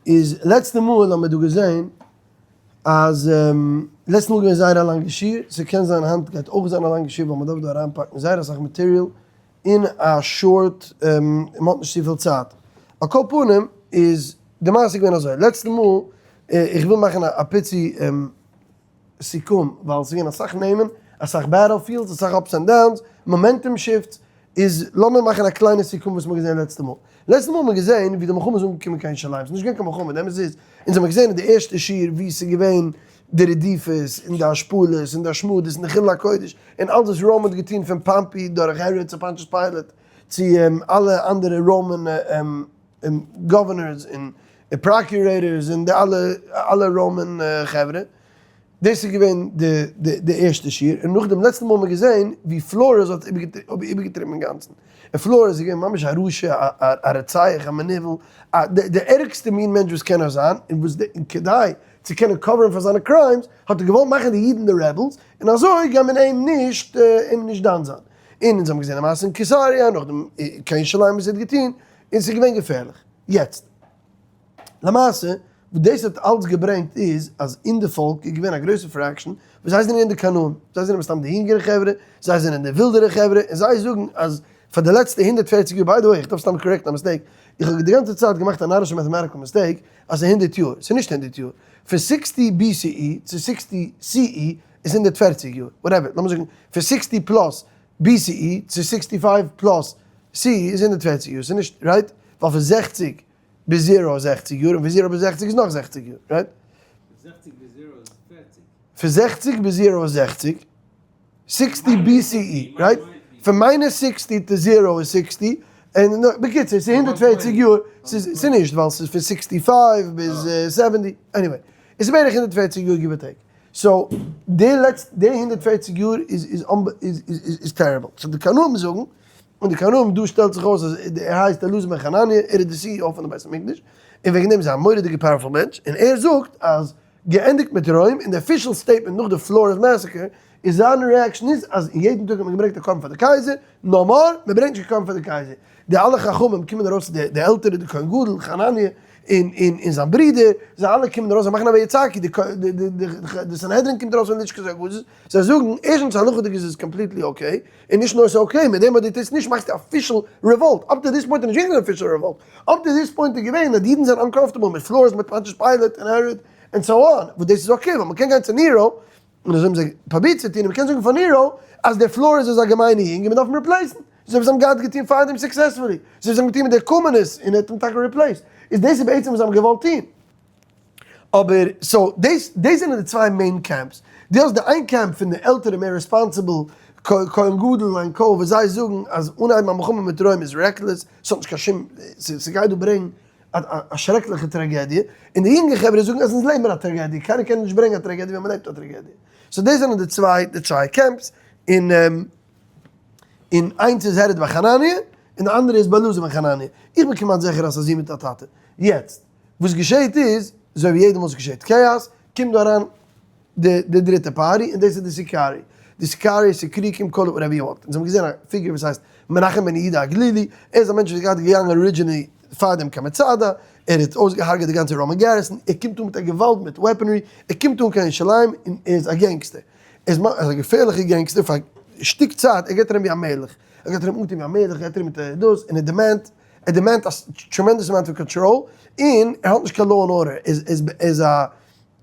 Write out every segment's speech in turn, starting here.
איז לעצטע מאל האמיר דא געזען אז לעצטע מאל איז געווען זייער א לאנגע שיעור, ס'קען זיין היינט גייט אויך זיין א לאנגע שיעור ווייל מ'דארף דא אריינפאקן זייער אסאך material אין א short, מ'האט נישט צופיל צייט. על כל פנים איז די מעשה געווען אזוי, לעצטע מאל, איך וויל מאכן א פיצי סיכום, ווייל ס'איז געווען אסאך נעמען, אסאך battlefields, אסאך ups and downs, momentum shifts, איז לאמיר מאכן א קליינע סיכום וואס מ'האט געזען לעצטע מאל. לעצטע מאל האט מען געזען ווי די מלחמה איז אנגעקומען קיין ירושלים, ס'איז נישט געווען קיין מלחמה, די אמת איז, אונז האמיר געזען אין די ערשטע שיעור ווי ס'איז געווען די רדיפות און די השפלות און די השמדות און די חילול הקודש און אלס וואס Rome האט געטון פון פאמפי דורך העראד צו פאנטיוס פיילעט צו אלע אנדערע Roman governors און procurators און די אלע אלע Roman חברה. דאס איז געווען די די ערשטע שיעור, און נאכדעם לעצטע מאל האט מען געזען ווי פלארעס האט איבערגעטריבן אינגאנצן, און פלארעס איז געווען ממש א רשע, א רוצח, א מנוול, א די ערגסטע מין מענטש וואס קען נאר זיין, און וואס און כדי צו קענען cover ן פאר זיינע crimes האט ער געוואלט מאכן די אידן די rebels, און אזוי גייט מען אים נישט אים נישט דן זיין. און אונז האבן געזען די מעשה אין קיסריה, נאכדעם קיין ירושלים וואס ער האט געטון, און ס'איז געווען געפערליך. יעצט. למעשה וואס דאס האט אלץ געברענגט איז אז אין די פאלק איז געווען א גרויסע fraction וואס זיי זענען געווען די קנאים, זיי זענען מסתם די יונגערע חברה, זיי זענען די ווילדערע חברה, און זיי זאגן אז פאר די לעצטע 140 יאר, by the way איך דארף סתם correct ן א mistake, איך האב די גאנצע צייט געמאכט א נארישע mathematical mistake אז ס'איז הונדערט יאר, ס'איז נישט הונדערט יאר, פון sixty BCE צו sixty CE איז 140 יאר, whatever, לאמיר זאגן פון sixty plus BCE צו 65 plus CE איז 140 יאר, ס'איז נישט, right? ווייל פון 60 ביז zero איז 60 יאר, און פון zero ביז 60 איז נאך 60 יאר, right? פון 60 ביז zero איז 40. פון 60 ביז zero איז 60, 60 BCE, right? פון minus 60 to zero איז 60, און בקיצור, ס'איז 140 יאר, ס'איז נישט, ווייל ס'איז פון 65 ביז 70, anyway, עס איז בערך 140 יאר give or take. So, די לעצטע, די 140 יאר איז איז איז איז terrible. So די קנאים זאגן, און די קנאים דא שטעלט זיך אויס אז ער הייסט אלעזר בן חנניה, ער איז די CEO פון די בית המקדש, און וועגן דעם איז ער א מורא'דיגע powerful מענטש, און ער זאגט אז געענדיגט מיט רוים, און די official statement נאך די פלארעס massacre, איז זיין reaction איז אז יעדן טאג האט מען געברענגט א קרבן פאר די קייזער, no more, מען ברענגט נישט קיין קרבן פאר די קייזער. די אלע חכמים קומען ארויס, די עלטערע, די כהן גדול, חנניה, און און און זיין ברודער, זיי אלע קומען ארויס, זיי מאכן א ויצעקו, די די די סנהדרין קומט ארויס פון לשכת הגזית, זיי זאגן, ערשטנס הלכה'דיג איז עס completely okay, און נישט נאר ס'איז okay, מיט דעם אז דו טוסט נישט מאכסטו official revolt, up to this point איז נישט געווען קיין official revolt, up to this point איז געווען אז די אידן זענען uncomfortable מיט פלארעס מיט פאנטיוס פיילעט און העראד און so on, וואס דאס איז okay ווייל מ'קען גיין צו נירו, און אזוי האבן זיי פרובירט צו טון, און מ'קען זאגן פאר נירו אז דער פלארעס איז א געמיינע יונג און מ'דארף אים replace ן, אזוי ווי זיי האבן געהאט געטון פארדעם successfully, אזוי ווי זיי האבן געטון מיט די קוממיות און ער האט אים טאקע replaced, איז דאס איז בעצם וואס זיי האבן געוואלט טון. אבער so דאס דאס זענען די צוויי main camps. דו האסט די איין קעמפ פון די עלטערע מער responsible כהן גדול און co וואס זיי זאגן אז אנהייבן א מלחמה מיט רוים איז reckless, ס'האט נישט קיין שום, ס'גייט דא ברענגן א שרעקליכע טראגעדיע, און די יונגע חברה זאגן אז אונז לעבן א טראגעדיע, קיינער קען נישט ברענגן א טראגעדיע ווען מ'לעבט א טראגעדיע. so דאס זענען די צוויי די צוויי camps, און און איינס איז הרוד בן חנניה, און די אנדערע איז אלעזר בן חנניה. איך בין כמעט זיכער אז ס'איז א זון מיט א טאטע. יעצט, וואס געשעהט איז, אזוי ווי יעדע מאל ס'געשעהט כאאס, קומט דא אריין די די דריטע party, און דאס איז די סיקארי. די סיקארי, סיקריקים, call it whatever you want. אונז האבן געזעהן א figure וואס הייסט מנחם בן יהודה הגלילי, ער איז א מענטש וואס איז געהאט געגאנגען originally פאר דעם קיין מצדה, ער האט אויסגעהארגעט די גאנצע Roman garrison, ער קומט אן מיט א געוואלד מיט weaponry, ער קומט אן קיין ירושלים און ער איז א gangster. ער איז א געפערליכע gangster פאר א שטיק צייט, ער גייט ארום ווי א מלך, ער גייט ארום אנטון ווי א מלך, ער גייט ארום מיט דאס, און ער demand ער demand א tremendous amount פון קאנטראל, און ער האט נישט קיין law and order, ער איז א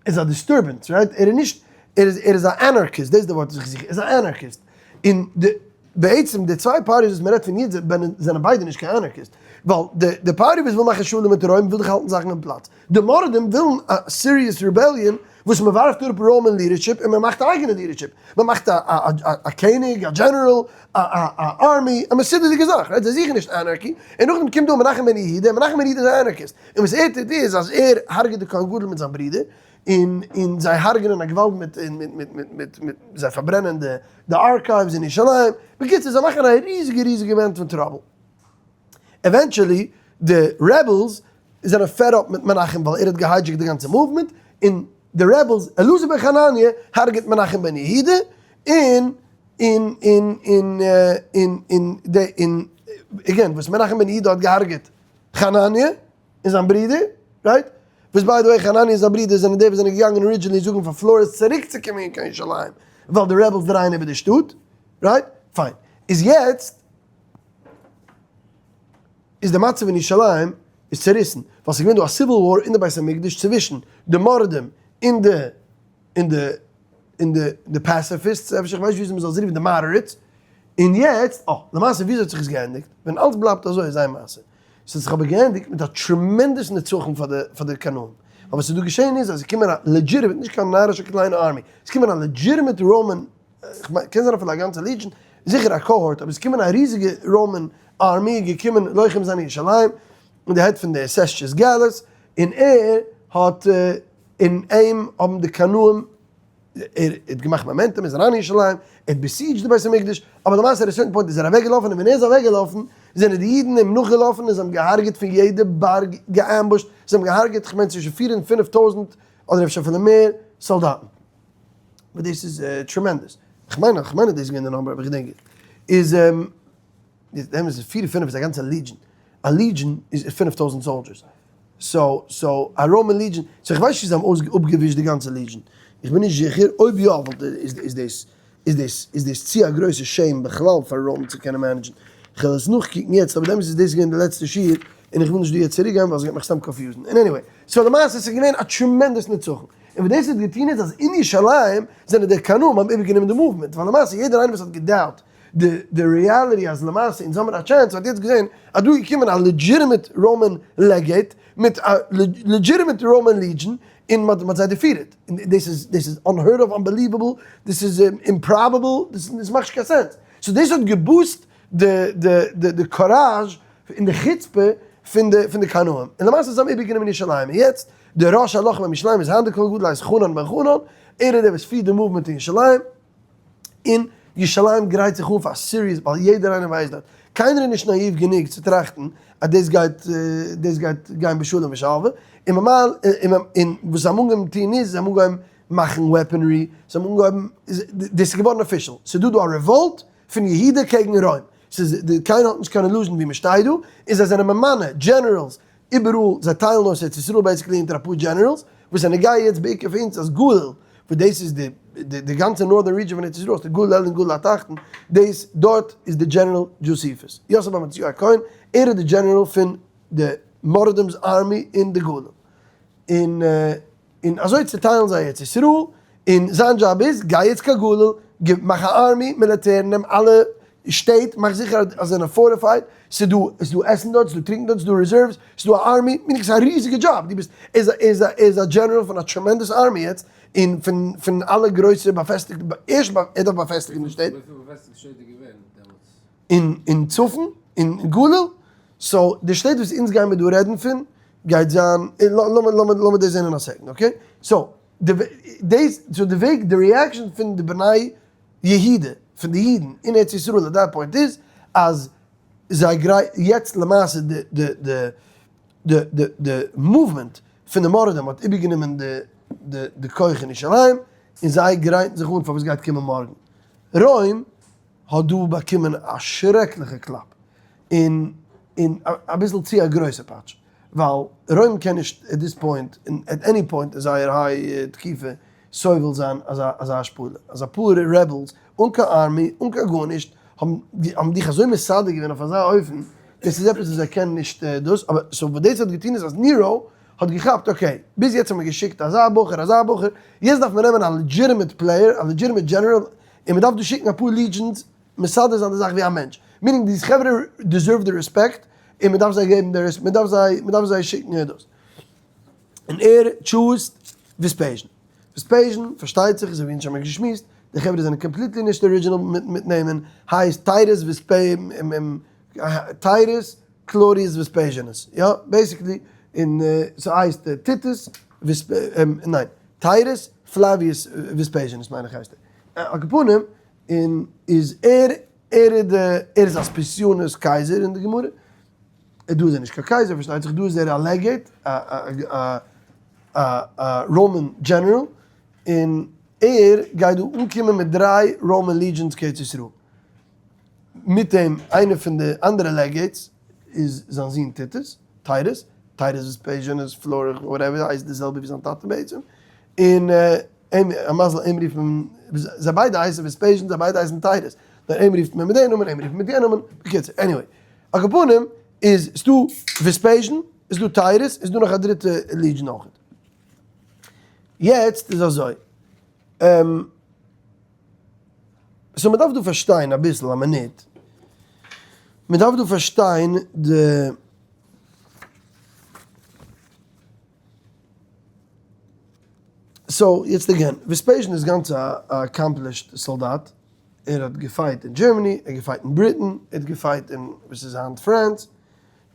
איז א disturbance, right? ער איז נישט, ער איז ער איז א anarchist, דאס איז די ווארט וואס איך זוך, ער איז א anarchist. און די, בעצם די צוויי parties וואס מען רעדט פון יעצט זענען ביידע נישט קיין anarchist. ווייל די די party וואס וויל מאכן שלום מיט רוים וויל דאך האלטן זאכן אין פלאץ. די מורדים ווילן א serious rebellion וואס מען ווארפט אראפ Roman leadership און מען מאכט א אייגענע leadership. מען מאכט א א א קעניג, א general, א א א army, א מסודר'דיגע זאך, right? זיי זוכן נישט anarchy. און נאכדעם קומט דא מנחם בן יהודה, און מנחם בן יהודה איז א anarchist. און וואס ער טוט איז אז ער הרג'עט די כהן גדול מיט זיין ברודער, און און זיי הרג'נען א געוואלד מיט מיט מיט מיט מיט מיט זיי פארברענען די די archives אין ירושלים, בקיצור זיי מאכן א ריזיגע ריזיגע amount פון trouble. Eventually די rebels זענען fed up מיט מנחם ווייל ער האט גע hijacked די גאנצע movement, און די rebels אלעזר בן חנניה הרג'עט מנחם בן יהודה, און און און און און און די און again וואס מנחם בן יהודה האט געהארגעט חנניה און זיין ברודער, right? וואס by the way חנניה און זיין ברודער זענען די וואס זענען געגאנגען originally זאגן פאר פלאריס צוריקצוקומען קיין ירושלים ווייל די rebels דרייען איבער די שטאט, right? פיין. איז יעצט איז די מצב אין ירושלים איז צוריסן, ווייל ס'איז געווען דא א civil war אין די בית המקדש צווישן די מורדים און די און די און די די pacifists, אפשר איך ווייס נישט וויאזוי מ'זאל עס רופן, די moderates, און יעצט, אה, למעשה וויאזוי האט זיך עס געענדיגט? ווען אלץ בלייבט אזוי איז איין מעשה. ס'האט זיך אבער געענדיגט מיט א tremendous נצחון פאר די פאר די קנאים. אבער וואס איז דא געשען איז אז עס איז געקומען א legitimate, נישט קיין נארישע קליינע army, עס איז געקומען א legitimate Roman, כ'מיין קען זיין אפילו א גאנצע legion, זיכער א cohort, אבער עס איז געקומען א ריזיגע Roman army, געקומען לוחם זיין אין ירושלים, אין די head פון די סעסטיוס גאלוס, און ער האט און אים האבן די קנאים, ער האט געמאכט momentum, איז אריין אין ירושלים, ער האט besieged די בית המקדש, אבער למעשה at a certain point איז ער אוועקגעלאפן, און ווען ער איז אוועקגעלאפן זענען די אידן אים נאכגעלאפן און זיי האבן געהארגעט פון יעדע בארג, גע ambushed, זיי האבן געהארגעט כ'מיין צווישן פיר און פינף טויזנט אדער אפשר אפילו מער סאלדאטן. וואס דאס איז tremendous. כ'מיין כ'מיין אז דאס איז געווען די number אבער כ'געדענק נישט. איז די אמת איז פיר און פינף איז א גאנצע legion. א legion איז 5000 soldiers. so so א Roman legion, so איך ווייס נישט צו זיי האבן אויס אפגעווישט די גאנצע legion, איך בין נישט זיכער, אויב יא וואלט איז איז דאס איז דאס איז דאס צו א גרויסע shame בכלל פאר רוים צו קענען manage ן, איך וועל עס נאכקוקן יעצט, אבער דעמאלטס איז דאס געווען די לעצטע שיעור, און איך וויל נישט דא יעצט צוריק גיין ווייל עס גייט מיך סתם confuse ן, און anyway, so למעשה עס איז געווען א tremendous נצחון, און וואס דאס האט געטון איז אז אין ירושלים זענען די קנאים האבן איבערגענומען די movement, ווייל למעשה יעדער איינער וואס האט געדאובט די די reality אז למעשה אונז האמיר א chance האט יעצט געזען אז דא איז געקומען א legitimate Roman legate מיט א legitimate Roman legion און מען האט זיי defeated און דאס איז דאס איז unheard of, unbelievable, דאס איז improbable, דאס מאכט נישט קיין sense, so דאס האט גע boost די די די די courage און די חוצפה פון די פון די קנאים און למעשה זיי האבן איבערגענומען ירושלים און יעצט די ראש הלוחמים אין ירושלים איז היינט די כהן גדול הייסט חנן בן חנן ער איז דער וואס פירט די movement אין ירושלים. און ירושלים גרייט זיך אן פאר serious ווייל יעדער איינער ווייסט דארט, קיינער איז נישט נאאיוו גענוג צו טראכטן אז דאס גייט דאס גייט גיין בשלום ושלווה, און ממילא און וואס זיי האבן אנגעהויבן טון איז זיי האבן אנגעהויבן מאכן weaponry, זיי האבן אנגעהויבן דאס איז געווארן official, ס'איז דא דא א revolt פון יהודה קעגן רוים, ס'איז קיינער האט נישט קיין illusion ווי מ'שטייט דא, און זיי זענען ממנה generals איבעראל, זיי טיילן אויס ארץ ישראל basically אונטער אפאר generals, וואס זענען גיי יעצט בעיקר פאר אונז אז גליל, וואס דאס איז די די גאנצע northern region פון ארץ ישראל, די גליל עליון גליל התחתון, דאס דארט איז די general דזשוסיפוס, יוסף בר מתתיהו הכהן, ער איז די general פון די מורדים'ס army אין די גליל, און. און אזוי צוטיילן זיי ארץ ישראל, און זיין דזשאב איז, גיי יעצט קיין גליל, גיב, מאך א army, מיליטער, נעם אלע שטעט, מאך זיכער אז זיי זענען fortified, ס'איז דא, ס'איז דא עסן דארט, ס'איז דא טרינקן דארט, ס'איז דא reserves, ס'איז דא א army, מיין איך ס'איז א ריזיגע דזשאב, דו ביסט, ער איז א, ער איז א, ער איז א general פון א tremendous army יעצט, און פון, פון אלע גרויסע באפעסטיגטע, ערשט ער דארף באפעסטיגן די שטעט. וויפיל באפעסטיגטע שטעט איז געווען דעמאלטס? אין, אין צפון, אין גליל, so די שטעט וואס אונז גיימער דא רעדן פון, גייט זיין, לאמיר דאס זען אין א second, okay? so, דאס, so די וועג, די reaction פון די בני יהודה, פון די אידן אין ארץ ישראל at that point איז, אז זיי גרייט, יעצט למעשה די די די די די די movement פון די מורדים האט איבערגענומען די די די כח אין ירושלים, און זיי גרייטן זיך אן פאר וואס גייט קומען מארגן. רוים האט דא באקומען א שרעקליכע קלאפ, און און אביסל צו א גרויסע פאטש, ווייל רוים קען נישט at this point, און at any point אין זייער high תקופה, סובל זיין אזא אזא השפלה, אז אפאר rebels אן קיין army, אן קיין גארנישט, האבן האבן דיך אזוי מסדר געווען אויף אזא אופן, דאס איז עפעס וואס זיי קענען נישט דאס, אבער so וואס דאס האט געטון איז אז נירו האט געכאפט okay, ביז יעצט האט מען געשיקט אזא בחור אזא בחור, יעצט דארף מען נעמען א legitimate player, א legitimate general, און מען דארף דא שיקן אפאר legions מסדר זיין די זאך ווי א מענטש, meaning these חברה deserve די רעספעקט און מען דארף זיי געבן די רעספעקט, מען דארף זיי, מען דארף זיי שיקן דאס. און ער choose ט וועספעיזשן. וועספעיזשן, פארשטייט זיך, אזוי ווי אונז האמיר געשמועסט, די חברה זענען completely נישט original מיט נעמען, הייסט טייטוס טייטוס קלאודיוס וועספעיזשענוס, יא, basically, און ס'הייסט טיטוס וועספ, ניין, טייטוס פלאוויוס וועספעיזשענוס מיין איך הייסט ער. על כל פנים, און איז ער, ער איז די, ער איז אספסיונוס קייזער אין די גמרא, דא איז ער נישט קיין קייזער פארשטייט זיך, דא איז ער א legate, א א א א Roman general, און ער גייט דא אנקומען מיט דריי Roman legions קיין ארץ ישראל, מיט אים איינער פון די אנדערע legates איז זיין זון טיטוס, טייטוס. Titus Vespasianus, Florus, whatever, הייסט די זעלבע ווי זיין טאטע בעצם, און אים, א מזל אים רופט מען, זיי ביידע הייסן Vespasian, זיי ביידע הייסן Titus, נאר אים רופט מען מיט די נאמען, אים רופט מען מיט יענע נאמען, בקיצור, anyway, על כל פנים, איז ס'דא Vespasian, איז דא Titus, איז דא נאך א דריטע legion אויכעט. יעצט איז אזוי, so מ'דארף דא פארשטיין אביסל א מינוט, מ'דארף דא פארשטיין די. so יעצט again, Vespasian איז גאנץ א accomplished סאלדאט, ער האט גע fight אין Germany, ער האט גע fight אין Britain, ער האט גע fight אין וואס איז היינט France,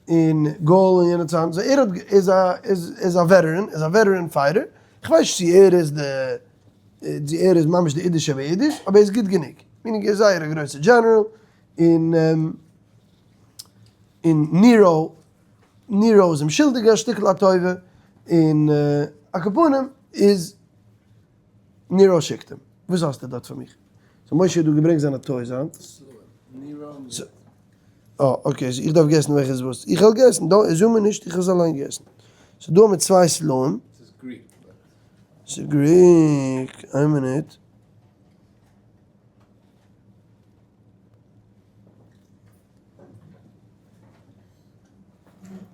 אין Gaul אין יענע צייטן, so ער האט איז א איז א veteran, איז א veteran fighter, איך ווייס נישט צו ער איז די צו ער איז ממש די אידישע שבאידיש, אבער ער איז גוט גענוג, meaning ער איז זייער א גרויסע general, און און Nero Nero איז אים שולדיג א שטיקל א טובה, און על כל פנים איז Nero שיקט אים, וואס האסטו דארט פאר מיך? so משה האט דא געברענגט זיינע toys היינט. אה okay, איך דארף guess ן וועלכע איז וואס. איך וועל guess ן, דא zoom מיר נישט, איך וועל עס אליין guess ן. ס'איז דא מיט צוויי סלעים. ס'איז Greek. ס'איז Greek, איין מינוט.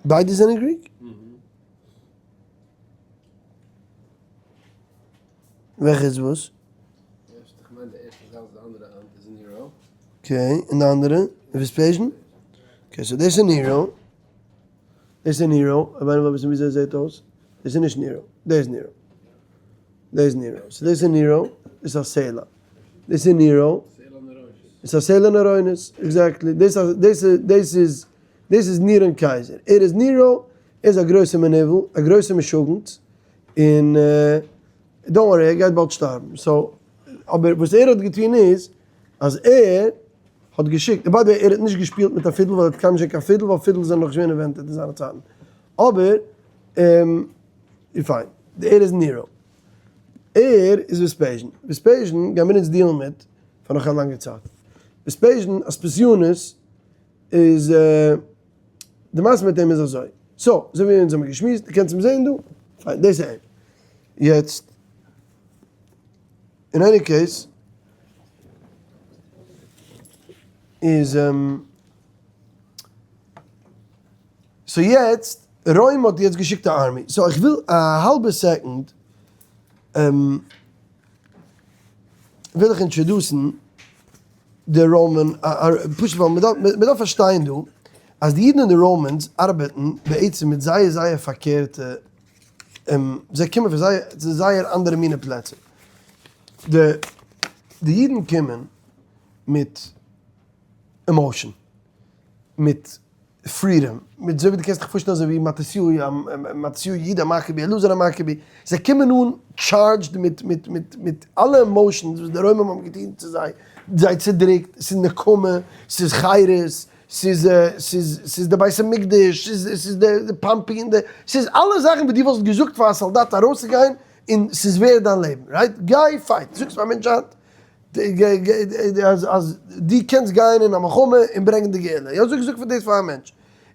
ביידע זענען Greek? וועלכע איז וואס? okay, און די אנדערע? Vespasian? Okay, so דאס איז Nero. דאס איז Nero. אויב איינער וויל וויסן וויאזוי עס זעט אויס. דאס איז נישט Nero. דאס איז Nero. דאס איז Nero. so דאס איז Nero. דאס איז א סלע. דאס איז Nero. דאס איז א סלע נרונית. Exactly. דאס איז, דאס איז, דאס איז, דאס איז נירון קייזער. ער איז Nero. ער איז א גרויסע מנוול. א גרויסע משוגעת. און don't worry, ער גייט באלד שטארבן. so, אבער וואס ער האט געטון איז, אז ער האט געשיקט, און by the way ער האט נישט געשפילט מיט א פידל ווייל ער האט קיינמאל נישט געהאט קיין פידל ווייל פידלס זענען נאך נישט געווען invented אין זיינע צייטן. אבער, פיין, ער איז Nero. ער איז Vespasian. Vespasian גיימיר אונז deal ן מיט פאר נאך א לאנגע צייט. Vespasian, אספסיונוס, איז, די מעשה מיט אים איז אזוי. so, אזוי ווי אונז האבן געשמועסט, דו קענסט אים זען דא? פיין, דאס איז אים. יעצט, in any case, איז, so יעצט, רוים האט יעצט געשיקט א army. so איך וויל א האלבע second, וויל איך introduce ן די Roman, פשוט ווייל מען דארף פארשטיין דא, אז די אידן און די Romans ארבעטן בעצם מיט זייער זייער פארקערטע, זיי קומען פון זייער זייער אנדערע מינע פלעצער. די אידן קומען מיט emotion, מיט freedom, מיט אזוי ווי דו קענסט דיך פארשטעלן אזוי ווי מתתיהו, מתתיהו יהודה המכבי, אלעזר המכבי, זיי קומען אן charged מיט מיט מיט מיט אלע emotions וואס די רוימער האבן געטון צו זיי, זיי צודריקט, ס'איז נקמה, ס'איז חירות, ס'איז ס'איז ס'איז די בית המקדש, ס'איז ס'איז די פאמפי און די, ס'איז אלע זאכן וואס דו וואלסט געזאגט פאר א סאלדאט ארויסצוגיין און ס'איז ווערד דיין לעבן, right? גיי fight, זאגסט פאר א מענטש היינט אז אז דו קענסט גיין אין א מלחמה און ברענגען די גאולה, יא זאג זאג פאר דאס פאר א מענטש,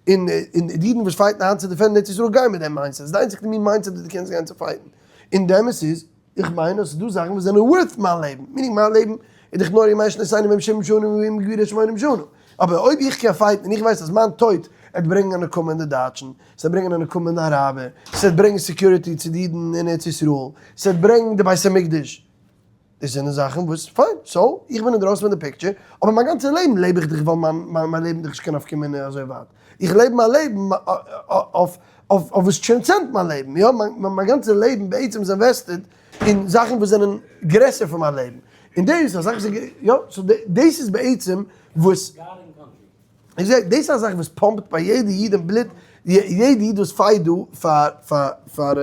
און און די אידן וואס fight ן היינט צו defend ן ארץ ישראל גייען מיט דעם mindset, ס'איז די איינציגסטע מין mindset וואס דו קענסט גיין צו fight ן, און די אמת איז, איך מיין אז ס'איז דא זאכן וואס זענען worth מיין לעבן, meaning מיין לעבן איז דאך נאר ימי שנותינו בהם שבעים שנה וימים גבורות שמונים שנה, אבער אויב איך קען fight ן און איך ווייס אז מיין טויט וועט ברענגען א נקמה אין די דייטשן, ס'וועט ברענגען א נקמה אין די אראבער, ס'וועט ברענגען security צו די אידן אין ארץ ישראל, ס'וועט ברענגן די בית המקדש, דאס זענען זאכן וואס פיין, so איך בין אינדרויסן פון די picture, אבער מיין גאנצע לעבן לעב איך דיך ווייל מיין מיין לעבן דיך נישט קיין נפקא מינה אזוי ווייט, איך לעב מיין לעבן אויף אויף וואס transcend מיין לעבן, יא, מיין גאנצע לעבן בעצם איז invested אין זאכן וואס זענען גרעסער פון מיין לעבן, און דאס איז א זאך וואס איז, יא, so דאס איז בעצם וואס, דאס איז א זאך וואס pump ט ביי יעדע איד אין בלוט, יעדע איד וואס fight דא פאר פאר פאר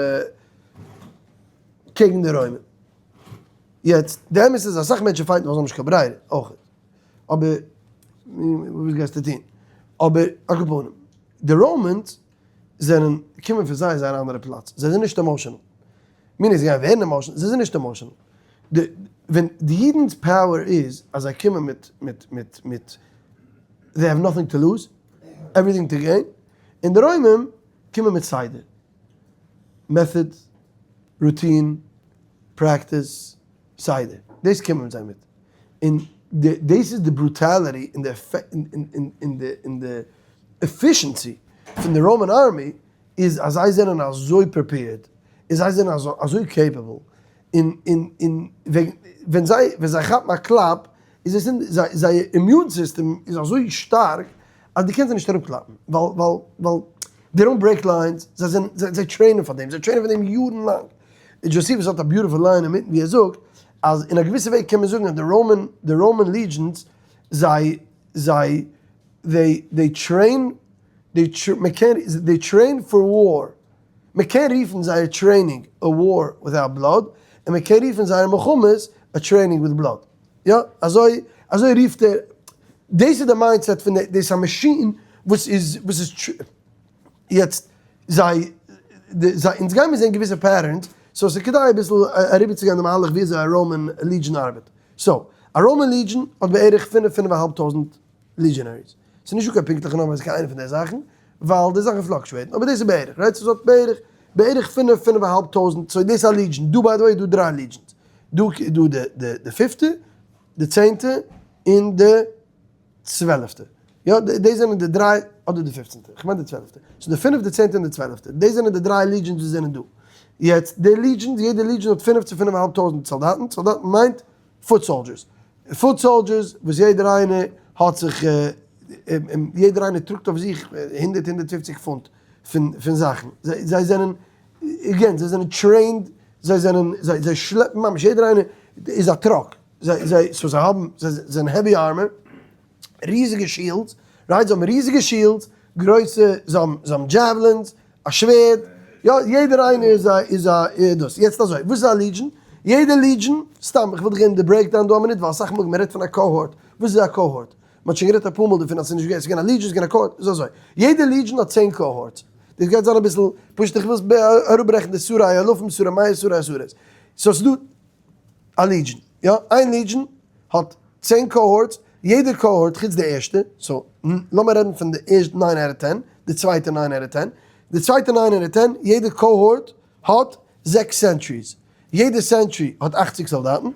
קעגן די רוימער. יעצט, די אמת איז אסאך מענטשן fight ן ווייל זיי האבן נישט קיין ברירה אויך, אבער וואס גייסטו טון? אבער על כל פנים, די Romans זענען קומען פון זייער זייער אנדערע פלאץ, זיי זענען נישט emotional, meaning זיי גייען ווערן emotional, זיי זענען נישט emotional, די ווען די אידן'ס power איז אז זיי קומען מיט מיט מיט מיט they have nothing to lose, everything to gain, און די רוימען. קומען מיט סדר, method, routine, practice, סדר. דאס קומען זיי מיט. און דאס איז די brutality און די efficiency פון די Roman army איז אז זיי זענען אזוי prepared און זיי זענען אזוי capable און און ווען זיי כאפן א קלאפ איז עס אין זייער immune system איז אזוי שטארק אז דו קענסט זיי נישט אראפקלאפן ווייל ווייל ווייל they don't break lines, זיי זענען זיי train ען פאר דעם, זיי train ען פאר דעם יארן לאנג. און Josephus האט א beautiful line אינמיטן ווי ער זאגט אז אין א געוויסע וועג קען מען זאגן אז די Roman די Roman legions זיי זיי they they train they מען קען they train for war, מען קען רופן זייער training a war without blood, און מען קען רופן זייער מלחמות a training with blood. יא, אזוי אזוי רופט ער, דאס איז די mindset פון די, דאס איז א מאשין וואס איז וואס איז יעצט זיי זיי אונז גיימיר זען געוויסע patterns, so ס'איז כדאי אביסל אריבערצוגיין די מהלך ווי אזוי א Roman legion ארבעט. so, א Roman legion האט בערך פינף פינף אהאלב טויזנט legionaries. ס'איז נישטא קיין פונקטליכע נומער קיין איינע פון די זאכן, ווייל די זאכן fluctuate ן, אבער דאס איז בערך, right? ס'איז בערך בערך פינף פינף אהאלב טויזנט, so דאס איז א legion. דא by the way איז דא דריי legions. דא איז דא די די פיפטע, די צענטע, און די צוועלפטע. יא, דאס זענען די דריי, אדער די פופצנטע, כ'מיין די צוועלפטע. so די פינף, די צענטע און די צוועלפטע. דאס זענען די דריי legions וואס זענען דא. יעצט, די legions, יעדע legion האט פינף צו פינף אהאלב טויזנט סאלדאטן. סאלדאטן מיינט foot soldiers. foot soldiers וואס יעדער איינער האט זיך, יעדער איינער טראגט אויף זיך הונדערט, הונדערט פופציג פונט פון זאכן. זיי זענען, again, זיי זענען trained, זיי זענען, זיי שלעפן ממש, יעדער איינער איז א truck. זיי, זיי, so זיי האבן, זיי זענען heavy armor, ריזיגע shields, right? זיי האבן ריזיגע shields, גרויסע, זיי האבן, זיי האבן javelins, א שווערד, יא, יעדער איינער איז א, איז א, דאס. יעצט אזוי, וואס איז א legion? יעדע legion, סתם, איך וויל דיך געבן די breakdown דא א מינוט, ווייל אסאך מאל מען רעדט פון א cohort, וואס איז א cohort? מען האט שוין גערעדט אפאר מאל דערפון אז ס'איז נישט געווען, ס'איז געווען א legion, ס'איז געווען א cohort, איז אזוי, יעדע legion האט 10 cohorts. דאס גייט זיין אביסל פשוט, איך וויל אראפברעכן די שרי אלפים, שרי מאות, שרי עשרות. so ס'איז דא א legion, יא, איין legion האט 10 cohorts, יעדע cohort חוץ די ערשטע, so לאמיר רעדן פון די ערשטע 9 out of 10, די צווייטע 9 out of 10, די צווייטע 9 out of 10, יעדע cohort האט זעקס centuries, יעדע century האט 80 סאלדאטן,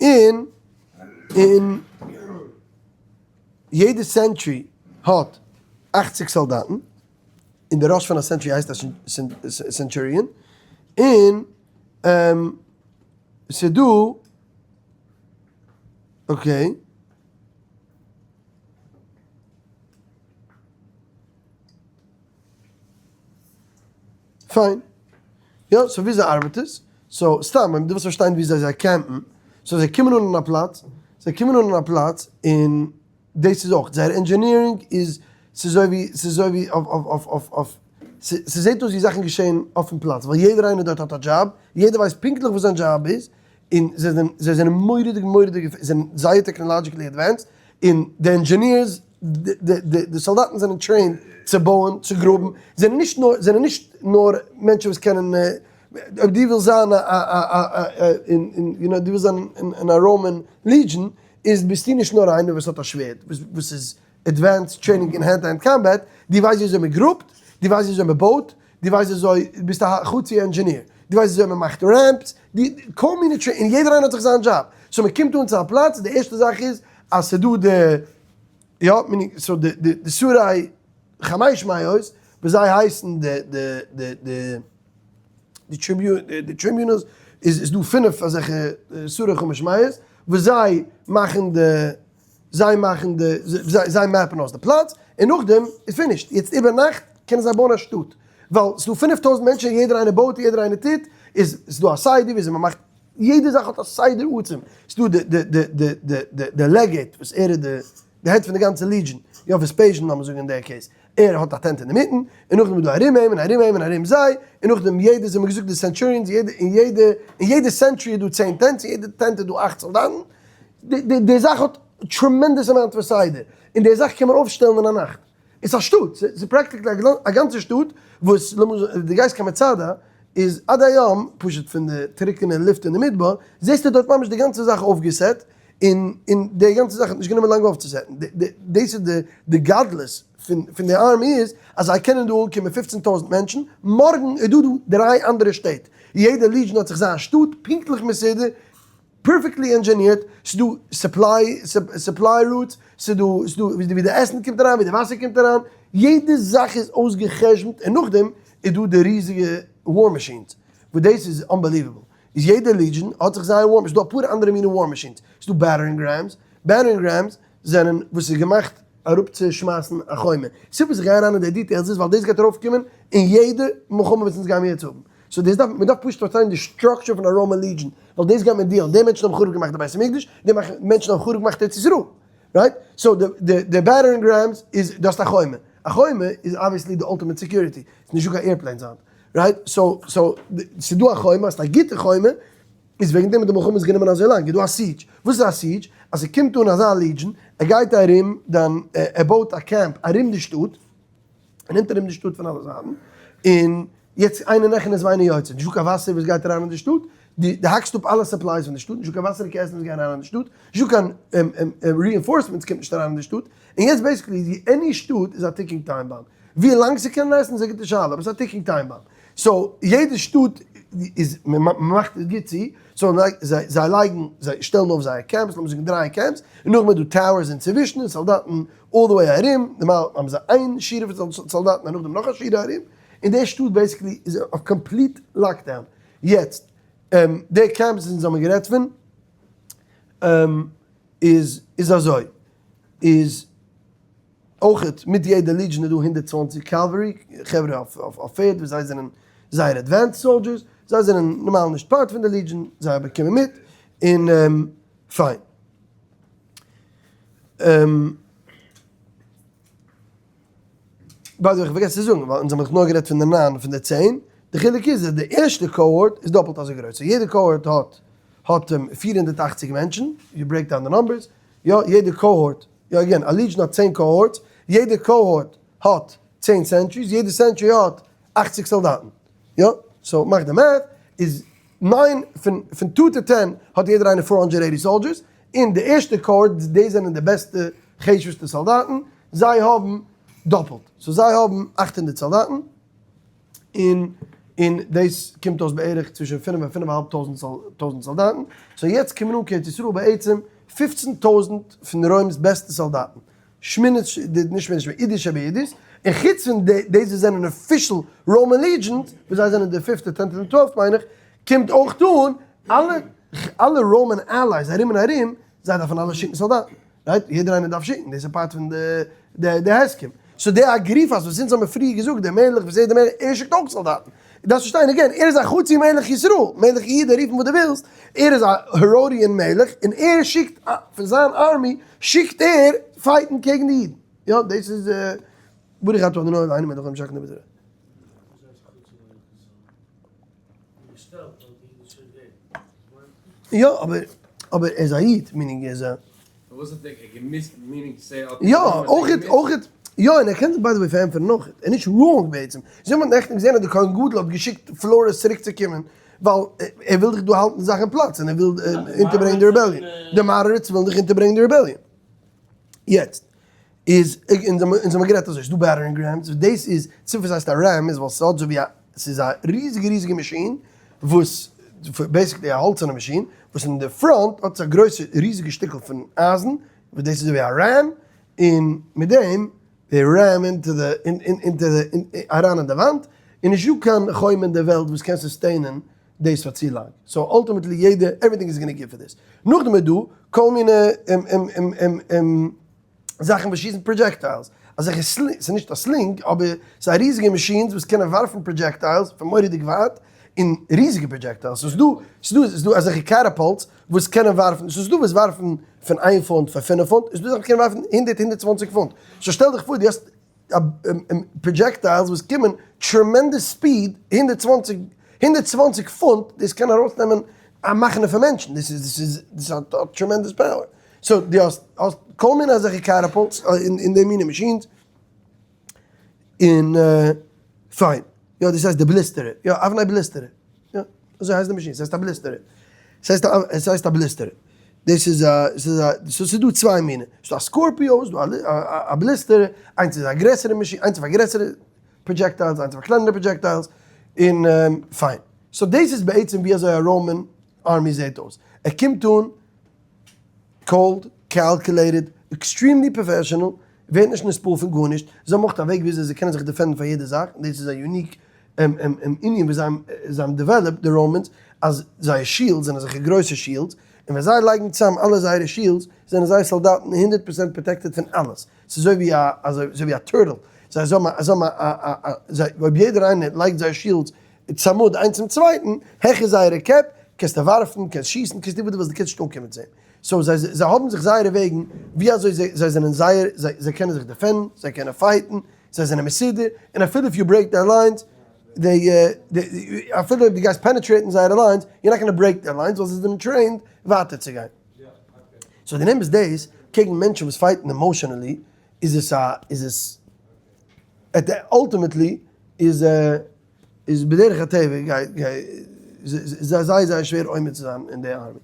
און און יעדע century האט 80 סאלדאטן, און די ראש פון א century הייסט א centurion, און ס'דא, okay. פיין. יא, so וויאזוי ארבעט עס? so סתם, אויב דו ווילסט פארשטיין וויאזוי זיי camp ן, so זיי קומען אן אין א פלאץ, זיי קומען אן אין א פלאץ, און דאס איז אויך, זייער engineering איז, ס'איז אזוי ווי, ס'איז אזוי ווי אויף אויף אויף אויף, ס'זעט אויס ווי זאכן געשען אויפן פלאץ, ווייל יעדער איינער דארט האט א דזשאב, יעדער ווייסט פונקטליך וואס זיין דזשאב איז, און זיי זענען, זיי זענען מורא'דיג מורא'דיג, זיי זענען זייער technologically advanced, און די engineers, די סאלדאטן זענען trained צו בויען, צו גראבן, זענען נישט נאר, זענען נישט נאר מענטשן וואס קענען, אויב דו ווילסט זיין א א א יו נאו, דו ווילסט זיין אין א Roman legion, איז ביסטו נישט נאר איינער וואס האט א שווערד, וואס איז advanced training אין hand to hand combat, דו ווייסט ווי אזוי מען גראבט, דו ווייסט ווי אזוי מען בויט, דו ווייסט ווי אזוי, ביסט א חצי engineer, דו ווייסט ווי אזוי מען מאכט ramps, די כל מיני training, און יעדער איינער האט זיך זיין דזשאב, so מען קומט אן צו א פלאץ, די ערשטע זאך איז אז ס'איז דא די, יא, so די די שרי חמש מאות, וואס זיי הייסן די די די די די די tribunes, איז איז דא פינף אזעלכע שרי חמש מאות, וואס זיי מאכן די, זיי מאכן די, זיי map ן אויס די פלאץ, און נאכדעם איז finished. יעצט איבערנאכט קענען זיי בויען א שטאט, ווייל ס'דא 5000 מענטשן, יעדער איינער בויט, יעדער איינער טוט, איז ס'דא א סדר וויאזוי מ'מאכט, יעדע זאך האט א סדר עצום. ס'דא די די די די די די די legate וואס ער איז די די head פון די גאנצע legion, יא Vespasian לאמיר זאגן אין די case, ער האט א tent אינמיטן, און נאכדעם איז דא ארום אים און ארום אים און ארום זיי, און נאכדעם יעדע, זיי האבן געזאגט די centurions, יעדע, אין יעדע, אין יעדע century איז דא 10 tents, אין יעדע tent איז דא אכט סאלדאטן, די זאך האט tremendous amount פון סדר, און די זאך קען מען אויפשטעלן אין א נאכט. עס איז א שטאט, ס'איז practically א גאנצע שטאט, וואס למשל דו גייסט קיין מצדה, איז עד היום, פשוט פון די טרוקענע לופט אין די מדבר, זעסטו דארט ממש די גאנצע זאך אויפגעסעט, און און די גאנצע זאך האט נישט גענומען לאנג אויפצוסעטן. דאס איז די גדלות פון די army איז אז זיי קענען דא אנקומען 15,000 מענטשן, מארגן איז דא דא דריי אנדערע שטעט, יעדע legion האט זיך זיין שטאט פונקטליך מסודר, perfectly engineered, ס'איז דא supply supply routes, ס'איז דא ס'איז דא ווי די עסן קומט אריין, ווי די וואסער קומט אריין, יעדע זאך איז אויסגע'חשבונ'ט, און נאכדעם איז דא די ריזיגע war machines, וואס דאס איז unbelievable, איז יעדע legion האט זיך זייער war machines, ס'איז דא אפאר אנדערע מיני war machines, ס'איז דא battering rams, battering rams זענען וואס איז געמאכט אראפצושמייסן א חומה, סיבה וואס איך גיי אריין אין די details איז ווייל דאס גייט ארויפקומען אין יעדע מלחמה וואס אונז גיימיר יעצט האבן, so דאס דארף, מען דארף פשוט פארשטיין די structure פון א Roman legion, ווייל דאס גייט מען deal ן, די מענטשן האבן חרוב געמאכט די בית המקדש, די מענטשן האבן חרוב געמאכט ארץ ישראל, right? so די battering rams איז, דו האסט א חומה, א חומה איז obviously די ultimate security, ס'איז נישטא קיין airplanes היינט, right? so so ס'איז דא א חומה, האסט א גוטע חומה, איז וועגן דעם האט די מלחמה גענומען אזוי לאנג, איז דא א siege, וואס איז א siege? אז ס'קומט אן אזא legion, ער גייט ארום דיין, ער בויט א קעמפ ארום די שטאט, ער נעמט ארום די שטאט פון אלע זייטן, און יעצט אינו נכנס ואינו יוצא, נישטא קיין וואסער וואס גייט אריין אין די שטאט, דו האקסט אפ אלע supplies פון די שטאט, נישטא קיין וואסער און עסן וואס גייען אריין אין די שטאט, נישטא קיין reinforcements קומט נישט אריין אין די שטאט, און יעצט basically any שטאט איז א ticking time bomb, ווי לאנג ס'קען last ן איז א גוטע שאלה, אבער ס'איז א ticking time bomb, so יעדע שטאט איז, מ'מאכט עס גוט צו, so זיי לייגן, זיי שטעלן אויף זייער camps, לאמיר זאגן דריי camps, און נאכדעם איז דא towers אינצווישן און סאלדאטן all the way ארום, נארמאל האבן זיי איין שורה פון סאלדאטן און נאכדעם נאך א שורה ארום, און די שטאט basically איז אויף complete lockdown. יעצט, די camps וואס אונז האבן גערעדט פון, איז איז אזוי, איז אויכעט מיט יעדע legion איז דא 120 cavalry חברה אויף פערד וואס זיי זענען זייער advanced soldiers, זיי זענען נארמאל נישט part פון די legion, זיי אבער קומען מיט, און פיין. by the way, איך פארגעס צו זאגן, ווייל אונז האבן דאך נאר גערעדט פון די ניין און פון די 10, די חילוק איז אז די ערשטע cohort איז דאפלט אזוי גרויס, so יעדע cohort האט האט 480 מענטשן, you break down די numbers, יא, יעדע cohort, יא again, א legion האט 10 cohorts, יעדע cohort האט 10 centuries, יעדע century האט 80 סאלדאטן, יא, so מאך די math, איז ניין, פון two to 10 האט יעדער איינער 480 soldiers, און די ערשטע cohort, די זענען די בעסטע חשוב'סטע סאלדאטן, זיי האבן דאפלט, so זיי האבן 800 סאלדאטן, און און דאס קומט אויס בערך צווישן פינף און פינף אהאלב טויזנט סאלדאטן, so יעצט קומען אן קיין ארץ ישראל בעצם 15,000 פון רוים'ס בעסטע סאלדאטן, שמינית, נישט שמינית, עידית שבעידית, און חוץ פון די וואס זענען official Roman legions, וואס זיי זענען די פיפטע, tenth און twelfth מיין איך, קומט אויך אן אלע אלע Roman allies ארום און ארום, זיי דארפן אלע שיקן סאלדאטן, right? יעדער איינער דארף שיקן, דאס איז part פון די די הסכם. so דער אגריפס וואס אונז האבן פריער געזאגט, דער מלך וואס ער איז דער מלך, ער שיקט אויך סאלדאטן. דארפסט פארשטיין, again, ער איז א חצי מלך ישראל, מלך יהודה, רוף אים וואס דו ווילסט, ער איז א Herodian מלך, און ער שיקט, פון זיין army, שיקט ער fight ן קעגן די אידן. יא, דאס איז ברוך אתה אדוני אלוהינו מלך העולם שהכל נהיה בדברו. יא, אבער אבער ער איז א איד, meaning ער איז א. פארוואס האט ער געמוזט meaning to say יא, אויכעט, אויכעט, יא, און ער קען זיך by the way פארענטפערן אויכעט, ער איז נישט wrong בעצם, זיי האבן נעכטן געזען אז די כהן גדול האט געשיקט פלאריס צוריק צו קומען, ווייל ער וויל דאך דא האלטן זאכן אין פלאץ, און ער וויל אונטערברענגען די rebellion, די moderates ווילן דאך אונטערברענגען די rebellion. יעצט איז, אונז האבן גערעדט אזוי, ס'איז דא battering rams, דאס איז, צו וואס הייסט א ram איז ווייל ס'האט אזוי ווי א, ס'איז א ריזיגע ריזיגע מאשין, וואס basically א האלצערנע מאשין, וואס אין די front האט עס א גרויסע ריזיגע שטיקל פון אייזן, וואס דאס איז אזוי ווי א ram, און מיט דעם די ram into the into the אריין אין די וואנט, און נישט דא קיין חומה אין די וועלט וואס קען sustain ען דאס פאר צו לאנג, so ultimately יעדע everything is gonna give for this. נאכדעם איז דא כל מיני זאכן וואס שיסן projectiles, אזעלכע sling, ס'איז נישט א sling, אבער ס'איז א ריזיגע machines וואס קענען ווארפן projectiles פון מורא'דיג ווייט, און ריזיגע projectiles, ס'איז דא, ס'איז דא, ס'איז דא אזעלכע catapults וואס קענען ווארפן, ס'איז דא וואס ווארפן פון איין פונט פאר 5 פונט, ס'איז דא וואס קענען ווארפן הונדערט, 120 פונט, so שטעל דיך פאר דו האסט projectiles וואס קומען tremendous speed, 120, 120 פונט, דאס קען ארויסנעמען א מחנה פון מענטשן, דאס איז, דאס איז, דאס האט tremendous power. so דו האסט, האסט כל מיני אזעלכע catapults אין די מיני machines, און פיין, יא דאס הייסט די בליסטערע, יא אבני בליסטערע, יא אזוי הייסט די מאשין, ס'הייסט א בליסטערע, ס'הייסט א, עס הייסט א בליסטערע. דאס איז א, ס'איז א, so ס'איז דא צוויי מינים, ס'איז דא א Scorpio, ס'איז דא א ballista, איינס איז א גרעסערע מאשין, איינס איז פאר גרעסערע projectiles, איינס איז פאר קלענערע projectiles, און פיין. so דאס איז בעצם ווי אזוי א Roman army זעט אויס. ער קומט אן cold, calculated, extremely professional, ווערט נישט נתפעל פון גארנישט, זיי האבן אויך א וועג וויאזוי זיי קענען זיך defend ן פאר יעדע זאך, און דאס איז א unique ענין וואס זיי האבן developed די Romans, אז זייער shields זענען אזעלכע גרויסע shields, און ווען זיי לייגן צאם אלע זייערע shields, זענען זייער סאלדאטן 100% protected פון אלעס, ס'איז אזוי ווי א אזוי ווי א turtle, זיי האבן א א א אויב יעדער איינער לייגט זייער shields צמוד איינס צום צווייטן, העכער זייערע קעפ, קענסטו ווארפן, קענסט שיסן, קענסט טון וואס דו ווילסט, דו קענסט נישט אנקומען צו אים. so זיי זיי האבן זיך זייערע וועגן ווי אזוי זיי זיי זענען זייער זיי זיי קענען זיך defend ן, זיי קענען fight ן, זיי זענען מסודר, און אפילו if you break their lines, they אפילו אויב דו גייסט penetrate ן זייערע lines, you're not gonna break their lines ווייל זיי זענען trained ווייטער צו גיין. so די נעם איז דאס, קעגן מענטשן וואס fight ן emotionally, איז עס א איז עס at the ultimately איז איז בדרך הטבע גייט איז זייער זייער שווער עומד צו זיין אין די army.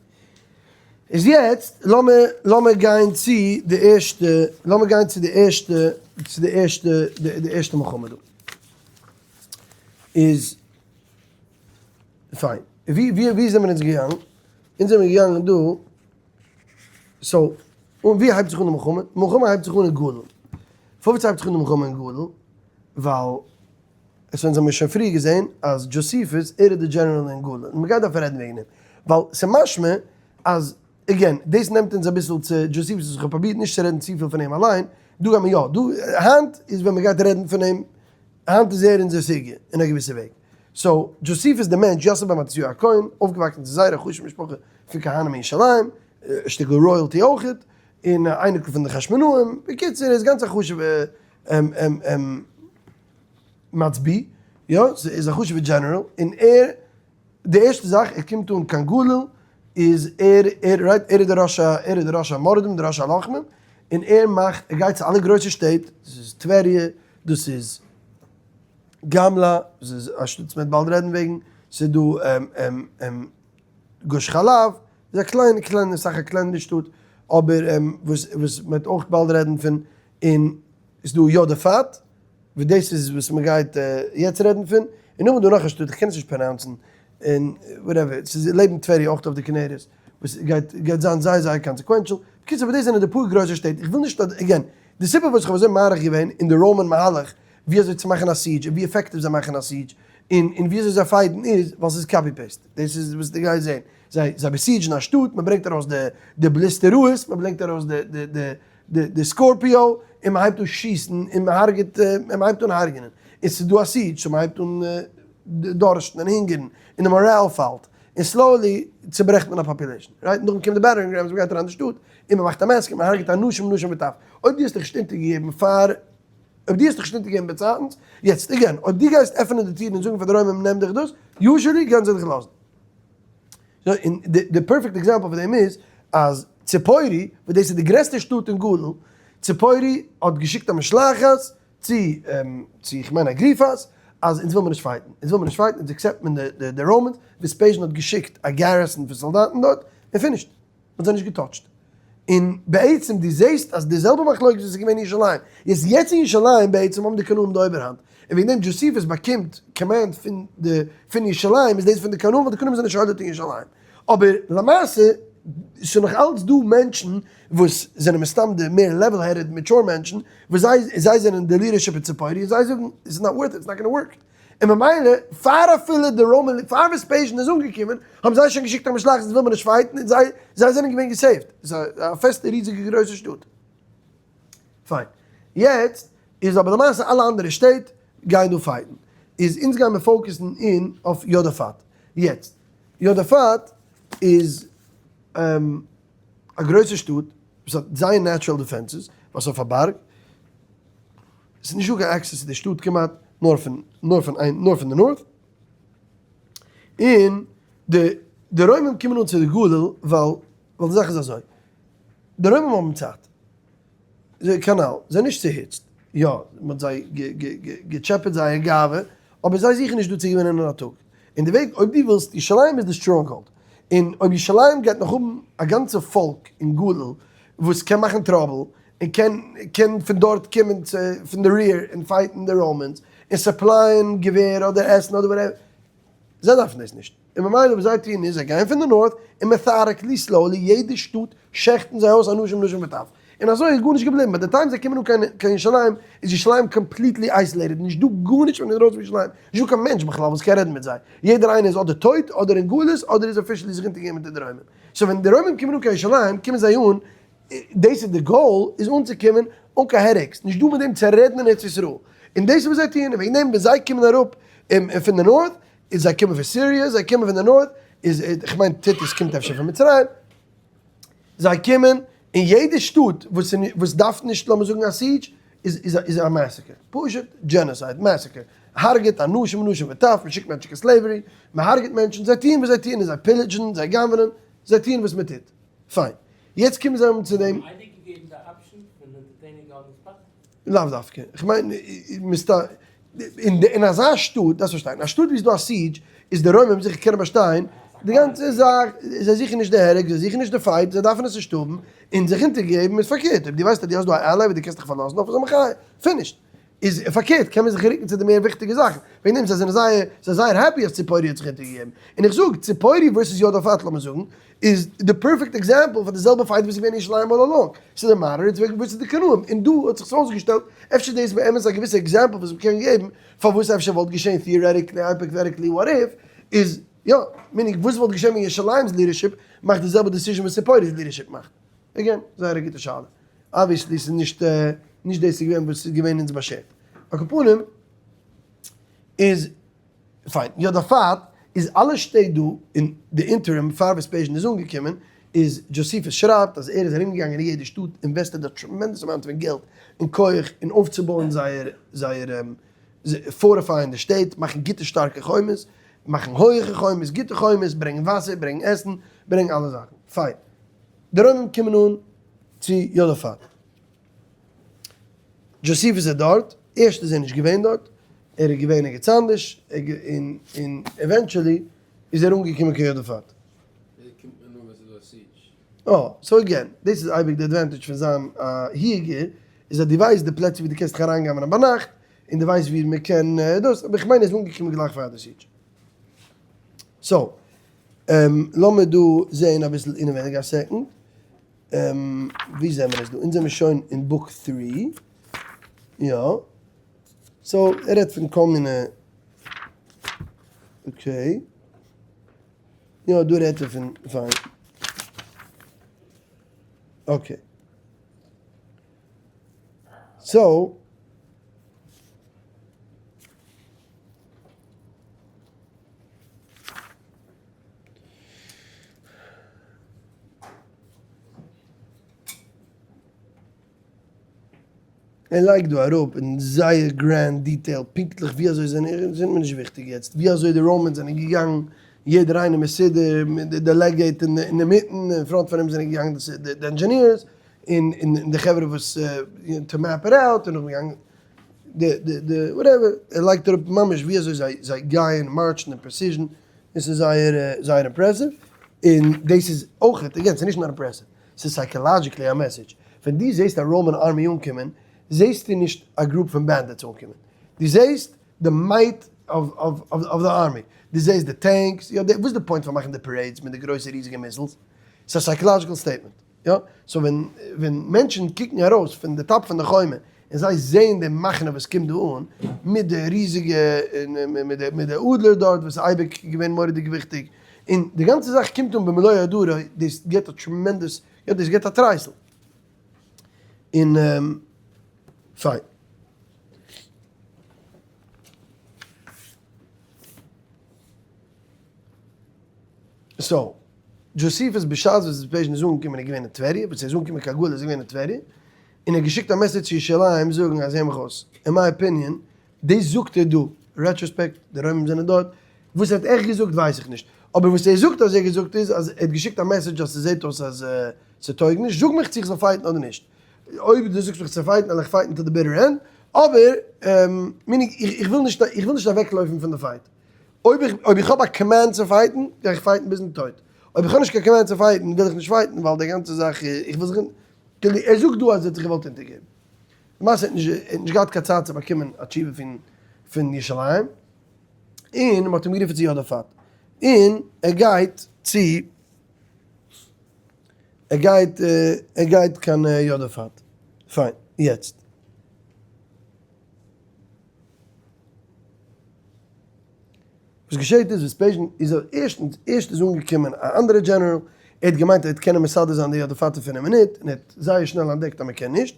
איז יעצט לאמיר לאמיר גיין צו די ערשטע לאמיר גיין צו די ערשטע צו די ערשטע די ערשטע מלחמה דא. איז פיין. ווי ווי ווי זעמיר אונז געגאנגען? אונז זעמיר געגאנגען דא so און ווי הייבט זיך אן די מלחמה? די מלחמה הייבט זיך אן אין גליל. פארוואס הייבט זיך אן די מלחמה אין גליל? ווייל עס אונז האמיר שוין פריער געזען אז דזשאסיפוס ער איז די general אין גליל און מ'גייט דארפן רעדן וועגן אים ווייל ס'משמע אז again דאס נעמט אונז אביסל צו דזשאסיפוס וואס איך האב פרובירט נישט צו רעדן צופיל פון אים אליין, דא גייט מען יא, דא היינט איז ווען מ'גייט רעדן פון אים, היינט איז ער אונזער סוגיא אין א געוויסע וועג. so דזשאסיפוס די מענטש, יוסף בן מתתיהו הכהן, אויפגעוואקסן צו זייער א חשוב'ע משפחה פון כהנים אין ירושלים, א שטיקל royalty אויכעט, און א אייניקל פון די חשמונאים, בקיצור ער איז גאנץ א חשוב'ע מצביא, יא, ס'איז א חשוב'ע general, און ער, די ערשטע זאך ער קומט אן קיין גליל, איז ער, ער, right, ער איז די ראש ה, ער איז די ראש המורדים, די ראש הלוחמים, און ער מאכט, ער גייט צו אלע גרויסע שטעט, דאס איז טבריה, דאס איז גמלא, דאס איז א שטאט וואס מ'וועט באלד רעדן וועגן, ס'איז דא גוש חלב, איז א קליינע קליינע סאך א קלענערע שטאט, אבער וואס וואס מ'וועט אויך באלד רעדן פון, און איז דא יודפת, וואס דאס איז וואס מ'גייט יעצט רעדן פון, און נאכדעם איז דא נאך א שטאט, איך קען עס נישט pronounce ן, און whatever, ס'איז לעבן טבריה אויך אויף די כנרת, וואס גייט גייט זיין זייער זייער consequential, בקיצור אבער דאס זענען די פאר גרויסע שטעט, איך וויל נישט אז, again, די סיבה וואס איך האב אזוי מאריך געווען אין די Roman מהלך ווי אזוי צו מאכן א siege און ווי effective זיי מאכן א siege, און און ווי אזוי זיי fight ן איז ווייל ס'איז copy paste, דאס איז וואס דו גייסט זען, זיי זיי besiege ן א שטאט, מען ברענגט ארויס די די בליסטעראות, מען ברענגט ארויס די די די די די Scorpio, און מען הייבט אן שיסן, און מען הרג'עט, און מען הייבט אן הרג'נען, און ס'איז דא א siege, so מען הייבט אן דורשטן און הונגערן, און די מאראל פאלט, און slowly צוברעכט מען א population, right? נאכדעם קומט די battering rams, מען גייט אריין אין די שטאט, און מען מאכט א massacre, מען הרג'עט אנשים נשים וטף, אויב דו האסט דיך נישט אונטערגעגעבן פאר. אויב דו האסט דיך נישט אונטערגעגעבן באצייטנס, יעצט again, אויב דו גייסט עפענען די טירן און זאגן פאר די רוימער נעם דיך דאס, usually גייען זיי דיך לאזן. און די perfect example פון דעם איז, אז ציפורי, וואס דאס איז די גרעסטע שטאט אין גליל, ציפורי האט געשיקט א משלחת צו, צו איך מיין אגריפס, אז אונז וויל מיר נישט fight ן, אונז וויל מיר נישט fight ן, אונז accept מען די Romans, וועספעזשן האט געשיקט א garrison פון סאלדאטן דארט, און finished. מ'האט זיי נישט גע touch ט. און בעצם דו זעסט אז די זעלבע מחלוקת וואס איז געווען אין ירושלים, איז יעצט אין ירושלים בעצם האבן די קנאים די אויבערהאנט. און וועגן דעם דזשוסיפוס באקומט command פון די פון ירושלים איז דאס פון די קנאים ווייל די קנאים זענען שולט אין ירושלים. אבער למעשה ס'איז נאך אלץ דא מענטשן וואס זענען מסתם די מער level headed mature מענטשן וואס זיי זיי זענען די leadership אין ציפורי און זיי זאגן it's not worth it, it's not gonna work. און ממילא פאר אפילו די Roman פאר וועספעזשן איז אנגעקומען האבן זיי שוין געשיקט א משלחת אונז וויל מען נישט fight ן און זיי זיי זענען געווען גע save ט ס'איז א פעסטע ריזיגע גרויסע שטאט פיין יעצט איז אבער למעשה אלע אנדערע שטעט גייען דא fight ן איז אונז גייען מיר focus ן אין אויף יודפת יעצט יודפת איז א גרויסע שטאט וואס האט זייער natural defenses ווייל ס'איז אויף א בארג. עס איז נישט דא קיין access צו די שטאט כמעט, נאר פון נאר פון איין נאר פון די north, און די די רוימים קומען אן צו די גליל ווייל ווייל די זאך איז אזוי, די רוימים האבן צייט, זיי כנ"ל, זיי זענען נישט צוהיצט, יא מען האט זיי געטשעפעט זייער גאווה, אבער זיי זוכן נישט דא צו געווינען אין א טאג, און די וועג אויב דו ווילסט, ירושלים איז די stronghold, און אויב ירושלים גייט נאך האבן א גאנצע פאלק אין גליל וואס קען מאכן trouble און קען קען פון דארט קומען צו פון די rear און fight ן די Romans און supply ען געווער אדער עסן אדער whatever, זיי דארפן דאס נישט. און ממילא וואס זיי טוען איז זיי גייען פון די north און methodically slowly יעדע שטאט שעכטן זיי אויס אנשים נשים וטף און אזוי איז גארנישט געבליבן ביי די time זיי קומען אן קיין קיין ירושלים איז ירושלים completely isolated נישט דא גארנישט פון אינדרויסן פון ירושלים נישט דא קיין מענטש בכלל וואס קען רעדן מיט זיי יעדער איינער איז אדער טויט אדער אין גלות אדער איז officially זיך אונטערגעגעבן אונטער די רוימען so ווען די רוימען קומען אן קיין ירושלים קומען זיי אן דאס איז די goal איז אנצוקומען אן קיין headaches נישט דא מיט דעם צו רעדן אין ארץ ישראל און דאס איז וואס זיי טוען און וועגן דעם ווען זיי קומען אראפ פון די north איז זיי קומען פון סיריע, זיי קומען פון די north, איז איך מיין טיטוס קומט אפשר פון מצרים, זיי קומען אין יעדע שטאט וואס וואס דארף נישט לאמיר זאגן א siege איז איז איז א massacre, פשוט genocide, massacre, הרג'עט אנשים נשים וטף, מען שיקט מענטשן קיין slavery, מען הרג'עט מענטשן, זיי טוען וואס זיי טוען און זיי pillage ן, זיי גנב'נען, זיי טוען וואס מען טוט, פיין. יעצט קומען זיי אן צו דעם. האבן אייביג געגעבן די option פון entertaining on the spot? לאו דווקא, איך מיין מסתם אין אזא שטאט, דארפסט פארשטיין, אין א שטאט ווי ס'איז דא א siege איז די רוימער זיכער קענען באשטיין די גאנצע זאך, זיי זוכן נישט די הרג, זיי זוכן נישט די fight, זיי דארפן עס נישט האבן, און זיך אונטערגעבן איז פארקערט, אויב דו ווייסט אז דו האסט דא א ally וואס דו קענסט דיך פארלאזן אויף איז א מחיה, finished. איז פארקערט קען מען זיך רוקן צו די מער וויכטיגע זאכן, וועגן דעם זיי זענען זייער זיי זייער happy אז ציפורי האט זיך אונטערגעגעבן, און איך זאג, ציפורי versus יודאפאט לאמיר זאגן, איז די perfect example פאר די זעלבע fight וואס איז געווען אין ירושלים all along, ס'איז די moderates versus די קנאים, און דא האט זיך עס אויסגעשטעלט, אפשר דאס איז באמת א געוויסע example וואס מ'קען געבן פארוואס אפשר וואלט געשען theoretically hypothetically what if, איז יא, meaning וואס וואלט געשען ווען ירושלים'ס leadership מאכט די זעלבע decision וואס ציפורי'ס leadership מאכט? again, זייער א גוטע שאלה. obviously ס'איז נישט נישט דאס איז געווען וואס איז געווען אונז באשערט. על כל פנים איז פיין. יודאפאט איז אלע שטעט דא אין די interim פאר וועספעזשן איז אנגעקומען איז דזשאסיפוס שרייבט אז ער איז ארומגעגאנגען אין יעדע שטאט invested א tremendous amount פון געלט און כח אין אויפצובויען זייער זייער fortify ען די שטעט, מאכן גוטע שטארקע חומות, מאכן הויעכע חומות, גוטע חומות, ברענגן וואסער, ברענגן עסן, ברענגן אלע זאכן. פיין. די רוימים קומען אן צו יודאפאט. דזשאסיפוס איז דארט, ערשט איז ער נישט געווען דארט, ער איז געווען ערגעץ אנדערש, און eventually איז ער אנגעקומען קיין יודאפאט. ווי קומט מען אן ווען ס'איז דא א siege? אה, so again, דאס איז אייביג די advantage פון זיין א היגער, איז אז דו ווייסט די פלעצער ווי דו קענסט דיך אריינגנב'ענען ביינאכט, און דו ווייסט ווי מ'קען דאס, אבער איך מיין ער איז אנגעקומען גלייך פאר די siege. so, לאמיר דא זעהן אביסל אינעווייניג א second. ווי זעמיר עס דא? אונז זעמיר שוין אין book three. יא. so ער רעדט פון כל מיני. okay. יא דא רעדט ער פון פיין. okay. so. ער לייגט דא אראפ אין זייער grand detail פונקטליך ווי אזוי זענען, זענען מיר נישט וויכטיג יעצט, ווי אזוי די Romans זענען געגאנגען יעדער איינער מסודר, מיט די legate אינמיטן, אין front פון אים זענען געגאנגען די engineers, און די חברה וואס to map it out, און נאכדעם געגאנגען די די די whatever, ער לייגט אראפ ממש ווי אזוי זיי זיי גייען march ן אין precision, און ס'איז זייער זייער impressive, און דאס איז אויכעט, again ס'איז נישט נאר impressive, ס'איז psychologically א message, ווען דו זעסט א Roman army אנקומען, זעסטו נישט א group פון bandits אנקומען, דו זעסט די might of די army, דו זעסט די tanks, יא וואס איז די point פון מאכן די parades מיט די גרויסע ריזיגע missiles? ס'איז א psychological statement. יא, so ווען ווען מענטשן קוקן ארויס פון די top פון די חומה און זיי זעען די מחנה וואס קומט דא אן, מיט די ריזיגע מיט די מיט די אדלער דארט וואס איז אייביג געווען מורא'דיג וויכטיג, און די גאנצע זאך קומט אן במלוא הדרו, דאס גיבט א tremendous, יא דאס גיבט א טרייסל. און פיין. so, דזשאסיפוס בשעת וואס וועספעזשן איז אנגעקומען איז געווען אין טבריה, וואס ער איז אנגעקומען קיין גליל איז געווען אין טבריה, און ער האט געשיקט א message צו ירושלים זאגן אז הער מיך אויס, אין my opinion, דאס זאגט ער דא, retrospect, די רוימים זענען דארט, וואס ער האט עכט געזאגט ווייס איך נישט, אבער וואס ער זאגט אז ער האט געזאגט איז אז ער האט געשיקט א message אז ס'זעט אויס אז ס'טויג נישט, זאג מיך צו איך זאל fight ן אדער נישט, אויב דו זאגסט מיך צו fight ן וועל איך fight ן to the bitter end, אבער meaning איך וויל נישט איך וויל נישט אוועקלויפן פון די fight. אויב איך אויב איך האב א command צו fight ן, גיי איך fight ן ביזן טויט. אויב איך האב נישט קיין command צו fight ן וויל איך נישט fight ן ווייל די גאנצע זאך איך וויל זיך כאילו ער זאגט דא אז ער האט זיך געוואלט אונטערגעבן. למעשה האט נישט ער האט נישט געהאט קיין צייט צו באקומען א תשובה פון פון ירושלים און מען האט אים גערופן צו יודפת און ער גייט צו ער גייט ער גייט קיין יודפת. פיין יעצט. וואס געשעט איז וועספעזשן איז ערשטנס ערשט איז אנגעקומען א אנדערע דזשענעראל, ער האט געמיינט ער וועט קענען מסדר זיין די יודפתים פון א מינוט, און ער האט זייער שנעל אנטדעקט אז מען קען נישט,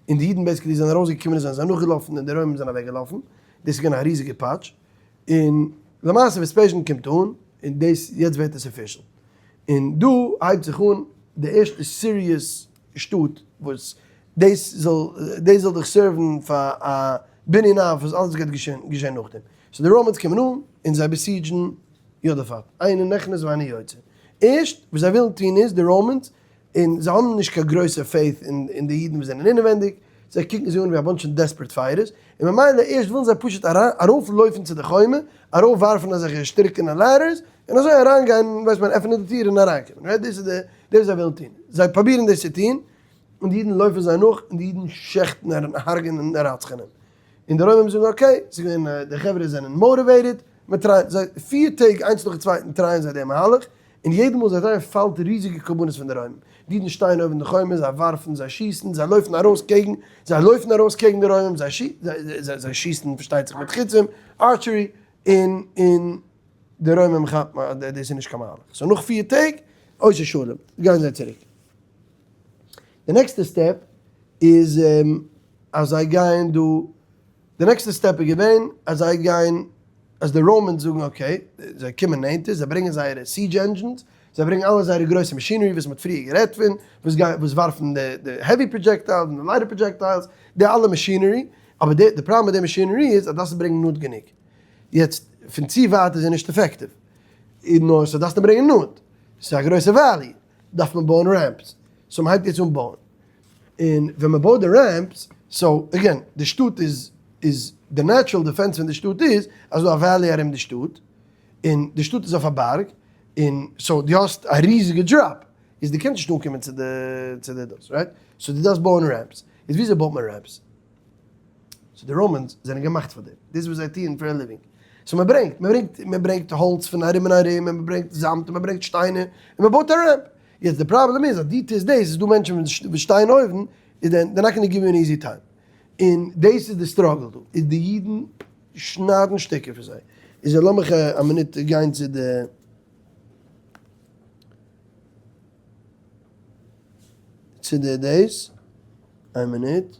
און די אידן basically זענען ארויסגעקומען און זענען זיי נאכגעלאפן און די רוימים זענען אוועקגעלאפן, דאס איז געווען א ריזיגע פאטש, און למעשה וועספעזשן קומט אן, און דאס יעצט ווערט עס official, און דא הייבט זיך אן די ערשטע serious שטאט וואס דאס זאל דאס זאל דיך serve ן פאר א בנין אב וואס אלעס גייט געשען געשען נאכדעם. so די Romans קומען אן און זיי besiege ן יודפת, אינו נכנס ואינו יוצא. ערשט וואס זיי ווילן טון איז די Romans, און זיי האבן נישט קיין גרויסע faith אין די אידן וואס זענען אינעווענדיג, זיי קוקן זיי אן ווי א bunch פון desperate fighters, און ממילא ערשט ווילן זיי פשוט ארויף לויפן צו די חומה, ארויף ווארפן אזעלכע שטריקענע ladders, און אזוי אריין גיין, ווייסט מען, עפענען די טיר און אריינקומען, right? דאס איז די, דאס וואס זיי ווילן טון. זיי פרובירן דאס צו טון, און די אידן לויפן זיי נאך, און די אידן שעכטן און הרג'ענען און רצח'ענען. און די רוימים זאגן okay, ס'איז געווען, די חברה זענען motivated, מען try ט, זיי, פיר טעג איינס נאכן צווייטן try ען זיי דעם מהלך, און יעדע מאל זיי try ען פאלט ריזיגע קרבנות פון די רוימים. די אידן שטייען אויבן די חומה, זיי ווארפן, זיי שיסן, זיי לויפן ארויס קעגן, זיי לויפן ארויס קעגן די רוימים, זיי שי, זיי שיסן פארשטייט זיך מיט חיצים, archery, און, און די רוימים כאפן אז דאס איז נישט קיין מהלך. so נאך פיר טעג, עושה שלום, גייען זיי צוריק. די נעקסטע step איז אז זיי גייען דא, די נעקסטע step איז געווען אז זיי גייען, אז די Romans זאגן okay, זיי קומען נענטער, זיי ברענגען זייערע siege engines, זיי ברענגען אלע זייערע גרויסע machinery וואס מען האט פריער גערעדט פון, וואס גייען, וואס ווארפן די heavy projectiles און די lighter projectiles, די אלע machinery, אבער די פראבלעם מיט די machinery איז אז דארפסט עס ברענגען נאנט גענוג. יעצט, פון צו ווייט איז ער נישט effective, נאר סאו דארפסטו ברענגען נאנט, ס'איז א גרויסע valley, דארף מען בויען ramps, so מ'הייבט יעצט אן בויען, און ווען מ'בויט די ramps, so again, די שטאט איז, איז די natural defense פון די שטאט איז אז ס'דא א valley ארום די שטאט, און די שטאט איז אויף א בארג, און so דו האסט א ריזיגע drop, איז דו קענסט נישט אנקומען צו די צו די דאס, right? so דו דארפסט בויען ramps, איז וויאזוי בויט מען ramps? so די Romans זענען געמאכט פאר דעם, דאס איז וואס זיי טוען פאר א living. so מען ברענגט, מען ברענגט, מען ברענגט האלץ פון ארום און ארום, און מען ברענגט זאמד, און מען ברענגט שטיינער, און מען בויט א ramp. יעצט די פראבלעם איז אז דו טוסט דאס, איז דא מענטשן וואס שטייען אויבן, איז then they're not gonna give you an easy time. און דאס איז די struggle דא, איז די אידן שניידן שטיקער פון זיי. איז לאמיך א מינוט גיין צו די. צו די דאס, איין מינוט.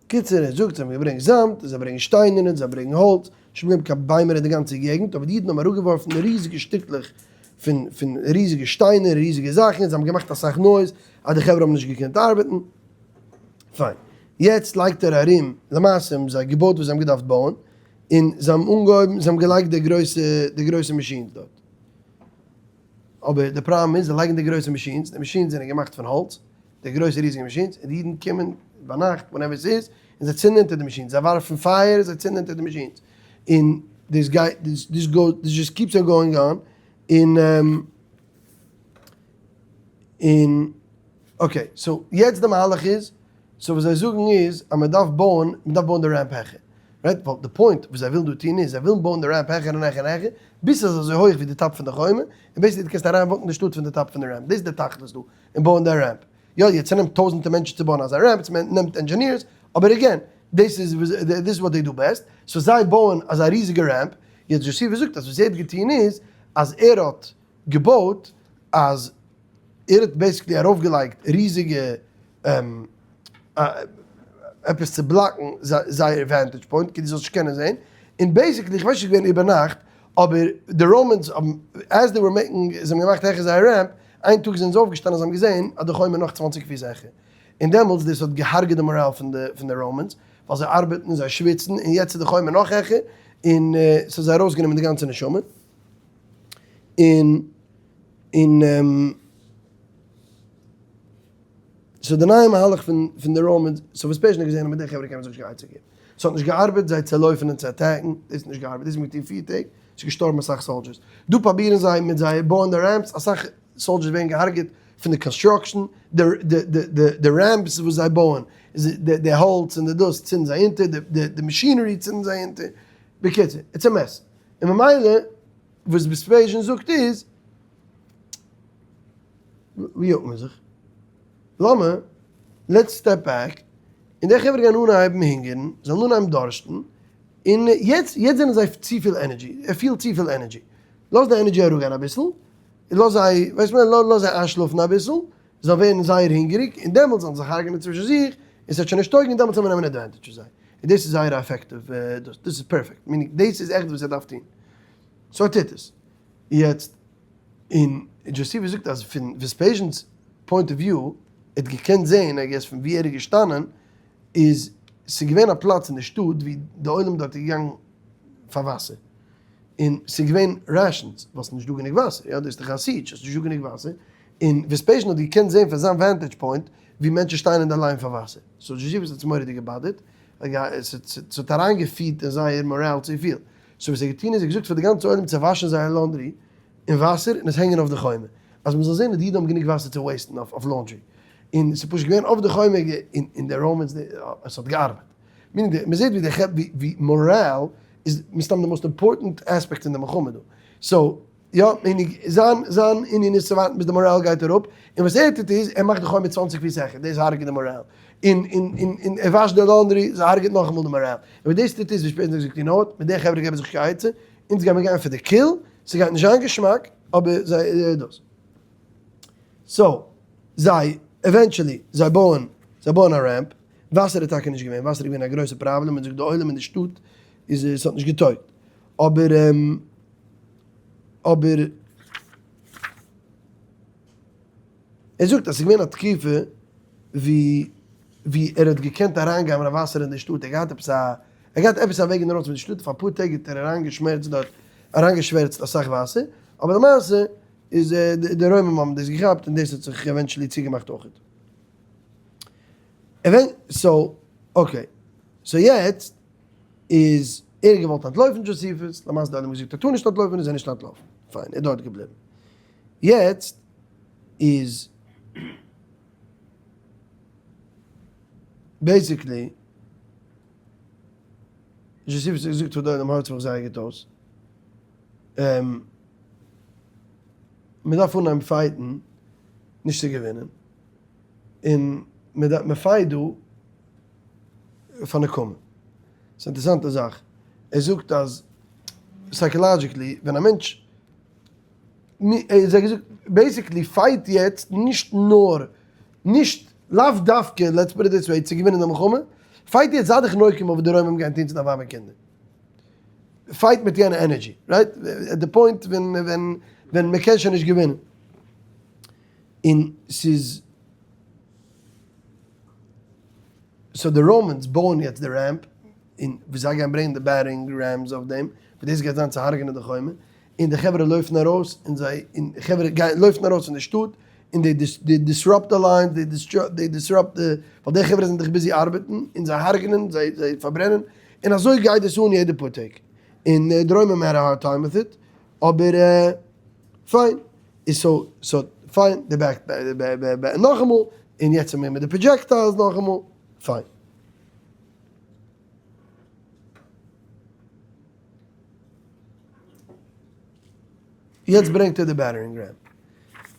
קיצור ער זאגט זיי האבן געברענגט זאמד, זיי ברענגען שטיינער און זיי ברענגען האלץ, נישט געבליבן קיין ביימער אין די גאנצע געגנט, אבער די אידן האבן אראפגעווארפן ריזיגע שטיקלעך פון פון ריזיגע שטיינער און ריזיגע זאכן, און זיי האבן געמאכט אסאך noise אז די חברה האבן נישט געקענט ארבעטן. פיין. יעצט לייגט ער ארום, למעשה האבן זיי געבויט וואס זיי האבן געדארפט בויען, און זיי האבן אנגעהויבן, זיי האבן געלייגט די גרויסע די גרויסע machines דארט. אבער די פראבלעם איז זיי לייגן די גרויסע machines, די machines זענען געמאכט פון האלץ, די גרויסע ריזיגע machines, און די אידן קומען ביינאכט whenever ס'איז, און זיי צינדן אונטער די machines, זיי ווארפן פייער, זיי צינדן אונטער די machines, און דאס גייט, דאס goes, דאס just keeps on going on, און און okay, so יעצט די מהלך איז, so וואס זיי זאגן איז אז מען דארף בויען, מען דארף בויען די ramp העכער, right? ווייל די point וואס זיי ווילן דא טון איז, זיי ווילן בויען די ramp העכער און העכער און העכער, ביז ס'איז אזוי הויך ווי די top פון די חומה, און basically דו קענסט אריין walk ן די שטאט פון די top פון די ramp, דאס איז די תכלית דא אין בויען די ramp. יא, יעצט ס'נעמט טויזענטער מענטשן צו בויען אזא ramp, ס'נעמט engineers, אבער again, דאס איז דאס איז what they do best, so זיי בויען אזא ריזיגע ramp, יעצט דזשאסיווע זאגט אז וואס ער האט געטון איז, אז ער האט געבויט אז ער האט basically ארויפגעלייגט ריזיגע עפעס צו block ן זייער vantage point כדי זאלסט נישט קענען זעהן, און basically איך ווייס נישט געווען איבערנאכט אבער די Romans האבן as they were making זיי האבן געמאכט העכער זייער ramp, איין טאג זענען זיי אויפגעשטאנען זיי האבן געזעהן אז די חומה נאך 20 פיס העכער, און דעמאלטס דאס האט געהארגעט די מאראל פון די פון די Romans, ווייל זיי ארבעטן זיי שוויצן און יעצט איז די חומה נאך העכער. און ס'האט זיי ארויסגענומען די גאנצע נשמה, און און so די נייע מהלך פון פון די Romans, so וועספעזשן האט געזען אז מיט די חברה קען מען זיך נישט קיין עצה געבן, ס'האט נישט געארבעט זיי צו לויפן און צו attack ן, דאס האט נישט געארבעט, דאס האט מען געטון 4 טעג, ס'איז געשטארבן אסאך soldiers, דא פראבירן זיי מיט זייער בויען די ramps, אסאך soldiers ווערן געהארגעט פון די construction, די די די די ramps וואס זיי בויען, די האלץ און די דאס צינדן זיי אונטער, די די machinery צינדן זיי אונטער, בקיצור, it's a mess, און ממילא וואס וועספעזשן זאגט איז, ווי יאגט מען זיך? לאמיר, let's step back, און די חברה גייען אנהייבן הונגערן, זיי וועלן אנהייבן דארשטן, און יעצט, יעצט זענען זיי צופיל energy, ער פילט צופיל energy, לאז די energy אראפגיין אביסל, לאז זיי, ווייסט מען, לאז זיי איינשלאפן אביסל, זיי ווערן זייער הונגעריג, און דעמאלטס זאלן זיי זיך הרג'נען צווישן זיך, און ס'וועט שוין נישט טויגן, און דעמאלטס זאל מען נעמען advantage פון זיי. און דאס איז זייער א effective, דאס, דאס איז perfect, meaning דאס איז עכט וואס ער דארף טון. so ער טוט עס. יעצט, און דזשאסיפוס זאגט אז פון וועספעזשענס point of view, ער האט געקענט זעהן, I guess, פון ווי ער איז געשטאנען, איז ס'איז געווען א פלאץ אין די שטאט ווי די עולם דארט איז געגאנגען פאר וואסער, און ס'איז געווען rations, ווייל ס'איז נישט דא גענוג וואסער, יא דאס איז דאך א siege, ס'איז נישט דא גענוג וואסער, און וועספעזשען האט געקענט זעהן פון זיין vantage point ווי מענטשן שטייען אין די line פאר וואסער, so דזשאסיפוס האט עס מורא'דיג גע bother ט, ס'האט אריינגעפירט אין זייער מאראל צופיל, so וואס ער האט געטון איז ער האט געזאגט פאר די גאנצע עולם צו וואשן זייער laundry אין וואסער און עס הענגען אויף די חומה, אז מ'זאל זען אז די אידן האבן גענוג וואסער צו waste ן אויף laundry, און ס'איז פשוט געווען אויף די חומה און די Romans, עס האט געארבעט. meaning די, מ'זעט ווי די ח ווי מאראל איז מסתם די most important aspect אין די מלחמה דא. so, יא, meaning זיין זיין ענין איז צו ווארטן ביז די מאראל גייט אראפ, און וואס ער טוט איז, ער מאכט די חומה 20 פיס העכער, דאס הרג'ט די מאראל. און און און און ער וואשט די laundry, ס'הרג'ט נאכאמאל די מאראל. און וואס דאס טוט איז, ווי שפעטער זאגט you know what, מיט די חברה געבן זיך נישט קיין עצה, אונז גיימיר גיין פאר די kill, ס'גייט נישט זיין געשמאק, אבער זיי דאס. so, זיי, eventually, זיי בויען, זיי בויען א ramp, וואסער איז טאקע נישט געווען, וואסער איז געווען א גרויסע פראבלעם, און זאגט די עולם אין די שטאט איז עס האט נישט געטויגט. אבער, אבער, ער זאגט אז ס'איז געווען א תקופה ווי ווי ער האט געקענט אריינגיין מיט א וואסער אין די שטאט, ער האט געהאט עפעס א, ער האט געהאט עפעס א וועג אינדערויס פון די שטאט, פאר אפאר טעג האט ער אריינגעשמערצט דארט, אריינגעשווערצט אסאך וואסער, אבער למעשה איז די רוימים האבן דאס געכאפט און דאס האט זיך eventually צוגעמאכט אויכעט. so, okay, so יעצט איז ער געוואלט אנטלויפן דזשאסיפוס, למעשה די עולם האט געזאגט ער טאר נישט אנטלויפן איז ער נישט אנטלאפן, פיין ער איז דארט געבליבן. יעצט איז basically דזשאסיפוס האט געזאגט פאר די עולם הערטס מיך זייער גוט אויס, מען דארף אנהייבן fight ן נישט צו געווינען, און מען fight דא פאר נקמה. ס'איז א אינטערעסאנטע זאך, ער זאגט אז psychologically ווען א מענטש, ער האט געזאגט basically fight יעצט נישט נאר, נישט לאו דווקא let's put it this way צו געווינען די מלחמה, fight יעצט זיי דיך נוקם אויף וואס די רוימים גייען טון צו דיין ווייב און קינדער. fight מיט יענע energy, right? at the point ווען ווען ווען מען קען שוין נישט געווינען. און ס'איז so די Romans בויען יעצט די ramp, און ווי זיי גייען ברענגען די battering rams אויף דעם, וואס דאס גייט זיין צו הרג'נען די חומה, און די חברה לויפן ארויס, און זיי, און חברה גייען לויפן ארויס פון די שטאט, און they disrupt די lines, they disrupt די, ווייל די חברה זענען דאך busy ארבעטן, און זיי הרג'נען, זיי זיי פארברענען, און אזוי גייט דאס אן יעדע פאר טעג, און די רוימער had a hard time with it, אבער פיין, איז so so פיין, די back נאכאמאל, און יעצט זעמיר מיט די projectiles נאכאמאל, פיין. יעצט ברענגט ער די battering ram,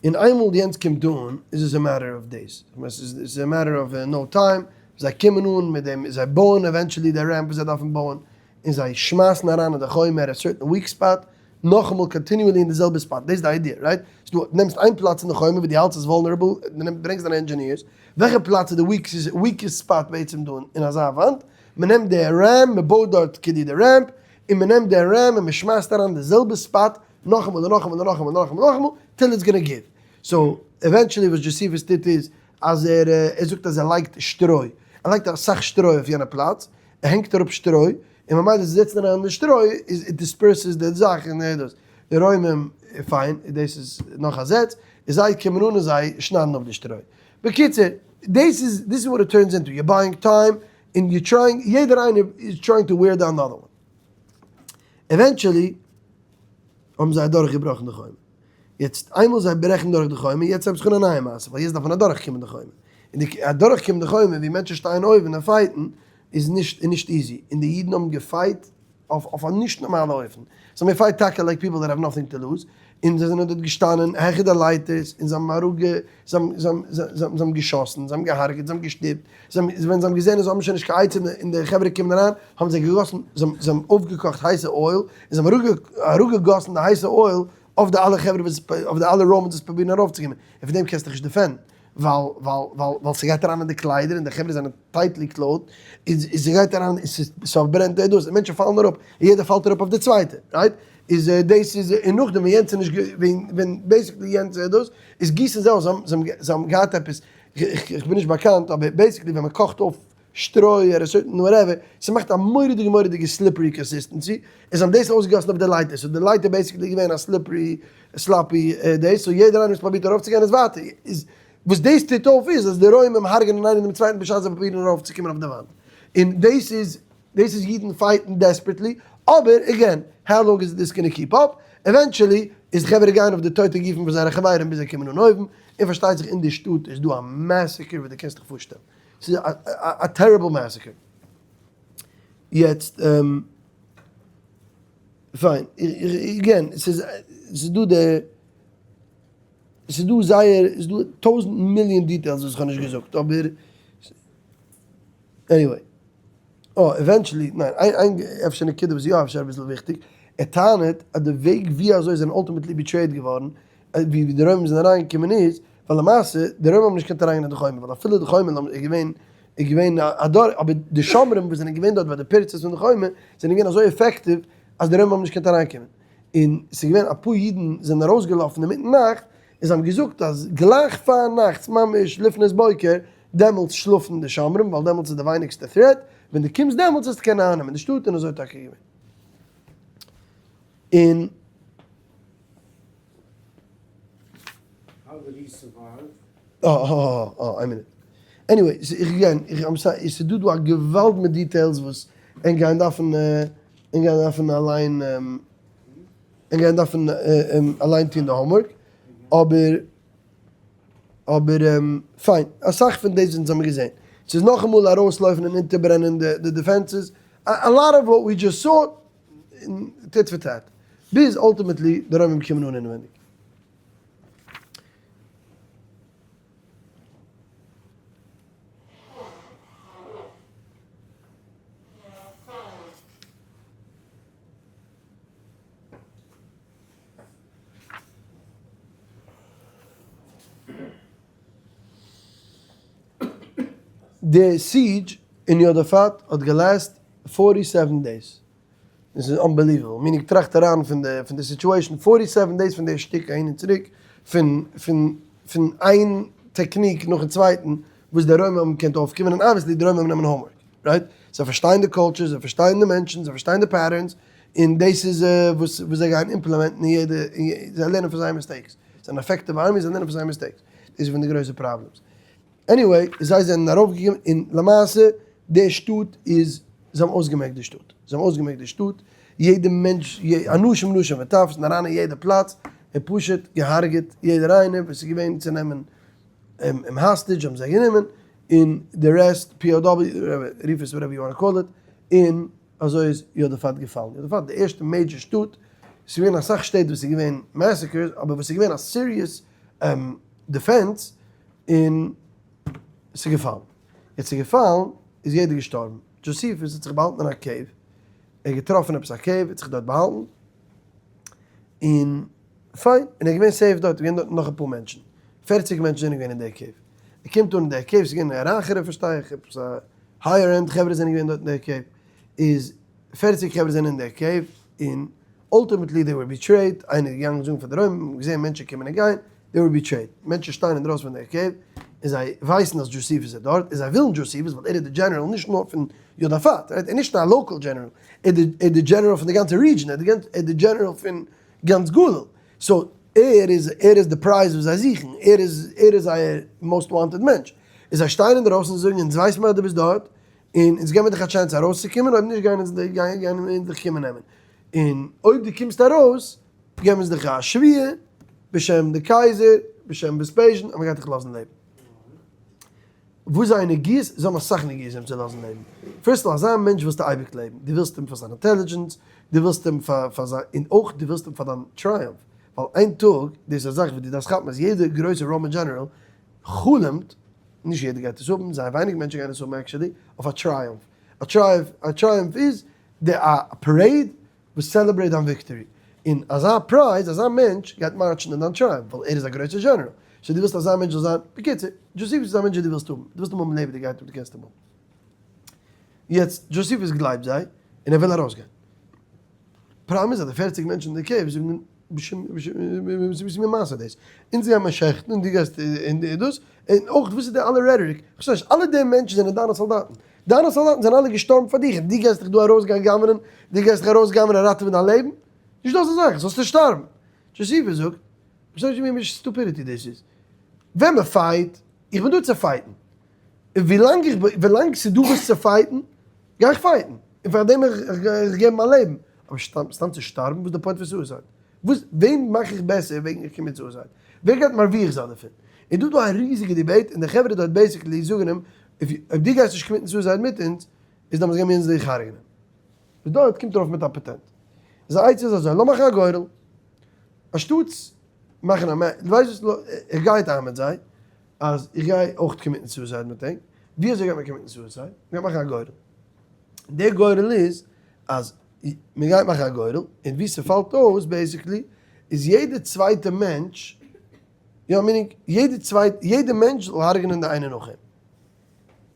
און איינמאל יענץ קומט אן איז עס א matter of days, כ'מיין ס'איז א matter of no time, זיי קומען אן מיט דעם, זיי בויען eventually די ramp וואס זיי דארפן בויען, און זיי שמייסן אריין אין די חומה at a certain weak spot, נאכאמאל continually אין די זעלבע spot, דאס איז די idea, right? דו נעמסט איין פלאץ אין די חומה ווי דו האלטסט עס vulnerable, ברענגסט דיינע engineers, וועלכע פלאץ איז די weakest spot בעצם דא אין אזא וואנט, מען נעמט די ram, מען בויט דארט כדי די ramp, און מען נעמט די ram און מען שמייסט אריין די זעלבע spot נאכאמאל און נאכאמאל און נאכאמאל און נאכאמאל און נאכאמאל, till it's gonna give. so, eventually וואס דזשאסיפוס טוט איז, אז ער ער זאגט אז ער לייגט שטרוי, ער לייגט אסאך שטרוי אויף יענע פלאץ, ער הענגט אראפ שטרוי, און ממילא זיי זעצן אריין די שטרוי איז it disperses די זאך און דאס. די רוימים פיין, דאס איז נאך א זעץ, און זיי קומען אן און זיי שניידן אויף די שטרוי. בקיצור, דאס איז, this is what it turns into, you're buying time, און you're trying, יעדער איינער איז trying to wear down the other one. Eventually האבן זיי אדורכגעבראכן די חומה. יעצט איינמאל זיי ברעכן דורך די חומה, יעצט הייבט זיך אן א נייע מעשה, ווייל יעצט דארף מען אדורכקומען די חומה. און די אדורכקומען די חומה ווי מענטשן שטייען אויבן און fight ן איז נישט איז נישט easy. און די אידן האבן גע fight אויף א נישט נארמאלע אופן. זיי האבן גע fight טאקע like people that have nothing to lose, און זיי זענען דארט געשטאנען העכער די לייטערס, און זיי האבן אראפגע זיי האבן זיי האבן זיי האבן געשאסן, זיי האבן געהארגעט, זיי האבן געשטופט, זיי האבן ווען זיי האבן געזען אז זיי האבן שוין נישט קיין עצה און די חברה קומען אריין, האבן זיי געגאסן, זיי האבן זיי האבן אויפגעקאכט הייסע oil, און זיי האבן אראפגעגאסן די הייסע oil אויף די אלע חברה וואס אויף די אלע Romans וואס פרובירן ארויפצוקומען, און פון דעם קענסטו דיך נישט defend ן, ווייל ווייל ווייל ווייל ס'גייט אריין אין די קליידער און די חברה זענען tightly clothed, איז איז ס'גייט אריין און ס'איז ס'פארברענט די דאס, און מענטשן פאלן אראפ, און יעדער פאלט אראפ אויף די צווייטע, right? איז דאס איז און נאכדעם ווען יענץ איז נישט ווען ווען basically יענץ איז דאס, איז גיסן זיי אויס, זיי האבן זיי האבן געהאט עפעס, איך בין נישט באקאנט, אבער basically ווען מ'קאכט אויף שטרוי אדער certain whatever, ס'מאכט א מורא'דיגע מורא'דיגע slippery consistency, און זיי האבן דאס אויסגעגאסן אויף די לייטער, so די לייטער basically איז געווען א slippery sloppy דאס, so יעדער איינער וואס פרובירט ארויפצוגיין איז ווייטער, איז וואס דאס טוט אויף איז אז די רוימים הרג'נען איינער דעם צווייטן בשעת זיי פרובירן ארויפצוקומען אויף די וואנט, און דאס איז דאס איז אידן fight ן desperately, אבער again, how long is this gonna keep up? Eventually איז די חברה גייען אויף די טויטע גופים פון זייערע חברים ביז זיי קומען אן אויבן, און פארשטייט זיך אין די שטאט איז דא א massacre וואס דו קענסט דיך פארשטעלן. ס'איז א terrible massacre. יעצט, פיין, again, ס'איז דא די, ס'איז דא זייער, ס'איז דא טויזנט מיליאן details וואס איך האב נישט געזאגט, אבער anyway. אה, eventually, ניין, איין אפשר נקודה וואס איז יא אפשר אביסל וויכטיג, ער טענה'ט אז די וועג ווי אזוי זיי זענען ultimately betrayed געווארן, ווי די רוימים זענען אריינגעקומען איז, ווייל למעשה די רוימים האבן נישט געקענט אריינגיין אין די חומה, ווייל אפילו די חומה איז געווען איז געווען א דור, אבער די שומרים וואס זענען געווען דארט ביי די פירצות פון די חומה זענען געווען אזוי effective אז די רוימים האבן נישט געקענט אריינקומען. און ס'איז געווען אפאר אידן זענען ארויסגעלאפן אינמיטן נאכט, און זיי האבן געזאגט אז גלייך פארנאכטס ממש לפנות בוקר דעמאלטס שלאפן די שומרים ווייל דעמאלטס איז די ווייניגסטע threat, ווען דו קומסט דעמאלטס וועסטו קענען אייננעמען די שטאט און אזוי איז טאקע געווען. און. How did he survive? אה אה אה איין מינוט. Anyway, איך גיי, איך I'm sorry, ס'איז דא דא א געוואלד מיט details וואס ענק גייען דארפן, ענק גייען דארפן אליין, ענק גייען דארפן אליין טון די homework, אבער, אבער פיין, אסאך פון דאס אונז האמיר געזען. ס'איז נאכאמאל ארויסלויפן און אונטערברענען די defenses, a lot of what we just saw, tit for tat, ביז ultimately די רוימים קומען אן אינעווייניג. די siege אין יודפת האט גע last forty seven days. דאס איז unbelievable, meaning טראכט אריין פון די פון די situation, forty seven days פון די שטיק אהין און צוריק, פון פון פון איין technique נאכן צווייטן וואס די רוימער האבן געקענט אויפקומען, און obviously די רוימער נעמען homework, right? זיי פארשטייען די culture, זיי פארשטייען די מענטשן, זיי פארשטייען די patterns, און דאס איז וואס וואס זיי גייען implement ן אין יעדע, זיי לערנען פון זייער mistakes, זיי זענען effective army, זיי לערנען פון זייער mistakes, דאס איז פון די גרויסע problems. Anyway, זיי זענען ארויפגעקומען און למעשה די שטאט איז, זיי האבן אויסגעמעקט די שטאט, זיי האבן אויסגעמעקט די שטאט, יעדע מענטש, אנשים נשים וטף זענען אריין אין יעדע פלאץ און פשוט געהארגעט יעדער איינער וואס איז געווען צו נעמען אים hostage האבן זיי גענומען, און די רעסט POW, רוף עס whatever you want call it, און אזוי איז יודפת געפאלן, יודפת די ערשטע major שטאט, ס'איז געווען אסאך שטעט וואס איז געווען massacres, אבער וואס איז געווען א serious defense, און ס'איז געפאלן. יעצט ס'איז געפאלן איז יעדער געשטארבן. דזשאסיפוס האט זיך באהאלטן אין א cave, ער האט געטראפן עפעס א cave, האט זיך דארט באהאלטן, און פיין, און ער איז געווען safe דארט, איז געווען דארט נאך אפאר מענטשן, פערציג מענטשן זענען געווען אין די cave. ער קומט אן אין די cave, ס'איז געווען א רייכערע פארשטיי איך, עפעס א higher end חברה זענען געווען דארט אין די cave, איז פערציג חברה זענען אין די cave, און ultimately they were betrayed, איינער איז געגאנגען זאגן פאר די רוימער, מ'האט געזען מענטשן קומען און גיין, they were betrayed, מענטשן שטייען אינדרויסן פון די cave. און זיי ווייסן אז דזשאסיפוס איז דארט, און זיי ווילן דזשאסיפוס ווייל ער איז די general נישט נאר פון יודפת, right? ער איז נישט א local general, ער איז די general פון די גאנצע region, ער איז די general פון גאנץ גליל, so ער איז ער איז די prize וואס זיי זוכן, ער איז ער איז זייער most wanted מענטש, און זיי שטייען אינדערויסן און זאגן אונז ווייסן מיר אז דו ביסט דארט, און אונז געבן מיר דיך א chance ארויסצוקומען, אויב נישט גייען אונז גייען אונז דיך קומען נעמען, און אויב דו קומסט ארויס געבן אונז דיך א שבועה בשם די קייזער, בשם וועספעזשן, אז מען גייט דיך לאזן לעבן. וואס זייער נגיעות? זיי האבן אסאך נגיעות אים צו לאזן לעבן. first of all, אזא מענטש ווילסטו אייביג לעבן. דו ווילסט אים פאר זיין intelligence, דו ווילסט אים פאר פאר זיין, און אויך דו ווילסט אים פאר דיין triumph. ווייל איין טאג, דאס איז א זאך וואס דו דארפסט כאפן, אז יעדער גרויסער Roman general חלומ'ט, נישט יעדער גייט עס האבן, זייער ווייניג מענטשן גייען עס האבן actually, אויף א triumph. א triumph, א triumph איז די א parade וואס celebrate דיין victory, און אזא prize, אזא מענטש גייט מארטשן אין דיין triumph, ווייל ער איז א גרויסער general, so דו ווילסט אזא מענטש זאל זיין, בקיצור, דזשאסיפוס איז א מענטש וואס דו ווילסט האבן, דו ווילסט אים האבן לעבעדיגערהייט אויב דו קענסט אים האבן. יעצט, דזשאסיפוס גלייבט זיי, און ער וויל ארויסגיין. פראבלעם איז אז די 40 מענטשן אין די cave זאגן, בשום וואס איז מיר מעשה דאס? אונז גייען מיר שעכטן און דו גייסט און דאס, און אויך וואס איז די אלע rhetoric? כ'פארשטיי נישט, אלע די מענטשן זענען דיינע סאלדאטן, דיינע סאלדאטן זענען אלע געשטארבן פאר דיך און דו גייסט דיך דא ארויסגיין גנב'נען, דו גייסט דיך ארויסגנב'נען און ראטעווען דיין לעבן? נישט דא אזא זאך, זאלסטו שטארבן! דזשאסיפוס זאגט, כ'פארשטיי נישט ווי מין stupidity דאס איז, ווען מ'פייט, איך בין דא צו פייטן, און ווילאנג איך בין, ווילאנג ס'איז דא וואס צו פייטן, גיי איך פייטן, און פאר דעם איך איך געב מיין לעבן, אבער סתם סתם צו שטארבן, וואס איז די point פון suicide? וואס, וועם מאך איך בעסער וועגן איך commit suicide? ווער גייט מרוויח זיין דערפון? און דא איז דא א ריזיגע debate, און די חברה דארט basically זאגן אים, אויב דו גייסט נישט commit ן suicide מיט אונז, איז דאמאלס גייען מיר אונז דיך הרג'נען. איז דארט קומט ער אויף מיט א פאטענט. זיין עצה איז אזוי, לאמיר מאכן א גורל, אנשטאטס מאכן א, דו ווייסט וואס, איך גיי איין מיט זיי, אז איך גיי אויך commit ן suicide מיט ענק, ווי אזוי גייט מען commit ן suicide? מען גייט מאכן א גורל, דער גורל איז אז מען גייט מאכן א גורל, און ווי ס'פאלט אויס basically איז יעדע צווייטע מענטש, יא meaning יעדע צווייטע, יעדע מענטש זאל הרג'נען די איינע נאך אים,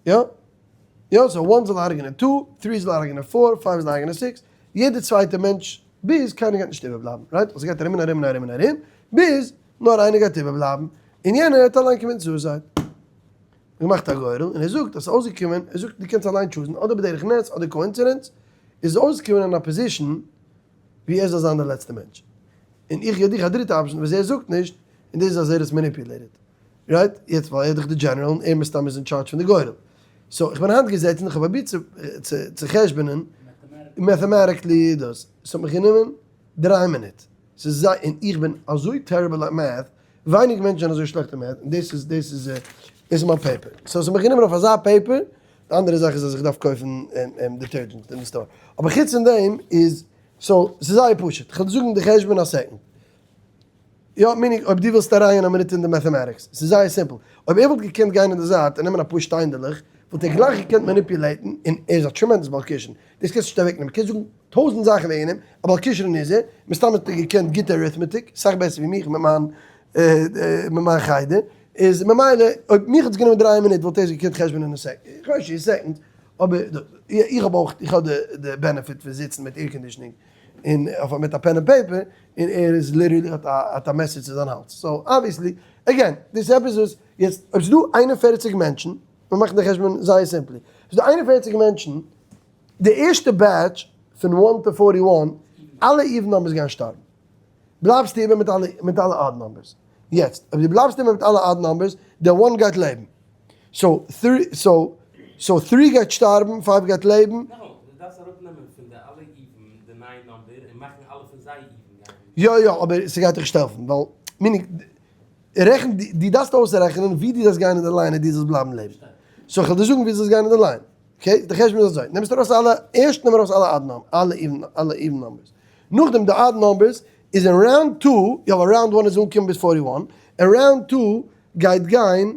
יא? יא, so one זאל הרג'נען two, three זאל הרג'נען four, five זאל הרג'נען six, יעדע צווייטע מענטש ביז קיינער גייט נישט איבערבלייבן, right? ווייל ס'גייט ארום און ארום און ארום און ארום, ביז נאר איינער גייט איבערבלייבן, און יענער האט אליין commit ן suicide. געמאכט א גורל, און ער זאגט אז ס'איז אויסגעקומען, ער זאגט דו קענסט אליין choose ן, אדער בדרך נס אדער coincidence, איז עס אויסגעקומען אין א position ווי ער זאל זיין דער לעצטער מענטש. און איך געב דיך א דריטע option וואס ער זאגט נישט, און דאס איז אז ער איז manipulated. right? יעצט ווייל ער איז דאך די general און ער מסתם איז אין charge פון די גורל. so איך בין היינט געזעצן און איך האב פרובירט צו חשבונ'ען mathematically דאס. ס'האט מיך גענומען 3 מינוט. ס'איז זיי, און איך בין אזוי terrible at math, ווייניג מענטשן זענען אזוי שלעכט אין math, און דאס איז, דאס איז, דאס איז מיין paper. so ס'האט מיך גענומען אויף אזא paper, די אנדערע זאך איז אז איך דארף קויפן detergent אין די store. אבער חוץ פון דעם איז, so ס'איז זייער פשוט, כ'וועל דיר זאגן די חשבון א second. יא, meaning אויב דו ווילסט אריינגיין א מינוט אין די mathematics, ס'איז זייער simple. אויב ער וואלט געקענט גיין אין די זייט און נעמען אפאר שטיינדעלעך, וואלט ער גלייך געקענט manipulate ן, און ער איז א tremendous בעל כשרון. דאס קענסטו נישט אוועקנעמען, קענסט זאגן טויזנט זאכן וועגן אים, א בעל כשרון איז ער, מסתם האט ער געקענט גוטע arithmetic, סאך בעסער ווי מיך מיט מיין מיט מיין חדר, איז ממילא אויב מיך האט עס גענומען 3 מינוט וואלט ער עס געקענט חשבונ'ען אין א second, איך ווייס נישט אין second, אבער איך האב אויך, איך האב די benefit פון זיצן מיט air conditioning און אויף מיט א pen און paper, און ער איז literally האט א האט א מעסער צו זיין האלז, so obviously, again, דאס איז עפעס וואס, יעצט אויב ס'איז דא 41 מענטשן, מיר מאכן די חשבון זייער simply, ס'איז דא 41 מענטשן, די ערשטע batch פון one to 41, אלע even numbers גייען שטארבן. בלייבסטו איבער מיט אלע מיט אלע odd numbers. יעצט, אויב דו בלייבסט איבער מיט אלע odd numbers, דער one גייט לעבן. so three, so, so three גייט שטארבן, five גייט לעבן. נאכאמאל, דו דארפסט אראפנעמען פון די אלע even די nine number און מאכן אלע פון זיי even גייען. יא יא, אבער ס'גייט דיך נישט העלפן, ווייל, meaning, רעכן, דו דארפסט אויסרעכענען ווי דו זאלסט גיין אין די line און דו זאלסט בלייבן לעבן. so כ'וועל דיר זאגן ווי דו זאלסט גיין אין די line. okay, די חשבון איז אזוי, נעמסט ארויס אלע, ערשט נעם ארויס אלע odd numbers, אלע even, אלע even numbers. נאכדעם די odd numbers איז אין round two, יא ווייל round one איז אנגעקומען ביז 41, אין round two גייט גיין,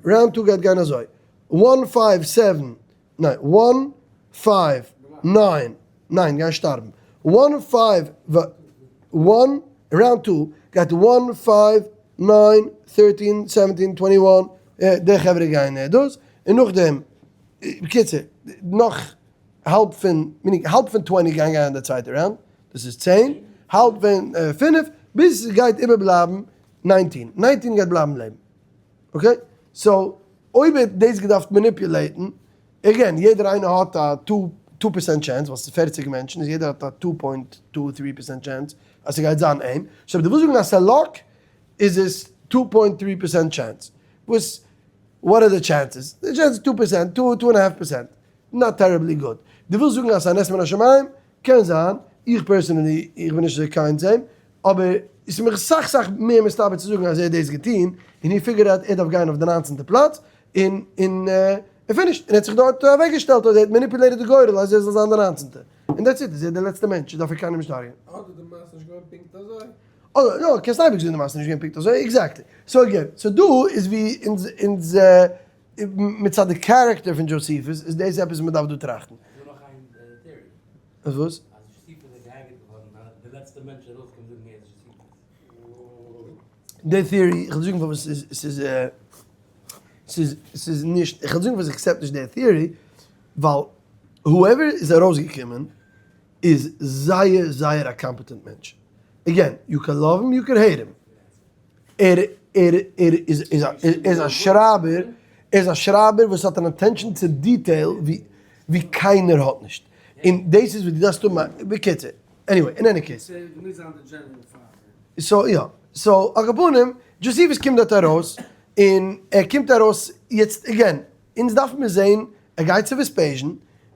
round two גייט גיין אזוי, one five seven, ניין, one five nine, ניין גייען שטארבן, one five one, round two גייט one five nine thirteen seventeen twenty one, די חברה גייען דאס, און נאכדעם, בקיצור, נאך האלב פון, meaning האלב פון 20 גייען גיין אין די צווייטע round, דאס איז 10, האלב פון 5, ביז עס גייט איבערבלייבן 19, 19 גייט בלייבן לעבן, okay? So אויב ער האט דאס געדארפט manipulate ן, again, יעדער איינער האט א 2% chance, ווייל ס'איז 40 מענטשן, איז יעדער האט א 2.23% chance אז ס'גייט זיין אים. So אויב דו ווילסט זאגן אז ס'איז luck, איז עס 2.3% chance. וואס, what are the chances? די chance איז 2%, 2, 2.5%. Not terribly good. דו ווילסט זאגן אז ס'איז א נס מן השמים? קען זיין, איך personally, איך בין נישט אזוי kind צו אים, אבער עס איז מיר סאך סאך מער מסתבר צו זאגן אז ער האט דאס געטון, און he figured out ער דארף גיין אויף די ניינצענטע פלאץ, און און און finished, און ער האט זיך דארט אוועקגעשטעלט אדער ער האט manipulated די גורל אז ער זאל זיין די ניינצענטע, און that's it, איז ער די לעצטע מענטש, דארף ער קיינעם נישט הרג'ענען. אדער די מעשה איז נישט געווען פונקט אזוי. אדער יא, קענסט אייביג זאגן די מעשה איז נישט געווען פונקט אזוי, exactly. So again, so דא איז ווי אונז אונז מצד די character פון דזשאסיפוס איז דאס עפעס וואס מען דארף דא טראכטן. ס'איז דא נאך איין theory. וואס? אז דזשאסיפוס איז געהארגעט געווארן ווייל די לעצטע מענטש ארויסקומט זאגן ער איז דזשאסיפוס. די theory, איך וועל זאגן פארוואס ס'איז ס'איז ס'איז ס'איז נישט, איך וועל זאגן פארוואס איך accept נישט די theory, ווייל whoever איז ארויסגעקומען איז זייער זייער א competent מענטש. Again, you can love him, you can hate him. ער ער ער איז איז א איז א שרייבער, ער איז א שרייבער וואס האט אן attention to detail ווי ווי קיינער האט נישט. און דאס איז וואס דו דארפסט האבן א, בקיצור, anyway, in any case. ס'מוז זיין די general father. So יא, so על כל פנים, דזשאסיפוס קומט דארט ארויס, און ער קומט ארויס, יעצט again, אונז דארף מיר זעהן, ער גייט צו וועספעיזשן,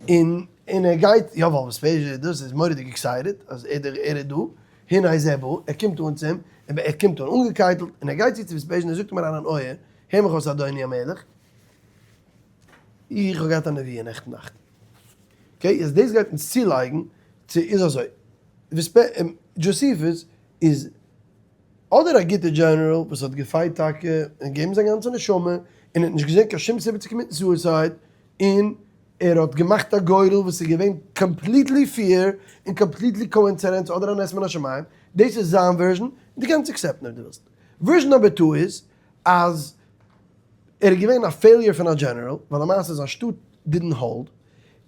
און און ער גייט, יא ווייל וועספעיזשן איז דאס, איז מורא'דיג excited אז ער ער איז דא, הנה זה בא, ער קומט אן צו אים, און ער קומט אן אנגעקייטלט, און ער גייט צו צו וועספעיזשן, ער זאגט אים אריין אין אויער, הער מיך אויס אדוני המלך, איך האב געהאט א נבואה נעכטן נאכט. Okay, יעצט דאס גייט אונז צולייגן צו איז אזוי, דזשאסיפוס איז אדער א גוטע general וואס האט געפייט טאקע און געגעבן זיין גאנצע נשמה און האט נישט געזען קיין שום סיבה צו commit ן suicide און ער האט געמאכט א גורל וואס איז געווען completely fair און completely coincidence אדער א נס מן השמים, דאס איז זיין version און דו קענסט accept ן אויב דו ווילסט. Version number two איז אז ער איז געווען א failure פון א general ווייל למעשה זיין שטאט didn't hold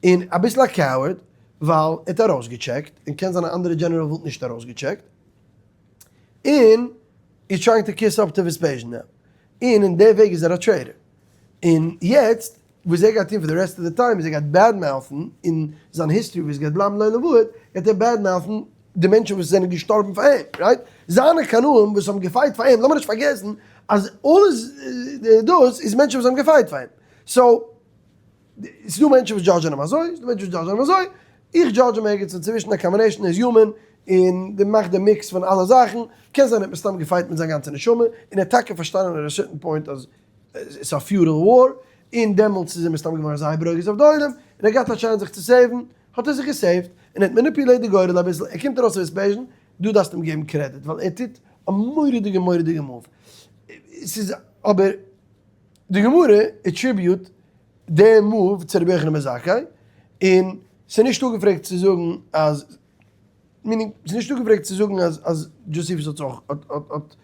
און אביסל א coward ווייל ער האט ארויסגעטשעקט און קען זיין א אנדערע general וואלט נישט ארויסגעטשעקט און איז trying to kiss up to Vespasian now און אין די וועג איז ער א traitor און יעצט וואס ער גייט טון for the rest of the time איז ער גייט badmouth ן אין זיין history וואס גייט בלייבן לעולם ועד גייט ער badmouth ן די מענטשן וואס זענען געשטארבן פאר אים, right? זיינע קנאים וואס האבן געפייט פאר אים, לאמיר נישט פארגעסן אז אלעס דאס איז מענטשן וואס האבן געפייט פאר אים, so ס'איז דא מענטשן וואס judge ען אים אזוי, ס'איז דא מענטשן וואס judge ען אים אזוי, איך judge אים ערגעץ אינצווישן, א combination איז human, און די מאכט די mix פון אלע זאכן, קען זיין ער האט מסתם געפייט מיט זיין גאנצע נשמה, און ער האט טאקע פארשטאנען at a certain point אז ס'איז א futile war, און דעמאלטס איז ער מסתם געווארן זייער ברוגז אויף די עולם, און ער האט געהאט א chance זיך צו save ן, האט ער זיך געסעיווט, און ער האט manipulate די גורל אביסל, ער קומט ארויס אויף וועספעיזשן, דו דארפסט אים געבן credit, ווייל ער טוט א מורא'דיגע מורא'דיגע move. ס'איז אבער די גמרא attribute די move צו רבי יוחנן בן זכאי, און ס'איז נישט אפגעפרעגט צו זאגן אז, meaning, ס'איז נישט אפגעפרעגט צו זאגן אז אז דזשאסיפוס האט אויך האט האט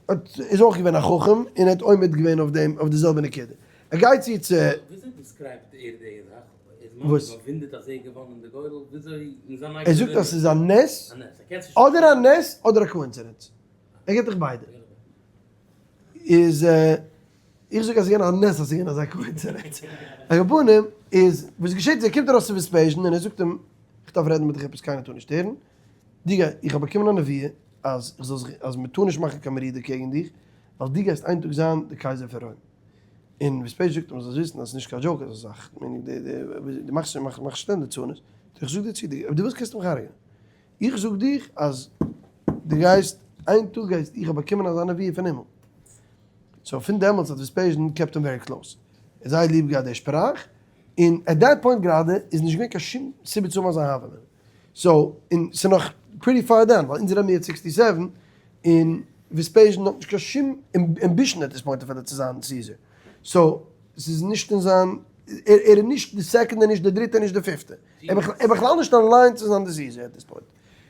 האט איז אויך געווען א חכם און ער האט עומד געווען אויף דעם אויף די זעלבע נקודה. ער גייט צו צו. וויאזוי describe ט ער די זאך? ער איז ממש באוואונדערט אז ער האט געוואנען די גורל? וויאזוי אין זיין ער זאגט אז ס'איז א נס, אדער א נס אדער א coincidence. ער גיבט דיך ביידע. איז איך זאג אז ס'איז געווען א נס אז ס'איז געווען אזא coincidence. על כל פנים איז וואס געשעט איז ער קומט ארויס צו וועספעיזשן און ער זאגט אים איך דארף רעדן מיט דיך עפעס קיינער טאר נישט הערן. דו גיי איך האב באקומען א נבואה אז איך זאל זיך אז מ'טאר נישט מאכן קיין מרידה קעגן דיך ווייל דו גייסט איין טאג זיין די קייזער פון רוים. און וועספעיזשן זאגט אים זאלסט וויסן אז ס'איז נישט קיין joke אזא זאך. דו מאכסט מאכסט שטענדיג ליצנות. איך זאג דיר צו אויב דו ווילסט קענסטו מיך הרג'ענען. איך זאג דיך אז דו גייסט, איין טאג גייסט, איך האב באקומען אזא נבואה פון הימל. So פון דעמאלטס האט וועספעיזשן kept אים very close. ער האט זייער ליב געהאט די שפראך, און at that point גראדע איז נישט געווען קיין שום סיבה צו האבן אזא הוה אמינא. So, און ס'איז נאך pretty far down, ווייל אונז רעדן מיר יעצט 67, און וועספעיזשן האט נישט קיין שום ambition at this point אפילו צו זיין Caesar. So, ס'איז נישט אין זיין, ער איז נישט די second און נישט די דריטע און נישט די פיפטע. ער איז בכלל נישט אין line צו זיין די Caesar at this point.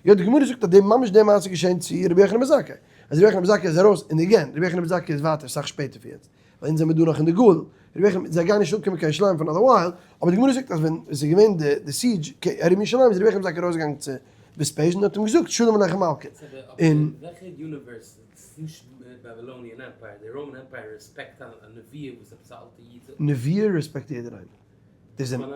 יא, די גמרא זאגט אז די ממש די מעשה איז געשען צו רבי יוחנן בן זכאי. אז רבי יוחנן בן זכאי איז ארויס, און again, רבי יוחנן בן זכאי איז ווייטער אסאך שפעטער פון יעצט. ווייל אונז זעמיר דא נאך אין די גליל. רבי יוחנן, זיי גייען נישט אנקומען קיין ירושלים פאר another while, אבער די גמרא זאגט אז ווען עס איז געווען די siege ארום ירושלים איז רבי יוחנן בן זכאי ארויסגעגאנגען צו וועספעזשן האט אים געזאגט שלום עליכם מלכה. און. וועלכע universe איז נישט Babylonian Empire, די Roman Empire respect א נביא וואס עפעס א אלטע איד זאגט? נביא respect יעדער איינער. דאס זענען.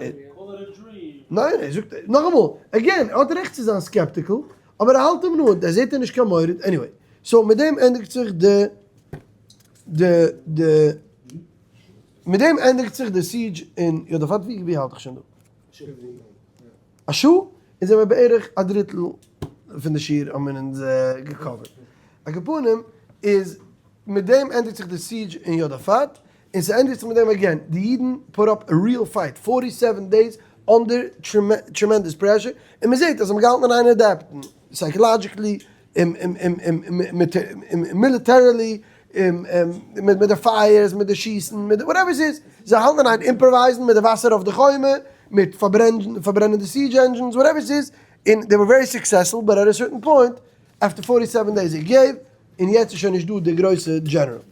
ניין ער זאגט נאכאמאל, again ער האט רעכט צו זיין skeptical, אבער ער האלט אים נאנט, ער זעט ער נישט קיין מורד, anyway. So מיט דעם ענדיגט זיך די די די מיט דעם ענדיגט זיך די siege אין יודפת, ווי ווי האלט איך שוין דא? א שעה? אונז זעמיר בערך א דריטל פון די שיעור האבן מיר אונז גע cover ט. על כל פנים איז מיט דעם ענדיגט זיך די siege אין יודפת, און ס'ענדיגט זיך מיט דעם again, די אידן put up a real fight, 47 days under tremendous pressure, און מ'זעט אז זיי האבן געהאלטן אין איין adapt ן, psychologically, militarily, מיט די fires, מיט די שיסן, מיט די whatever ס'איז, זיי האלטן אין איין improvise ן מיט די וואסער אויף די חומה, מיט פארברענען די siege engines, whatever ס'איז, און they were very successful, but at a certain point, after 47 days they gave, און יעצט איז שוין נישט דא די גרויסע general.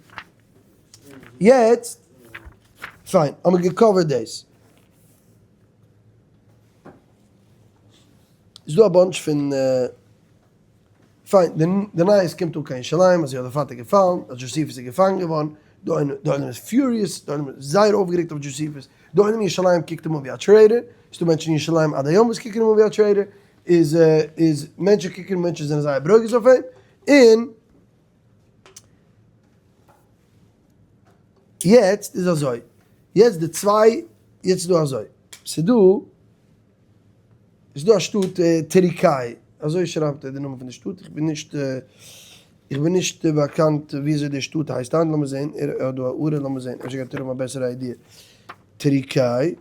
יעצט, פיין, האבן מיר גע cover ט דאס. איז דא א bunch פון, פיין, די נייעס קומט אן קיין ירושלים אז יודפת איז געפאלן, אז דזשאסיפוס איז געפאנגען געווארן, די עולם איז furious, די עולם איז זייער אויפגערעגט אויף דזשאסיפוס, די עולם אין ירושלים קוקט אים אן ווי א traitor, ס'דא מענטשן אין ירושלים עד היום וואס קוקן אים אן ווי א traitor, איז איז מענטשן קוקן מענטשן זענען זייער ברוגז אויף אים, און יעצט איז אזוי, יעצט די צוויי, יעצט איז דא אזוי, ס'דא, ס'איז דא א שטאט טערקיי, אזוי שרייבט ער די נאמען פון די שטאט, איך בין נישט, איך בין נישט באקאנט וויאזוי די שטאט הייסט היינט, לאמיר זעהן, ער האט דא א הערה, לאמיר זעהן, אפשר גייט ער האבן א בעסערע idea, טערקיי.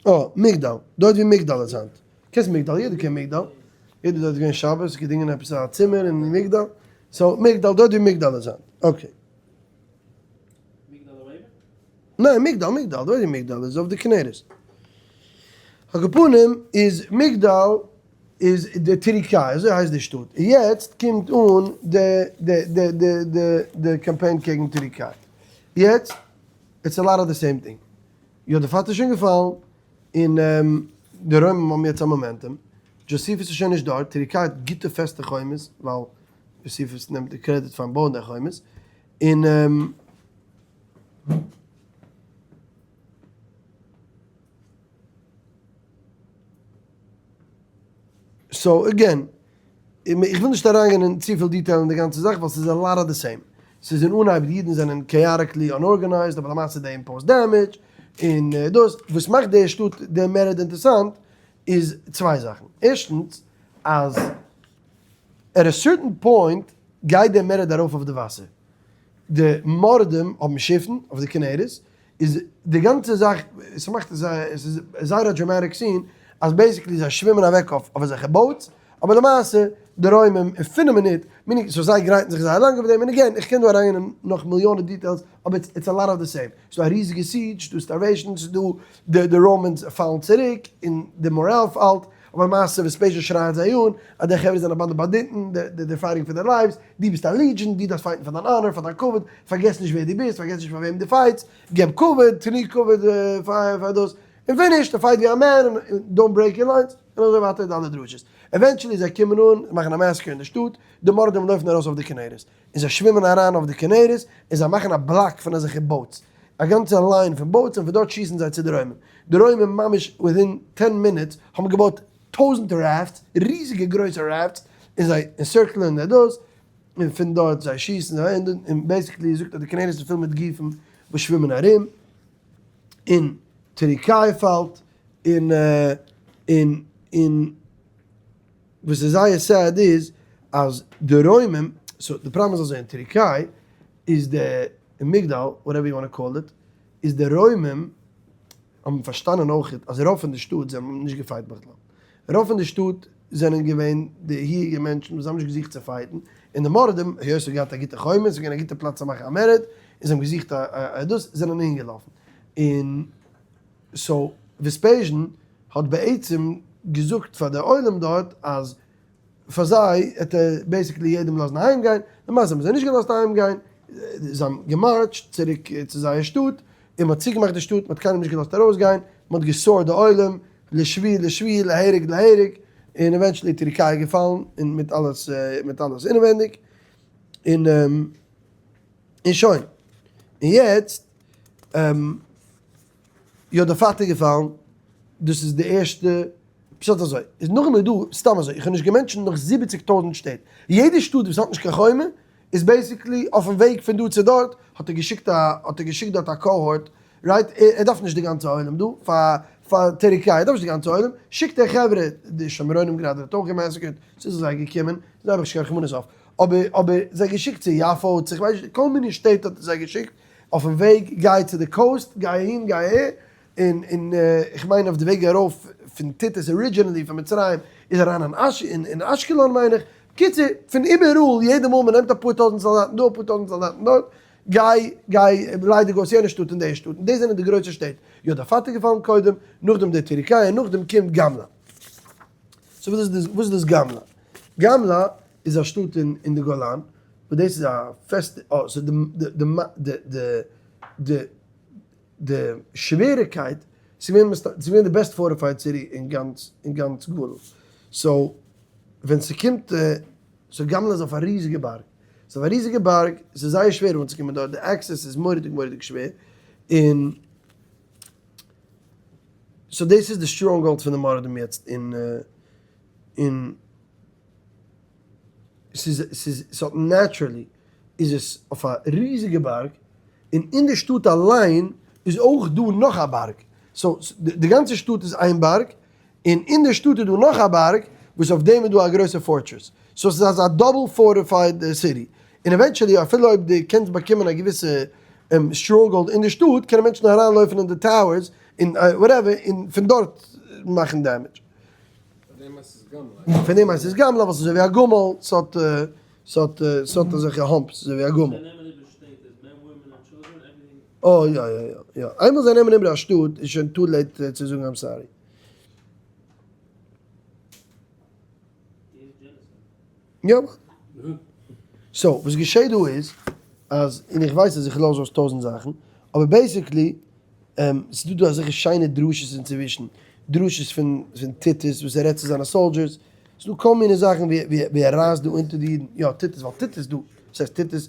אה, מגדל, דארט ווי מגדל איז היינט. קענסט מגדל? יעדער קען מגדל. יעדער דארט איז געווען שבת, געדינגען עפעס א צימער אין מגדל. So מגדל, דארט ווי מגדל איז היינט. Okay. ניין, מגדל, מגדל, דארט ווי מגדל איז, אויף די כנרת. על כל פנים איז מגדל איז די טערקיי, אזוי הייסט די שטאט. און יעצט קומט אן די די די די די די קאמפיין קעגן טערקיי. יעצט, it's a lot of the same thing. יודפת איז שוין געפאלן, און די רוימים האבן יעצט א momentum. דזשאסיפוס איז שוין נישט דארט, טערקיי האט גוטע פעסטע חומות, ווייל דזשאסיפוס נעמט די קרעדיט פארן בויען די חומות, און so again, איך וויל נישט אריינגיין אין צופיל detail אין די גאנצע זאך ווייל ס'איז a lot of the same. ס'איז אין אנהייב די אידן זענען chaotically unorganized אבער למעשה they impose damage און דאס וואס מאכט די שטאט די מרד אינטערסאנט איז צוויי זאכן. ערשטנס אז at a certain point גייט די מרד ארויף אויף די וואסער. די מורדים האבן שיפן אויף די כנרת איז די גאנצע זאך, ס'מאכט עס איז זייער א dramatic scene, אז basically זיי שווימען אוועק אויף אזעלכע boats, אבער למעשה די רוימים אין פינף מינוט, meaning so זיי גרייטן זיך זייער לאנג אויף דעם, און again איך קען דא אריינגיין אין נאך מיליאנען details, אבער it's a lot of the same, ס'דא א ריזיגע siege, ס'דא starvation, ס'דא די די Romans פאלן צוריק, און די מאראל פאלט, אבער למעשה וועספעזשען שרייען זיי אן אז די חברה זענען א באנדע באנדיטן, they're fighting for their lives, דו ביסט א legion, דו דארפסט fight ן פאר דיין honor, פאר דיין כבוד, פארגעס נישט ווער דו ביסט, פארגעס נישט פאר וועם דו fight סט, געב כבוד, טרינק כבוד פאר דאס, און finish, fight ווי א man, און don't break your lines, און אזוי ווייטער די אלע דרשות. eventually זיי קומען אן, מאכן א massacre אין די שטאט, די מורדים לויפן ארויס אויף די כנרת, און זיי שווימען אריין אויף די כנרת, און זיי מאכן א בלאק פון אזעלכע boats, א גאנצע line פון boats, און פון דארט שיסן זיי צו די רוימען. די רוימען ממש within 10 minutes האבן געבויט טויזענטער rafts, ריזיגע גרויסע rafts, און זיי encircle ען די דאס, און פון דארט זיי שיסן זיי און און basically זאגט אז די כנרת איז פול מיט גופים וואס שווימען ארום, און טערקיי פאלט, און און און וואס איז זייער sad איז אז די רוימים, so די פראבלעם איז אזוי אין טערקיי איז די אין מגדל whatever you want call it, איז די רוימים האבן פארשטאנען אויך אז רוב פון די שטאט זענען נישט גע fight בכלל. רוב פון די שטאט זענען געווען די היגע מענטשן וואס האבן נישט געזוכט צו fight ן, און די מורדים, היות ס'האט געהאט א גוטע חומה, ס'איז געווען א גוטע פלאץ צו מאכן א מרד, און זיי האבן געזוכט א דאס, זענען אהינגעלאפן. און so וועספעזשן האט בעצם געזאגט פאר די עולם דארט אז פאר זיי העט ער basically יעדעם לאזן אהיים גיין, למעשה האבן זיי נישט געלאזט אהיים גיין, זיי האבן געמארטשט צוריק צו זייער שטאט. און מ'האט צוגעמאכט די שטאט, מ'האט קיינעם נישט געלאזט ארויסגיין, מ'האט גע sort די עולם, לשבי לשבי, להרג להרג, און eventually טערקיי געפאלן, און מיט אלעס מיט אלעס אינעווענדיג, און און שוין. און יעצט יודפת איז געפאלן, דאס איז די ערשטע פשט אזוי, איז נאכדעם איז דא סתם אזוי, איך האב נישט גע mention ט נאך זיבעציג טויזנט שטעט, יעדע שטאט וואס האט נישט קיין חומה איז basically אויפן וועג פון דא צו דארט, האט ער געשיקט א האט ער געשיקט דארט א cohort, right, ער דארף נישט די גאנצע עולם דא, פאר פאר טערקיי, ער דארף נישט די גאנצע עולם, שיקט ער חברה, די שומרונים גראדע האט אויך גע massacre ט, ס'איז זיי געקומען, זיי האב איך נישט קיין רחמנות אויף, אבער אבער זיי געשיקט צו יפו, צו כ'ווייס נישט, כל מיני שטעט האט ער זיי געשיקט, אויפן וועג גיי צו די coast, גיי אהין גיי אהער, און און איך מיין אויף די וועג ארויף פון טיטוס originally פון מצרים איז אריין אין אש אין אשקלון מיין איך, בקיצור פון איבעראל יעדע מאל מען נעמט אפאר טויזענט סאלדאטן דא אפאר טויזענט סאלדאטן דארט, גיי גיי ליידיג אויס יענע שטאט און די שטאט, און דאס זענען די גרויסע שטעט, יודפת איז געפאלן קודם, נאכדעם די טערקיי און נאכדעם קומט גמלא. so וואס איז דאס וואס איז דאס גמלא? גמלא איז א שטאט אין אין די גולן, וואס דאס איז א פעסטע, אה so די די די די די די שוועריקייט, ס'איז געווען ס'איז געווען די best fortified city אין גאנץ אין גאנץ גליל, so ווען ס'קומט so גמלא איז אויף א ריזיגע בארג, ס'איז אויף א ריזיגע בארג, ס'איז זייער שווער אנצוקומען דארט, די access איז מורא'דיג מורא'דיג שווער, און so דאס איז די stronghold פון די מורדים יעצט אין אין. ס'איז ס'איז ס'האט naturally איז עס אויף א ריזיגע בארג, און אין די שטאט אליין איז אויך דא נאך א בארג, so די גאנצע שטאט איז איין בארג, און אין די שטאט איז דא נאך א בארג וואס אויף דעם איז דא א גרויסע fortress, so ס'איז אזא double fortified city, און eventually אפילו אויב די קענסט באקומען א געוויסע stronghold אין די שטאט קענען מענטשן אריינלויפן אין די towers און whatever און פון דארט מאכן damage. פון דעם הייסט עס גמלא ווייל ס'איז אזוי ווי א גמל, ס'האט ס'האט ס'האט אזעלכע humps אזוי ווי א גמל. אה יא יא יא יא, איינמאל זיי נעמען איבער א שטאט איז שוין too late צו זאגן I'm sorry. יא. so וואס געשעט דא איז אז, און איך ווייס אז איך לאז אויס טויזענט זאכן, אבער basically ס'איז דא דא אזעלכע שיינע דרשות אינצווישן, דרשות פון טיטוס וואס ער רעדט צו זיינע soldiers, ס'איז דא כל מיני זאכן ווי ער רייסט דא אונטער די אידן, יא טיטוס ווייל טיטוס דא, וואס הייסט טיטוס,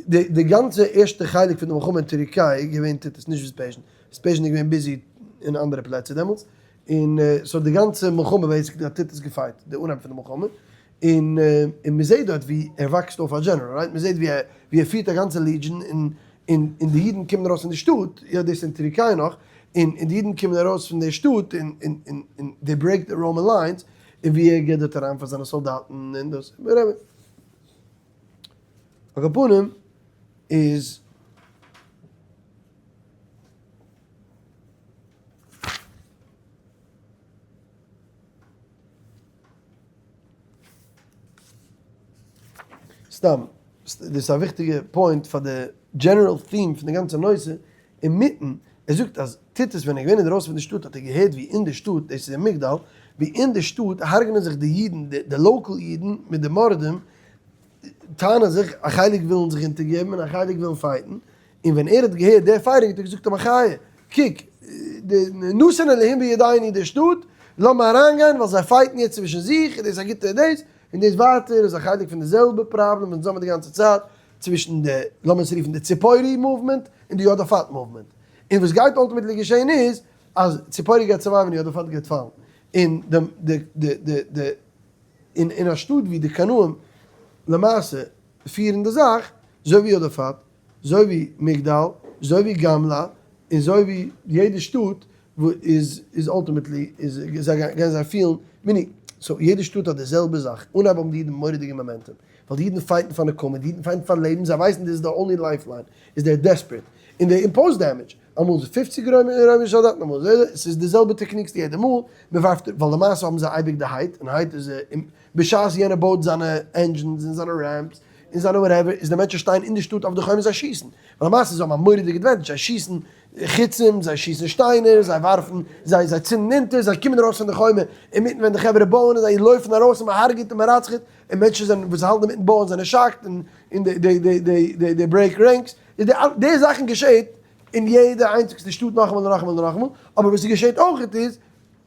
די גאנצע ערשטע חלק פון די מלחמה אין טערקיי איז געווען טיטוס נישט וועספעזשן, וועספעזשן איז געווען busy אין אנדערע פלעצער דעמאלטס, און so די גאנצע מלחמה basically האט טיטוס גע fight, די אנהייב פון די מלחמה, און און מען זעט דארט ווי ער וואקסט אויף א general, right? מען זעט ווי ער ווי ער פירט א גאנצע legion און און און די אידן קומען ארויס פון די שטאט, יא דאס אין טערקיי נאך, און און די אידן קומען ארויס פון די שטאט און און און און they break the Roman lines, און ווי ער גיבט דארט אריין פאר זיינע סאלדאטן און דאס, whatever. על כל פנים איז. סתם, דאס איז א וויכטיגע point פאר די general theme פון די גאנצע נושא, אינמיטן, ער זאגט אז טיטוס ווען ער איז געווען אינדרויסן פון די שטאט האט ער געהערט ווי אין די שטאט, דאס איז אין מגדל, ווי אין די שטאט הרג'נען זיך די אידן, די local אידן מיט די מורדים, טענה'ן זיך, א חלק ווילן זיך אונטערגעבן און א חלק ווילן fight ן, און ווען ער האט געהערט די fighting האט ער געזאגט א מחיה, קוק, די נתן אלהים בידינו די שטאט, לאמיר אריינגיין ווייל זיי fight ן יעצט צווישן זיך, און דאס איז א גוטע דאס, און דאס ווייטער איז א חלק פון די זעלבע פראבלעם וואס אונז האבן די גאנצע צייט צווישן די, לאמיר עס רופן די ציפורי movement און די יודפת movement, און וואס גייט ultimately געשען איז אז ציפורי גייט survive ן און יודפת גייט פאלן, און די די די די די אין אין א שטאט ווי די קנאים למעשה פירן די זאך, אזוי ווי יודפת, אזוי ווי מגדל, אזוי ווי גמלא, און אזוי ווי יעדע שטאט וואס איז איז ultimately איז זיי גייען זיי פילן מיני, so יעדע שטאט האט די זעלבע זאך, אנהייב האבן די אידן מורא'דיגע momentum, ווייל די אידן fight ן פאר נקמה, די אידן fight ן פאר לעבן, זיי ווייסן דאס איז די only lifeline, איז they're desperate, און they impose damage, אמאל איז פופציג רוימישע סאלדאטן אמאל איז ס'איז די זעלבע techniques יעדע מאל, מען ווארפט, ווייל למעשה האבן זיי אייביג די height, און height איז בשעת יענער בויט זיינע engines און זיינע ramps און זיינע whatever, איז די מענטשן שטייען אין די שטאט אויף די חומה זיי שיסן, ווייל למעשה זיי האבן א מורא'דיגע advantage, זיי שיסן חיצים, זיי שיסן שטיינער, זיי ווארפן, זיי זיי צינדן אונטער, זיי קומען ארויס פון די חומה אינמיטן ווען די חברה בויען און זיי לויפן ארויס און מען הרג'עט און מען רצח'עט, און מענטשן זענען וואס האלטן אינמיטן בויען זענען shocked און און they break ranks, איז די די זאכן געשעט. אין יעדע איינציגסטע שטאט נאכאמאל און נאכאמאל און נאכאמאל, אבער וואס ס'געשעט אויכעט איז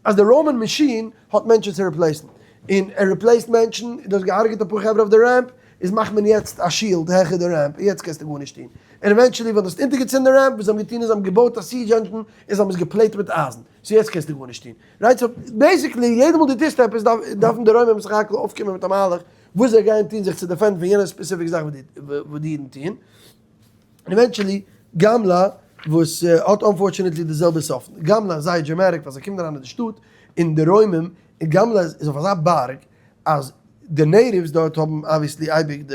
אז די Roman machine האט מענטשן צו replace ן, און ער replace ט מענטשן, און דו האסט געהארגעט אפאר חברה אויף די ramp, איז מאכט מען יעצט א shield העכער די ramp, און יעצט קענסטו גארנישט טון. און eventually ווען דו האסט אונטערגעצינדן די ramp, וואס זיי האבן געטון איז זיי האבן געבויט א siege engine און זיי האבן עס גע plate מיט אייזן, so יעצט קענסטו גארנישט טון. Right? So basically יעדע מאל דו טוסט עפעס דארפן די רוימער בסך הכל אויפקומען מיט א מהלך וואס זיי גייען טון זיך צו defend ן פון יענע specific זאך וואס די אידן טוען. און eventually גמלא וואס האט unfortunately די זעלבע סוף. גמלא איז זייער dramatic ווייל זיי קומען אריין אין די שטאט און די רוימים און גמלא איז אויף אזא בארג אז די natives דארט האבן obviously אייביג די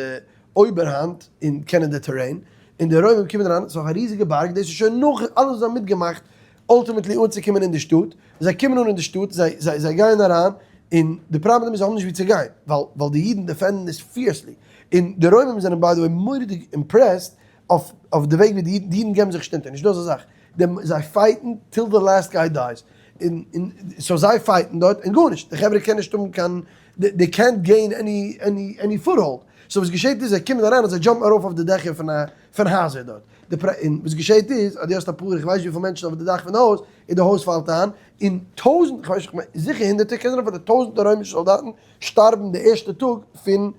אויבערהאנט און קענען די terrain און די רוימים קומען אריין ס'איז אויף א ריזיגע בארג דאס איז שוין נאך אלעס וואס זיי האבן מיטגעמאכט ultimately אנצוקומען אין די שטאט, זיי קומען אן אין די שטאט, זיי זיי זיי גייען אריין, און די פראבלעם איז זיי האבן נישט ווי צו גיין, ווייל ווייל די אידן defend ן עס fiercely, און די רוימים זענען by the way מורא'דיג impressed אויף אויף די וועג ווי די אידן, די אידן געבן זיך נישט אונטער, נישט דא אזא זאך, די זיי fight ן till the last guy dies, און און so זיי fight ן דארט און גארנישט, די חברה קענען נישט האבן קיין, they קענט געין עני עני עני foothold, so וואס געשעט איז זיי קומען אריין און זיי jump ן ארויף אויף די דעכער פון א פון הייזער דארט, די פרא און וואס געשעט איז אז דו האסט אפאר איך ווייס וויפיל מענטשן אויף די דאך פון די הויז און די הויז פאלט איין און טויזנט איך ווייס נישט כ'מיין זיכער הונדערטער קען זיין אפילו טויזנטער רוימישע סאלדאטן שטארבן די ערשטע טאג פון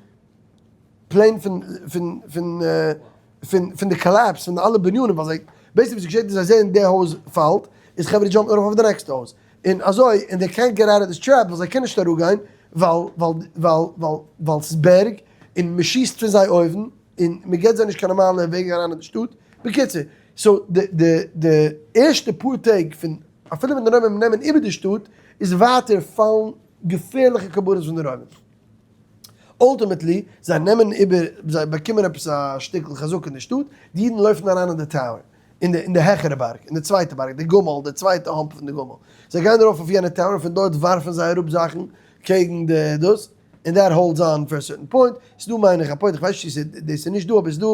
plain פון פון פון פון פון די collapse פון אלע בנינים ווייל זיי basically וואס געשעט איז זיי זעען די הויז פאלט איז חברה jump ן ארויף אויף די נעקסטע הויז און אזוי און דעי קענט געט אוט אוו דיס טרעפ ווייל זיי קענען נישט אראפגיין ווייל ווייל ווייל ווייל ווייל ס'איז בערג און מ'שיסט פון זיי אויבן. און מען געט זיי נישט קיין נארמאלע וועג אריין אין די שטאט, בקיצור, so די די די ערשטע פאר טעג פון אפילו ווען די רוימער נעמען איבער די שטאט, איז ווייטער פאלן געפערליכע קרבנות פון די רוימער. Ultimately, זיי נעמען איבער, זיי באקומען עפעס א שטיקל חזקה אין די שטאט, די אידן לויפן אריין אין די tower, אין די אין די העכערע בארג, אין די צווייטע בארג, די גמל, די צווייטע hump פון די גמל, זיי גייען ארויף אויף יענע tower, פון דארט ווארפן זיי אראפ זאכן קעגן די דאס, און that holds on for a certain point, ס'איז דא מיין איך א point, איך ווייס נישט צו דאס איז נישט דא, אבער ס'איז דא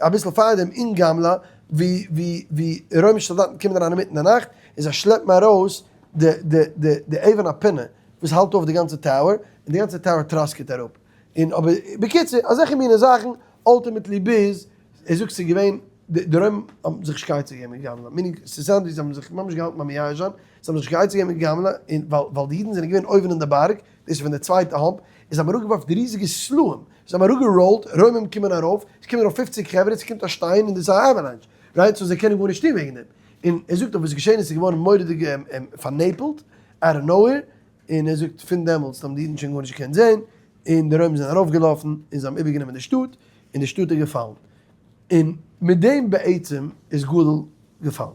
אביסל פארדעם אין גמלא ווי ווי ווי רוימישע סאלדאטן קומען אריין אינמיטן די נאכט און זיי שלעפן ארויס די די די די אבן הפינה וואס האלט אויף די גאנצע tower, און די גאנצע tower טראסקעט אראפ, און אבער בקיצור אזעלכע מינע זאכן ultimately ביז ער זאגט ס'איז געווען די די רוימער האבן זיך נישט קיין עצה געגעבן מיט גמלא, meaning ס'איז sound ווי זיי האבן זיך ממש געהאלטן ביים מייאש זיין, זיי האבן זיך נישט קיין עצה געגעבן מיט גמלא, און ווייל ווייל די אידן זענען געווען אויבן אין די בארג, דאס איז פון די צווייטע hump, און זיי האבן אראפגעווארפט די ריזיגע סלעים, זיי האבן אראפגעראלט, רוימים קומען ארויף, עס קומען ארויף 50 חברה, עס קומט א שטיין און דאס איז א avalanche, right, so זיי קענען גארנישט טון וועגן דעם, און ער זאגט אויף וואס איז געשען, עס איז געווארן מורא'דיג פארנעפלט, out of nowhere, און ער זאגט פון דעמאלטס האבן די אידן שוין גארנישט געקענט זען, און די רוימים זענען ארויפגעלאפן און זיי האבן איבערגענומען די שטאט, און די שטאט איז געפאלן, און מיט דעם בעצם איז גליל געפאלן.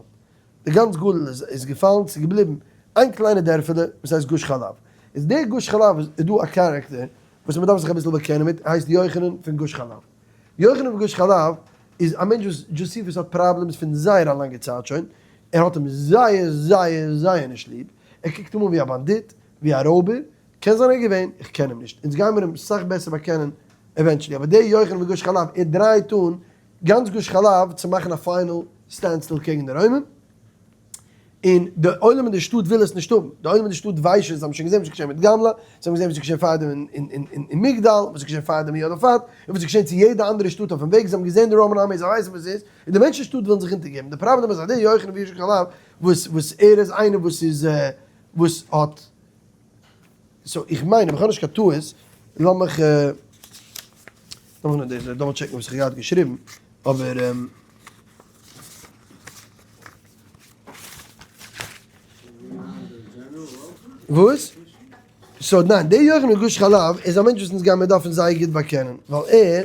די גאנץ גליל איז געפאלן, ס'איז געבליבן איין קליינע דערפעלע וואס הייסט גוש חלב. איז דער גוש חלב איז דא א character וואס מ'דארף זיך אביסל באקענען מיט, ער הייסט יוחנן פון גוש חלב. יוחנן פון גוש חלב איז א מענטש וואס דזשוסיפוס האט problems פון זייער א לאנגע צייט שוין, ער האט אים זייער זייער זייער נישט ליב, ער קוקט אים אן ווי א באנדיט, ווי א רויבער, קען זיין ער איז געווען, איך קען אים נישט, אונז גיימיר אים סאך בעסער באקענען eventually, אבער דער יוחנן פון גוש חלב ער דרייט אן גאנץ גוש חלב צו מאכן א final standstill קעגן די רוימען, און די עולם אין די שטאט וויל עס נישט האבן, די עולם אין די שטאט ווייסט שוין, זיי האבן שוין געזען וואס איז געשען מיט גמלא, זיי האבן געזען וואס איז געשען פארדעם אין מגדל, וואס איז געשען פארדעם אין יודפת, און וואס איז געשען צו יעדע אנדערע שטאט אויפן וועג, זיי האבן געזען די Roman army, זיי ווייסן וואס עס איז, און די מענטשן אין שטאט ווילן זיך אונטערגעבן, די פראבלעם איז אז דער יוחנן פון גוש חלב וואס וואס ער איז איינער וואס איז וואס האט. So איך מיין אויב איך האב נישט קיין טעות, לאמיך לאמיך נאר דאס double check ן וואס איך האב געהאט געשריבן, אבער. וואס? So ניין, דער יוחנן גוש חלב איז א מענטש וואס אונז גיימיר דארפן זייער גוט באקענען, ווייל ער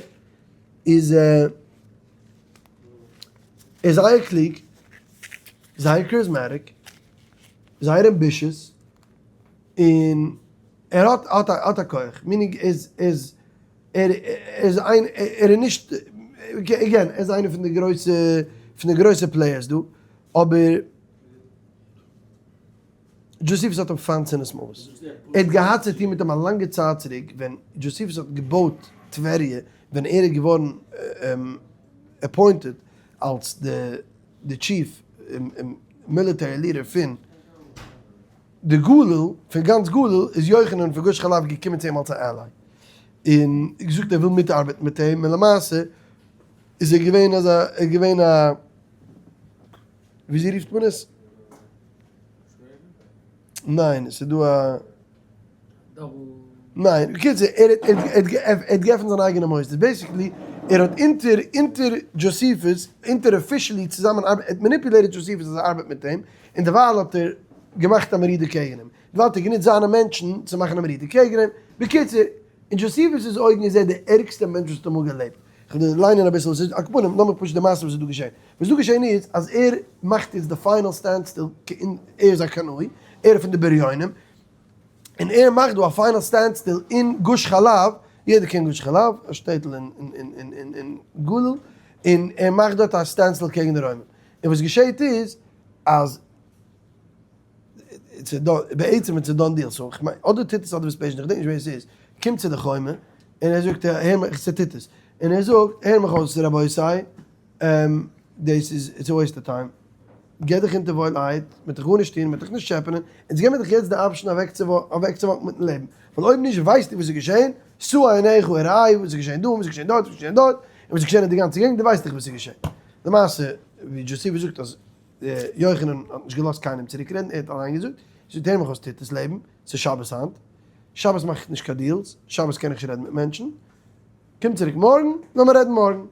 איז ער איז זייער קלוג, זייער charismatic, זייער ambitious, און ער האט האט א האט א כח, meaning איז איז ער איז איין ער איז נישט again ער איז איינער פון די גרויסע פון די גרויסע players דא, אבער דזשוסיפוס האט אים פיינט שנאת מוות. ער האט געהאט צו טון מיט אים א לאנגע צייט צוריק ווען דזשוסיפוס האט געבויט טבריה ווען ער איז געווארן appointed אלס די די chief military leader פון די גליל, פון גאנץ גליל, איז יוחנן פון גוש חלב געקומען צו אים אלס א ally, און געזאגט ער וויל מיטארבעטן מיט אים, און למעשה איז ער געווען אזא, ער איז געווען א. וויאזוי רופט מען עס? ניין, עס איז דא א. ניין, בקיצור, ער האט געעפנט זיין אייגענע מוסדות, basically ער האט אונטער אונטער דזשאסיפוס, אונטער officially צוזאמען ארבעט, ער האט manipulated דזשאסיפוס אז ער ארבעט מיט אים, און דערווייל האט ער געמאכט א מרידה קעגן אים, דערווייל האט ער גענוצט זיינע מענטשן צו מאכן א מרידה קעגן אים, בקיצור, אין דזשאסיפוס'ס אויגן איז ער די ערגסטע מענטש וואס האט אמאל געלעבט. כ'וועל דיר ליינען אביסל וואס איז, על כל פנים, לאמיך פשוט די מעשה וואס איז דא געשען. וואס איז דא געשען איז, אז ער מאכט איצט די final standstill, ער איז א קנאי, ער איז פון די בריונים, און ער מאכט דא א final standstill אין גוש חלב, יעדער קען גוש חלב, א שטעטל אין גליל, און ער מאכט דארט א standstill קעגן די רוימען. און וואס געשעט איז, אז בעצם איז א done deal, so כ'מיין אדער טיטוס אדער וועספעזשן, כ'דענק נישט ווער עס איז, קומט צו די חומה, און ער זאגט הער מיך, ס'איז טיטוס, און ער זאגט הער מיך אויס רבותי, דאס איז it's a waste of time, גיב דיך אונטער וואוילערהייט, מ'וועט דיך גארנישט טון, מ'וועט דיך נישט טשעפענען, אונז געבן דיך יעצט די option אוועקצו walk ן מיטן לעבן, ווייל אויב נישט ווייסטו וואס איז געשען, שאו עיניך וראה וואס איז געשען דא און וואס איז געשען דארט און וואס איז געשען דארט, און וואס איז געשען אין די גאנצע געגנט, דו ווייסט דאך וואס איז געשען. למעשה, ווי דזשאסיפוס זאגט אז יוחנן האט נישט געלאזט קיינעם צוריק רעדן, ער האט אליין געזאגט, זאגט הער מיך אויס טיטוס לעבן, ס'איז שבת היינט, שבת מאך איך נישט קיין deals, שבת קען איך נישט רעדן מיט מענטשן, קום צוריק מארגן, לאמיר רעדן מארגן.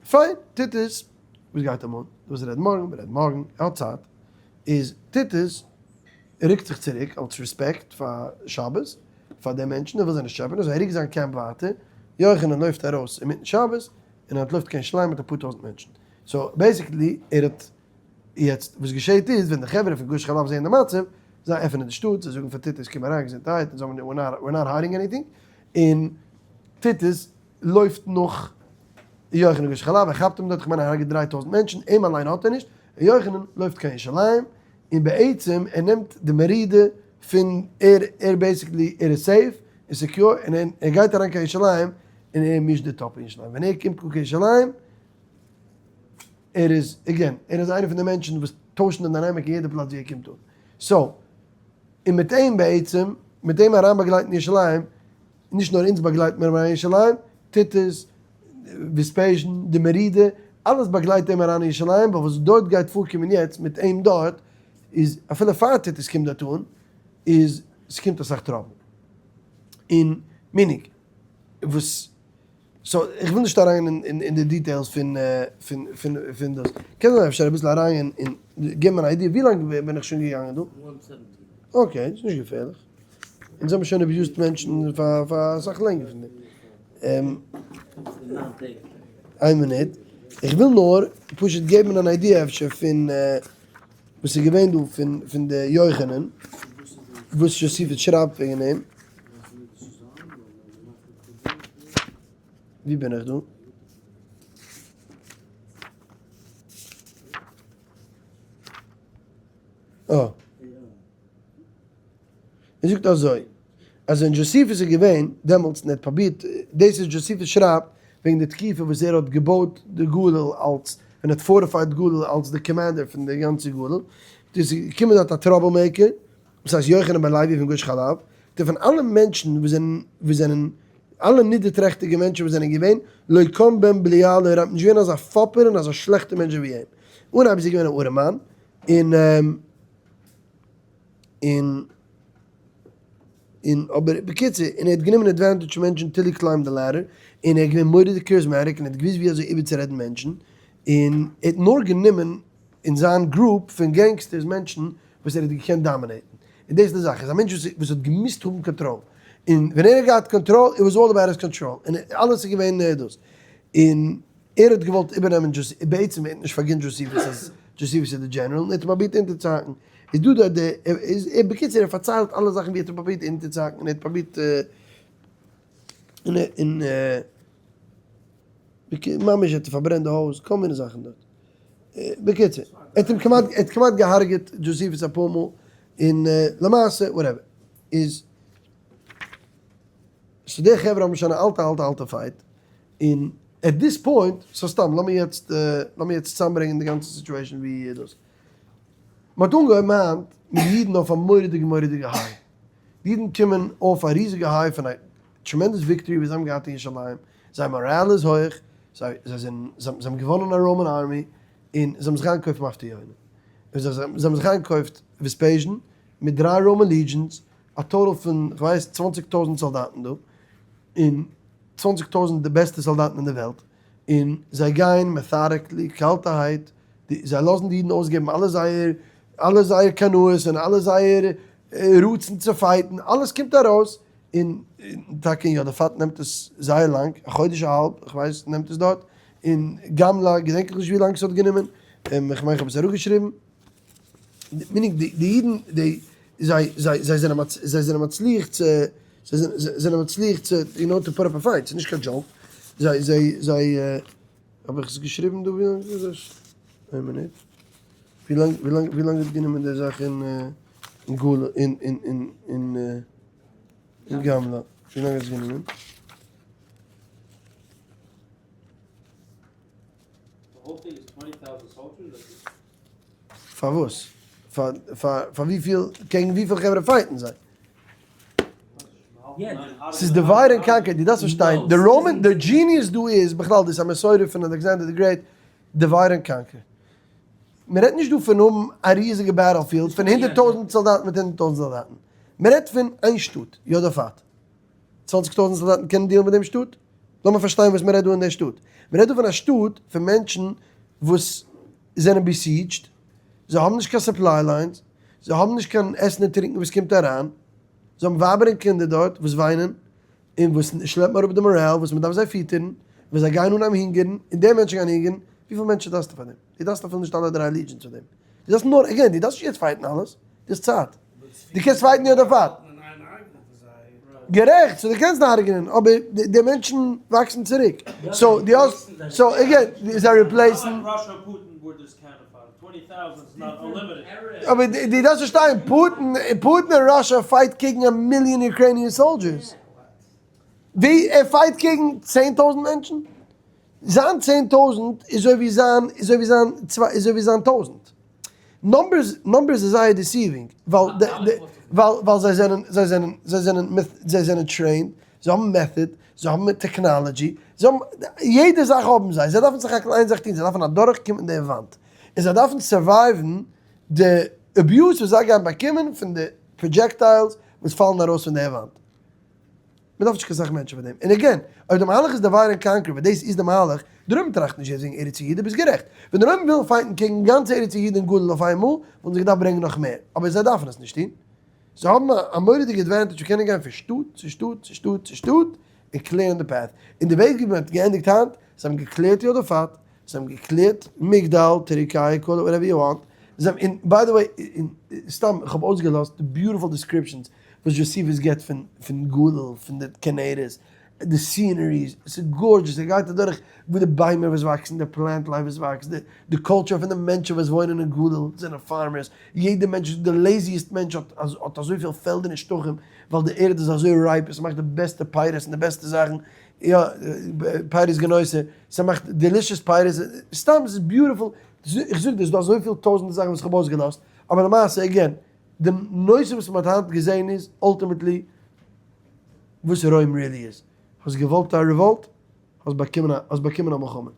פיין, טיטוס, וואס גייט אים אן, דו ווילסט רעדן מארגן, מיר רעדן מארגן, ער האט צייט. איז טיטוס רוקט זיך צוריק אלס רעספעקט פאר שבת, פאר די מענטשן, ער וויל זיי נישט טשעפענען, so ער רוקט זיין קעמפ ווייטער, יוחנן לויפט ארויס אינמיטן שבת, און אנטלויפט קיין ירושלים מיט אפאר טויזנט מענטשן. so basically ער האט יעצט וואס געשעהט איז ווען די חברה פון גוש חלב זעהן די מצב, זיי עפענען די שטאט, זיי זאגן פאר טיטוס קום אריין געזונטהייט, אונז האבן we're not hiding anything, און טיטוס לויפט נאך יוחנן גוש חלב, ער כאפט אים דארט, כ'מיין ער הרג'עט 3000 מענטשן, אים אליין האט ער נישט, און יוחנן לויפט קיין ירושלים, און בעצם ער נעמט די מרידה פון ער ער basically ער איז safe און secure און ער גייט אריין קיין ירושלים און ער מישט די טאפ אין ירושלים, ווען ער קומט אן קיין ירושלים ער איז again ער איז איינער פון די מענטשן וואס טוישן די dynamic אין יעדע פלאץ ווי ער קומט אן, so און מיט אים בעצם מיט אים אריינבאגלייטן אין ירושלים, נישט נאר אונז באגלייט מיר אים אריין אין ירושלים, טיטוס, וועספעזשן, די מרידה, אלעס באגלייט אים אריין אין ירושלים, ווייל וואס דארט גייט פארקומען יעצט מיט אים דארט, איז אפילו פאר טיטוס קומט דארט אן, איז ס'קומט אסאך trouble. און meaning וואס, so איך וויל נישט אריין אין די details פון פון פון פון דאס. קען זיין אפשר אביסל אריין אין געבן אן idea, ווי לאנג בין איך שוין געגאנגען דא? okay, ס'איז נישט געפערליך. אונז האבן שוין abused מענטשן פאר פאר אסאך לענגער פון דעם. איין מינוט, איך וויל נאר פשוט געבן אן idea אפשר פון וואס איז געווען דא פון פון די יוחנן, וואס זשאסיפוס שרייבט וועגן אים. ווי בין איך דא? אה. ער זאגט אזוי, אז ווען דזשאסיפוס איז געווען דעמאלטס און ער האט פרובירט, דאס איז דזשאסיפוס שרייבט וועגן די תקופה וואס ער האט געבויט די גליל אלס, ווען ער האט fortified גליל אלס די commander פון די גאנצע גליל, איז געקומען דארט א trouble maker, וואס הייסט יוחנן בן לוי פון גוש חלב, די פון אלע מענטשן וואס זענען, וואס זענען, אלע נידערטרעכטיגע מענטשן וואס זענען געווען, לא קם בן בליעל, ער האט נישט געווען אזא פאפער און אזא שלעכטע מענטש ווי אים. אנהייב איז ער געווען א ארעמאן, און. און און אבער בקיצור און ער האט גענומען advantage פון מענטשן till he climbed the ladder און ער איז געווען מורא'דיג charismatic און ער האט געוואוסט ווי אזוי איבערצורעדן מענטשן און ער האט נאר גענומען אין זיין group פון gangsters מענטשן וואס ער האט געקענט dominate ן און דאס איז די זאך איז א מענטש וואס וואס האט געמוזט האבן קאנטראל און ווען ער האט געהאט קאנטראל it was all about his control און אלעס איז געווען דאס און ער האט געוואלט איבערנעמען דזשאסיפוס, בעצם ער האט נישט פארגינט דזשאסיפוס אז דזשאסיפוס איז די general, און ער האט אים פרובירט אונטערצוהאקן, איז דא דארט די, איז ער בקיצור ער פארציילט אלע זאכן ווי ער האט אים פרובירט אונטערצוהאקן און ער האט פרובירט און און ממש ער האט פארברענט די הויז, כל מיני זאכן דארט, בקיצור ער האט אים כמעט, ער האט כמעט געהארגעט דזשאסיפוס אפאר מאל, און למעשה whatever איז, so די חברה האבן שוין א אלטע אלטע אלטע fight, און at this point, so סתם לאמיר יעצט לאמיר יעצט צוזאמברענגען די גאנצע situation ווי דאס. מען האט אנגעהויבן היינט מיט די אידן אויף א מורא'דיגע מורא'דיגע high. די אידן קומען אויף א ריזיגע high פון א tremendous victory וואס זיי האבן געהאט אין ירושלים, זייער מאראל איז הויך, זיי זיי זענען זיי האבן געוואנען א Roman army. און זיי האבן זיך איינגעקויפט מפטיר יונה, און זיי האבן זיך איינגעקויפט Vespasian מיט דריי Roman legions, א total פון כ'ווייס 20,000 סאלדאטן דא, און 20,000 די בעסטע סאלדאטן אין די וועלט, און זיי גייען methodically, קאלטערהייט, זיי לאזן די אידן אויסגעבן אלע זייער, אלע זייער קנאות און אלע זייער רצון צו fight ן, אלעס קומט ארויס, און טאקע אין יודפת נעמט עס זייער לאנג, א חודש א האלב, איך ווייס, נעמט עס דארט, און גמלא געדענק איך נישט ווי לאנג עס האט גענומען, איך מיין איך האב עס אראפגעשריבן, meaning די אידן, די, זיי, זיי, זיי זענען זיי זענען מצליח צו, זיי זענען מצליח צו, you know, to put up a fight, ס'איז נישט קיין joke, זיי, זיי, זיי, האב איך עס געשריבן דא ווי לאנג איז עס? איין מינוט, ווי לאנג, ווי לאנג, ווי לאנג האט גענומען די זאך אין אין גלות, אין, אין, אין, אין אין גמלא, ווי לאנג האט עס גענומען? פארוואס? פאר פאר פאר וויפיל קעגן וויפיל חברה fight ן זיי? ס'איז divide and conquer, דו דארפסט פארשטיין, די Roman, די genius דא איז בכלל דאס א מסורה פון Alexander the Great, divide and conquer. מען רעדט נישט דא פון האבן א ריזיגע battlefield פון 100,000 סאלדאטן מיט 100,000 סאלדאטן. מען רעדט פון איין שטאט, יודפת. 20,000 סאלדאטן קענען deal ן מיט דעם שטאט? לאמיר פארשטיין וואס מען רעדט דא אין דער שטאט. מען רעדט דא פון א שטאט פון מענטשן וואס זענען besieged, זיי האבן נישט קיין supply lines, זיי האבן נישט קיין עסן און טרינקען וואס קומט אריין, זיי האבן ווייבער און קינדער דארט וואס וויינען און וואס שלעפן אראפ די מאראל וואס מען דארף זיי פיטערן, ווען זיי גייען אנהייבן הונגערן און די מענטשן גייען הונגערן, וויפיל מענטשן דארפסטו פאר דעם? דו דארפסט אפילו נישט אלע דריי legions פאר דעם. דו דארפסט נאר, again, דו דארפסט נישט יעצט fight ן אלעס, דו האסט צייט. דו קענסט fight ן יודפת. גערעכט, so דו קענסט הרג'נען, אבער די מענטשן וואקסן צוריק. so דו האסט, so again, זיי replace ן. אבער דו דארפסט פארשטיין, פוטין, פוטין און Russia fight קעגן א מיליאן Ukrainian soldiers. ווי ער fight קעגן 10,000 מענטשן? זיין 10,000 איז אזוי ווי זיין, איז אזוי ווי זיין צוויי, איז אזוי ווי זיין טויזנט. numbers, numbers איז זייער deceiving, ווייל די, די, ווייל, ווייל זיי זענען, זיי זענען, זיי זענען, זיי זענען trained, זיי האבן method, זיי האבן technology, זיי האבן, יעדע זאך האבן זיי, זיי דארפן סך הכל איין זאך טון, זיי דארפן אדורכקומען די וואנט, און זיי דארפן survive ן די abuse וואס זיי גייען באקומען פון די projectiles וואס פאלן ארויס פון די וואנט. מען דארף נישט קיין סאך מענטשן פאר דעם. און again, אויב די מהלך איז divide and conquer, וואס דאס איז די מהלך, די רוימער טראכטן נישט יעצט וועגן ארץ יהודה, ביסט גערעכט. ווען די רוימער ווילן fight ן קעגן גאנץ ארץ יהודה און גליל אויף איינמאל, וואלטן זיי געדארפט ברענגען נאך מער. אבער זיי דארפן עס נישט טון. זיי האבן א מורא'דיגע advantage צו קענען גיין פון שטאט צו שטאט צו שטאט צו שטאט און clear ן די path. און די וועג ווי מען האט געענדיגט היינט, זיי האבן גע clear ט יודפת, זיי האבן גע clear ט מגדל, טערקיי, call it whatever you want, זיי האבן, און by the way, און סתם איך האב אויסגעלאזט די beautiful descriptions וואס Josephus גיבט פון פון גליל, פון די כנרת, די sceneries, ס'איז gorgeous, ער גייט אדורך וואו די ביימער וואס וואקסן, די plant life וואס וואקסט, די די culture פון די מענטשן וואס וואוינען אין גליל, זענען farmers, יעדע מענטש, די laziest מענטש האט האט אזויפיל פעלדער און שטחים, ווייל די ערד איז אזוי ripe, עס מאכט די בעסטע פירות און די בעסטע זאכן, יא, פירות גענויסע, ס'מאכט delicious פירות, סתם ס'איז beautiful, איך זאג דיר ס'איז דא אזויפיל טויזענטער זאכן וואס איך האב אויסגעלאזט, אבער למעשה again, די נושא וואס מ'האט היינט געזען איז ultimately וואס רוים really איז, האסט געוואלט א revolt, האסט באקומען א, האסט באקומען א מלחמה.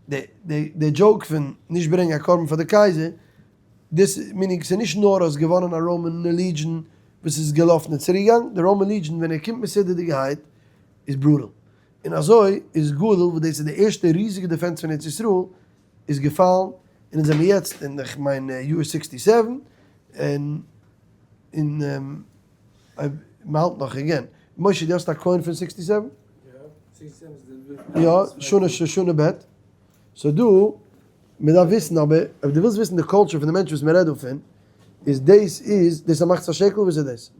די די די joke פון נישט ברענגען א קרבן פאר די קייזער, דאס meaning ס'איז נישט נאר האסט געוואנען א Roman legion וואס איז געלאפן און צוריקגעגאנגען, די Roman legion ווען ער קומט מסודר'דיגערהייט איז brutal. און אזוי איז גליל וואס דאס איז די ערשטע ריזיגע defense פון ארץ ישראל איז געפאלן, און אונז זעמיר יעצט אין איך מיין יאר 67, און און מ'האלט נאך again. משה דו האסט א coin פון 67? יא, שנה שנה ב'. so דא, מען דארף וויסן אבער, אויב דו ווילסט וויסן די culture פון די מענטשן וואס מען רעדט דא פון, איז דאס איז, דאס איז א מחצית השקל, וואס איז דאס?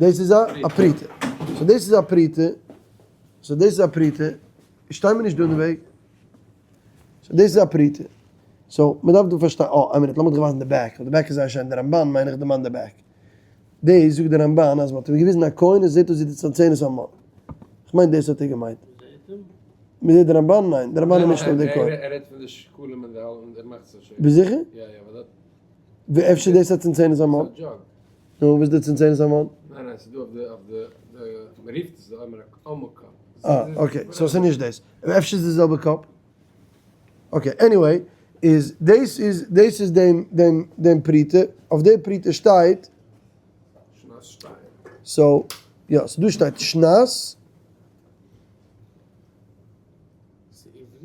דאס איז א פרוטה. so דאס איז א פרוטה, so דאס איז א פרוטה, שטיי מיר נישט דא אין די וועג. so דאס איז א פרוטה. so מען דארף דא פארשטיין, אה, איין מינוט, לאמיר דיך ווייזן די back, די back איז זייער שיין, די רמבן מיין איך דערמאנט די back. דאס זאגט די רמבן אז מען האט אים געוויזן א coin, עס זעט אויס ווי די צנצנת המן. כ'מיין דאס האט ער געמיינט. מען זעט די רמבן? ניין, די רמבן איז נישט אויף די coin. ער רעדט פון די שקלים און די האלב און די מחצית השקל. ביסט זיכער? יא יא, ווייל דארט. אפשר דאס איז א צנצנת המן? נו, וואס איז די צנצנת המן? ניין ניין, ס'איז דא אויף די אויף די מען רופט עס די עומר א cup. אה, okay, so ס'איז נישט דאס. אפשר איז די זעלבע cup? Okay, anyway, איז דאס איז דאס איז דעם דעם דעם פרוטה, אויף די פרוטה שטייט. שנת שתיים. So, יא, so דא שטייט שנת.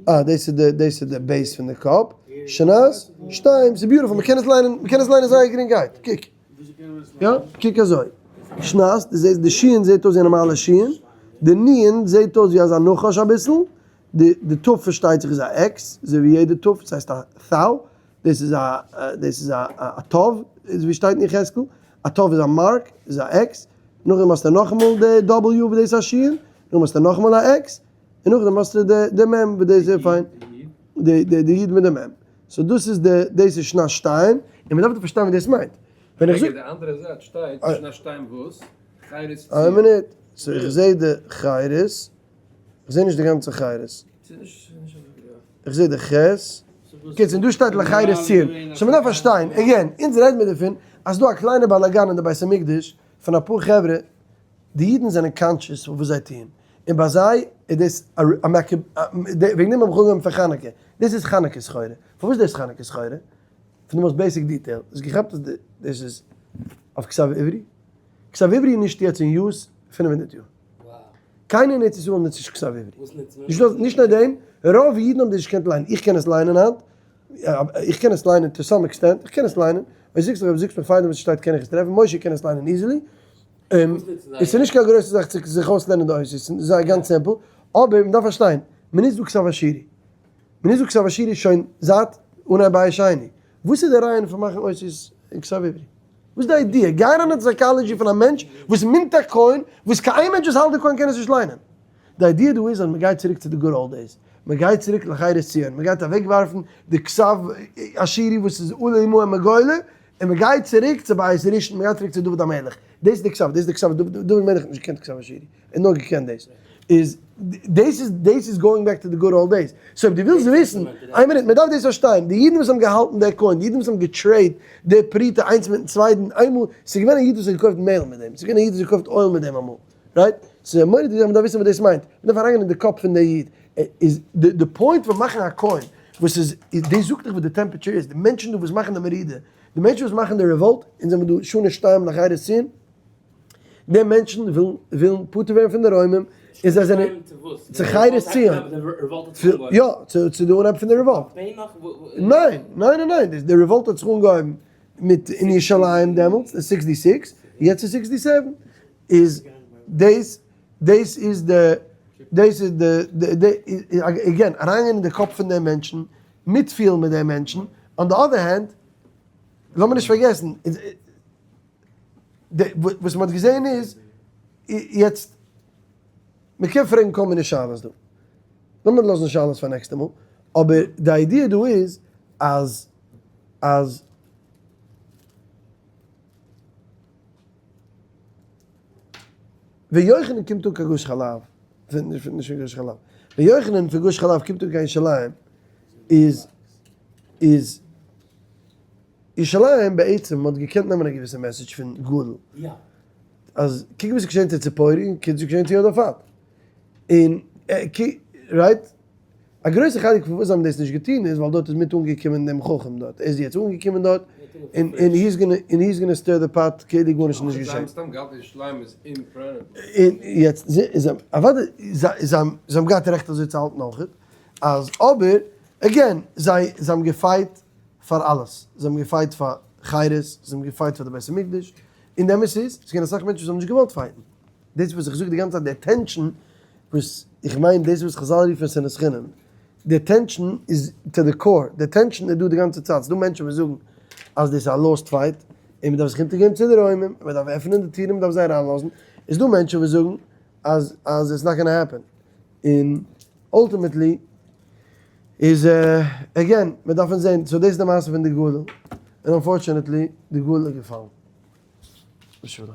אה, דאס איז די, דאס איז די base פון די קאפ. שנת שתיים, ס'איז beautiful, מ'קען עס ליינען, מ'קען עס ליינען זייער גרינגערהייט. קוק. יא, קוק אזוי. שנת, דו זעסט די שין זעט אויס ווי א נארמאלע שין, די נון זעט אויס ווי אזא נחש אביסל, די די ת' פארשטייט זיך איז א X, אזוי ווי יעדע ת', דאס הייסט א ת'או, דאס איז א דאס איז א א ת', איז ווי שטייט אין יחזקאל, א ת' איז א mark, איז א X, נאכדעם האסטו נאכאמאל די W וואס דאס איז א שין, נאכדעם האסטו נאכאמאל א X, און נאכדעם האסטו די די מ' וואס דאס איז פיין, די די די י' מיט די מ'. So דאס איז די דאס איז שנת שתיים, און מ'דארף דא פארשטיין וואס דאס מיינט. ווען איך זאג. רגע, די אנדערע זייט שטייט שנת שתיים וואס? חירות ציון. איין מינוט, so איך זעה די חירות, איך זעה נישט די גאנצע חירות. איך זעה די ח'. קיצור, דא שטייט לחירות ציון. So מ'דארף פארשטיין, again, אונז רעד מיר דערפון אז ס'דא א קליינע באלאגאן אין די בית המקדש פון אפאר חברה, די אידן זענען conscious פון וואס זיי טוען, און ביי זיי איז דאס א וועגן דעם האב איך אנגעהויבן פון חנוכה, דאס איז חנוכה סחורה, פארוואס דאס חנוכה סחורה? פון די most basic detail, האסט געכאפט אז דאס איז אויף כתב עברי? כתב עברי איז נישט יעצט אין use 500 יאר. קיינער אין ארץ ישראל נוצט נישט כתב עברי. נישט נאר דעם, רוב אידן האבן דאס נישט געקענט ליינען, איך קען עס ליינען היינט, איך קען עס ליינען to some extent, איך קען עס ליינען, אויב זאגסט אויב זאגסט מיר פארדעם וואס עס שטייט קען איך עס טרעפן, משה קען עס ליינען easily, עס איז נישט קיין גרויסע זאך צו זיך אויסלערנען די אותיות, עס איז זייער גאנץ simple, אבער מען דארף פארשטיין, מען נוצט דא כתב אשורי, מען נוצט דא כתב אשורי שוין זייט אנהייב בית שני, וואס איז די רעיון פון מאכן אותיות אין כתב עברי? וואס איז די idea? גיי אריין אין די psychology פון א מענטש וואס mint א coin, וואס קיין איין מענטש וואס האלט די coin קען עס נישט ליינען. די idea דא איז אז מען גייט צוריק צו די good old days, מען גייט צוריק לחירות ציון, מען גייט אוועקווארפן די כתב אשורי וואס איז עלה עמהם מגולה, און מען גייט צוריק צו בית ראשון, מען גייט צוריק צו דוד המלך, דאס איז די כתב, דאס איז די כתב, דוד המלך האט נישט געקענט כתב אשורי, ער האט נאר געקענט דאס, איז דאס איז דאס איז going back to the good old days, so אויב דו ווילסט וויסן, איין מינוט, מען דארף דאס פארשטיין, די אידן וואס האבן געהאלטן די coin, די אידן וואס האבן גע trade די פרוטה איינס מיטן צווייטן, איינמאל, ס'איז געווען א איד וואס האט געקויפט מעהל מיט דעם, ס'איז געווען א איד וואס האט געקויפט oil מיט דעם אמאל, right? ס'איז א מורא'דיגע זאך, מען דארף וויסן וואס דאס מיינט, מען דארף אריינגיין אין די קאפ פון די איד, איז די point פון מאכן א coin וואס איז, דאס זאגט דיך וואס די temperature איז, די מענטשן דא וואס מאכן די מרידה, די מענטשן וואס מאכן די revolt, אונז זעמיר דא שנה שתיים לחירות ציון, די מענטשן ווילן ווילן פטור ווערן פון די רוימים, און זיי זענען צו חירות ציון, יא, צו די אנהייב פון די revolt. ניין, ניין ניין ניין, די revolt האט זיך אנגעהויבן מיט אין ירושלים דעמאלטס, אין 66, יעצט איז 67, איז דאס דאס איז די דאס איז די again אריינגיין אין די קאפ פון די מענטשן, מיטפילן מיט די מענטשן, on the other hand, לאמיר נישט פארגעסן, וואס מען האט געזען איז, יעצט, מען קען פרעגן כל מיני שאלות דא, לאמיר לאזן שאלות פאר נעקסטע מאל, אבער די idea דא איז אז אז ווען יוחנן קומט אן קיין גוש חלב, נישט פון גוש חלב, ווען יוחנן פון גוש חלב קומט אן קיין ירושלים, איז איז ירושלים בעצם האט געקענט נעמען א געוויסע message פון גדול, אז קוק וואס איז געשען צו ציפורי און קוק וואס איז געשען צו יודאפאט, און right? א גרויסע חלק פון וואס זיי האבן דאס נישט געטון איז ווייל דארט איז מיט אנגעקומען דעם חכם דארט, ער איז יעצט אנגעקומען דארט און און he's gonna און he's gonna stir the pot כאילו גארנישט איז נישט געשען. און יעצט זיי אוודאי זיי זיי האבן געהאט רעכט אזוי צו האלטן אויכעט אז אבער again זיי זיי האבן גע fight פאר אלעס, זיי האבן גע fight פאר חירות, זיי האבן גע fight פאר די בית המקדש, און די אמת איז, ס'איז געווען אסאך מענטשן וואס האבן נישט געוואלט fight ן. דאס וואס איך זאג די גאנצע צייט די attention וואס איך מיין דאס וואס חזל רופן שנאת חינם, די attention איז to the core, די attention איז דא די גאנצע צייט, ס'דא מענטשן וואס זאגן אז דאס איז א lost fight און מ'דארף זיך אונטערגעבן צו די רוימים, און מ'דארף עפענען די טירן און מ'דארף זיי אריינלאזן, איז דא מענטשן וואס זאגן אז אז it's not gonna happen, און ultimately איז again מ'דארף אונז זען, so דאס איז די מעשה פון די גליל, און unfortunately די גליל איז געפאלן. בשלום.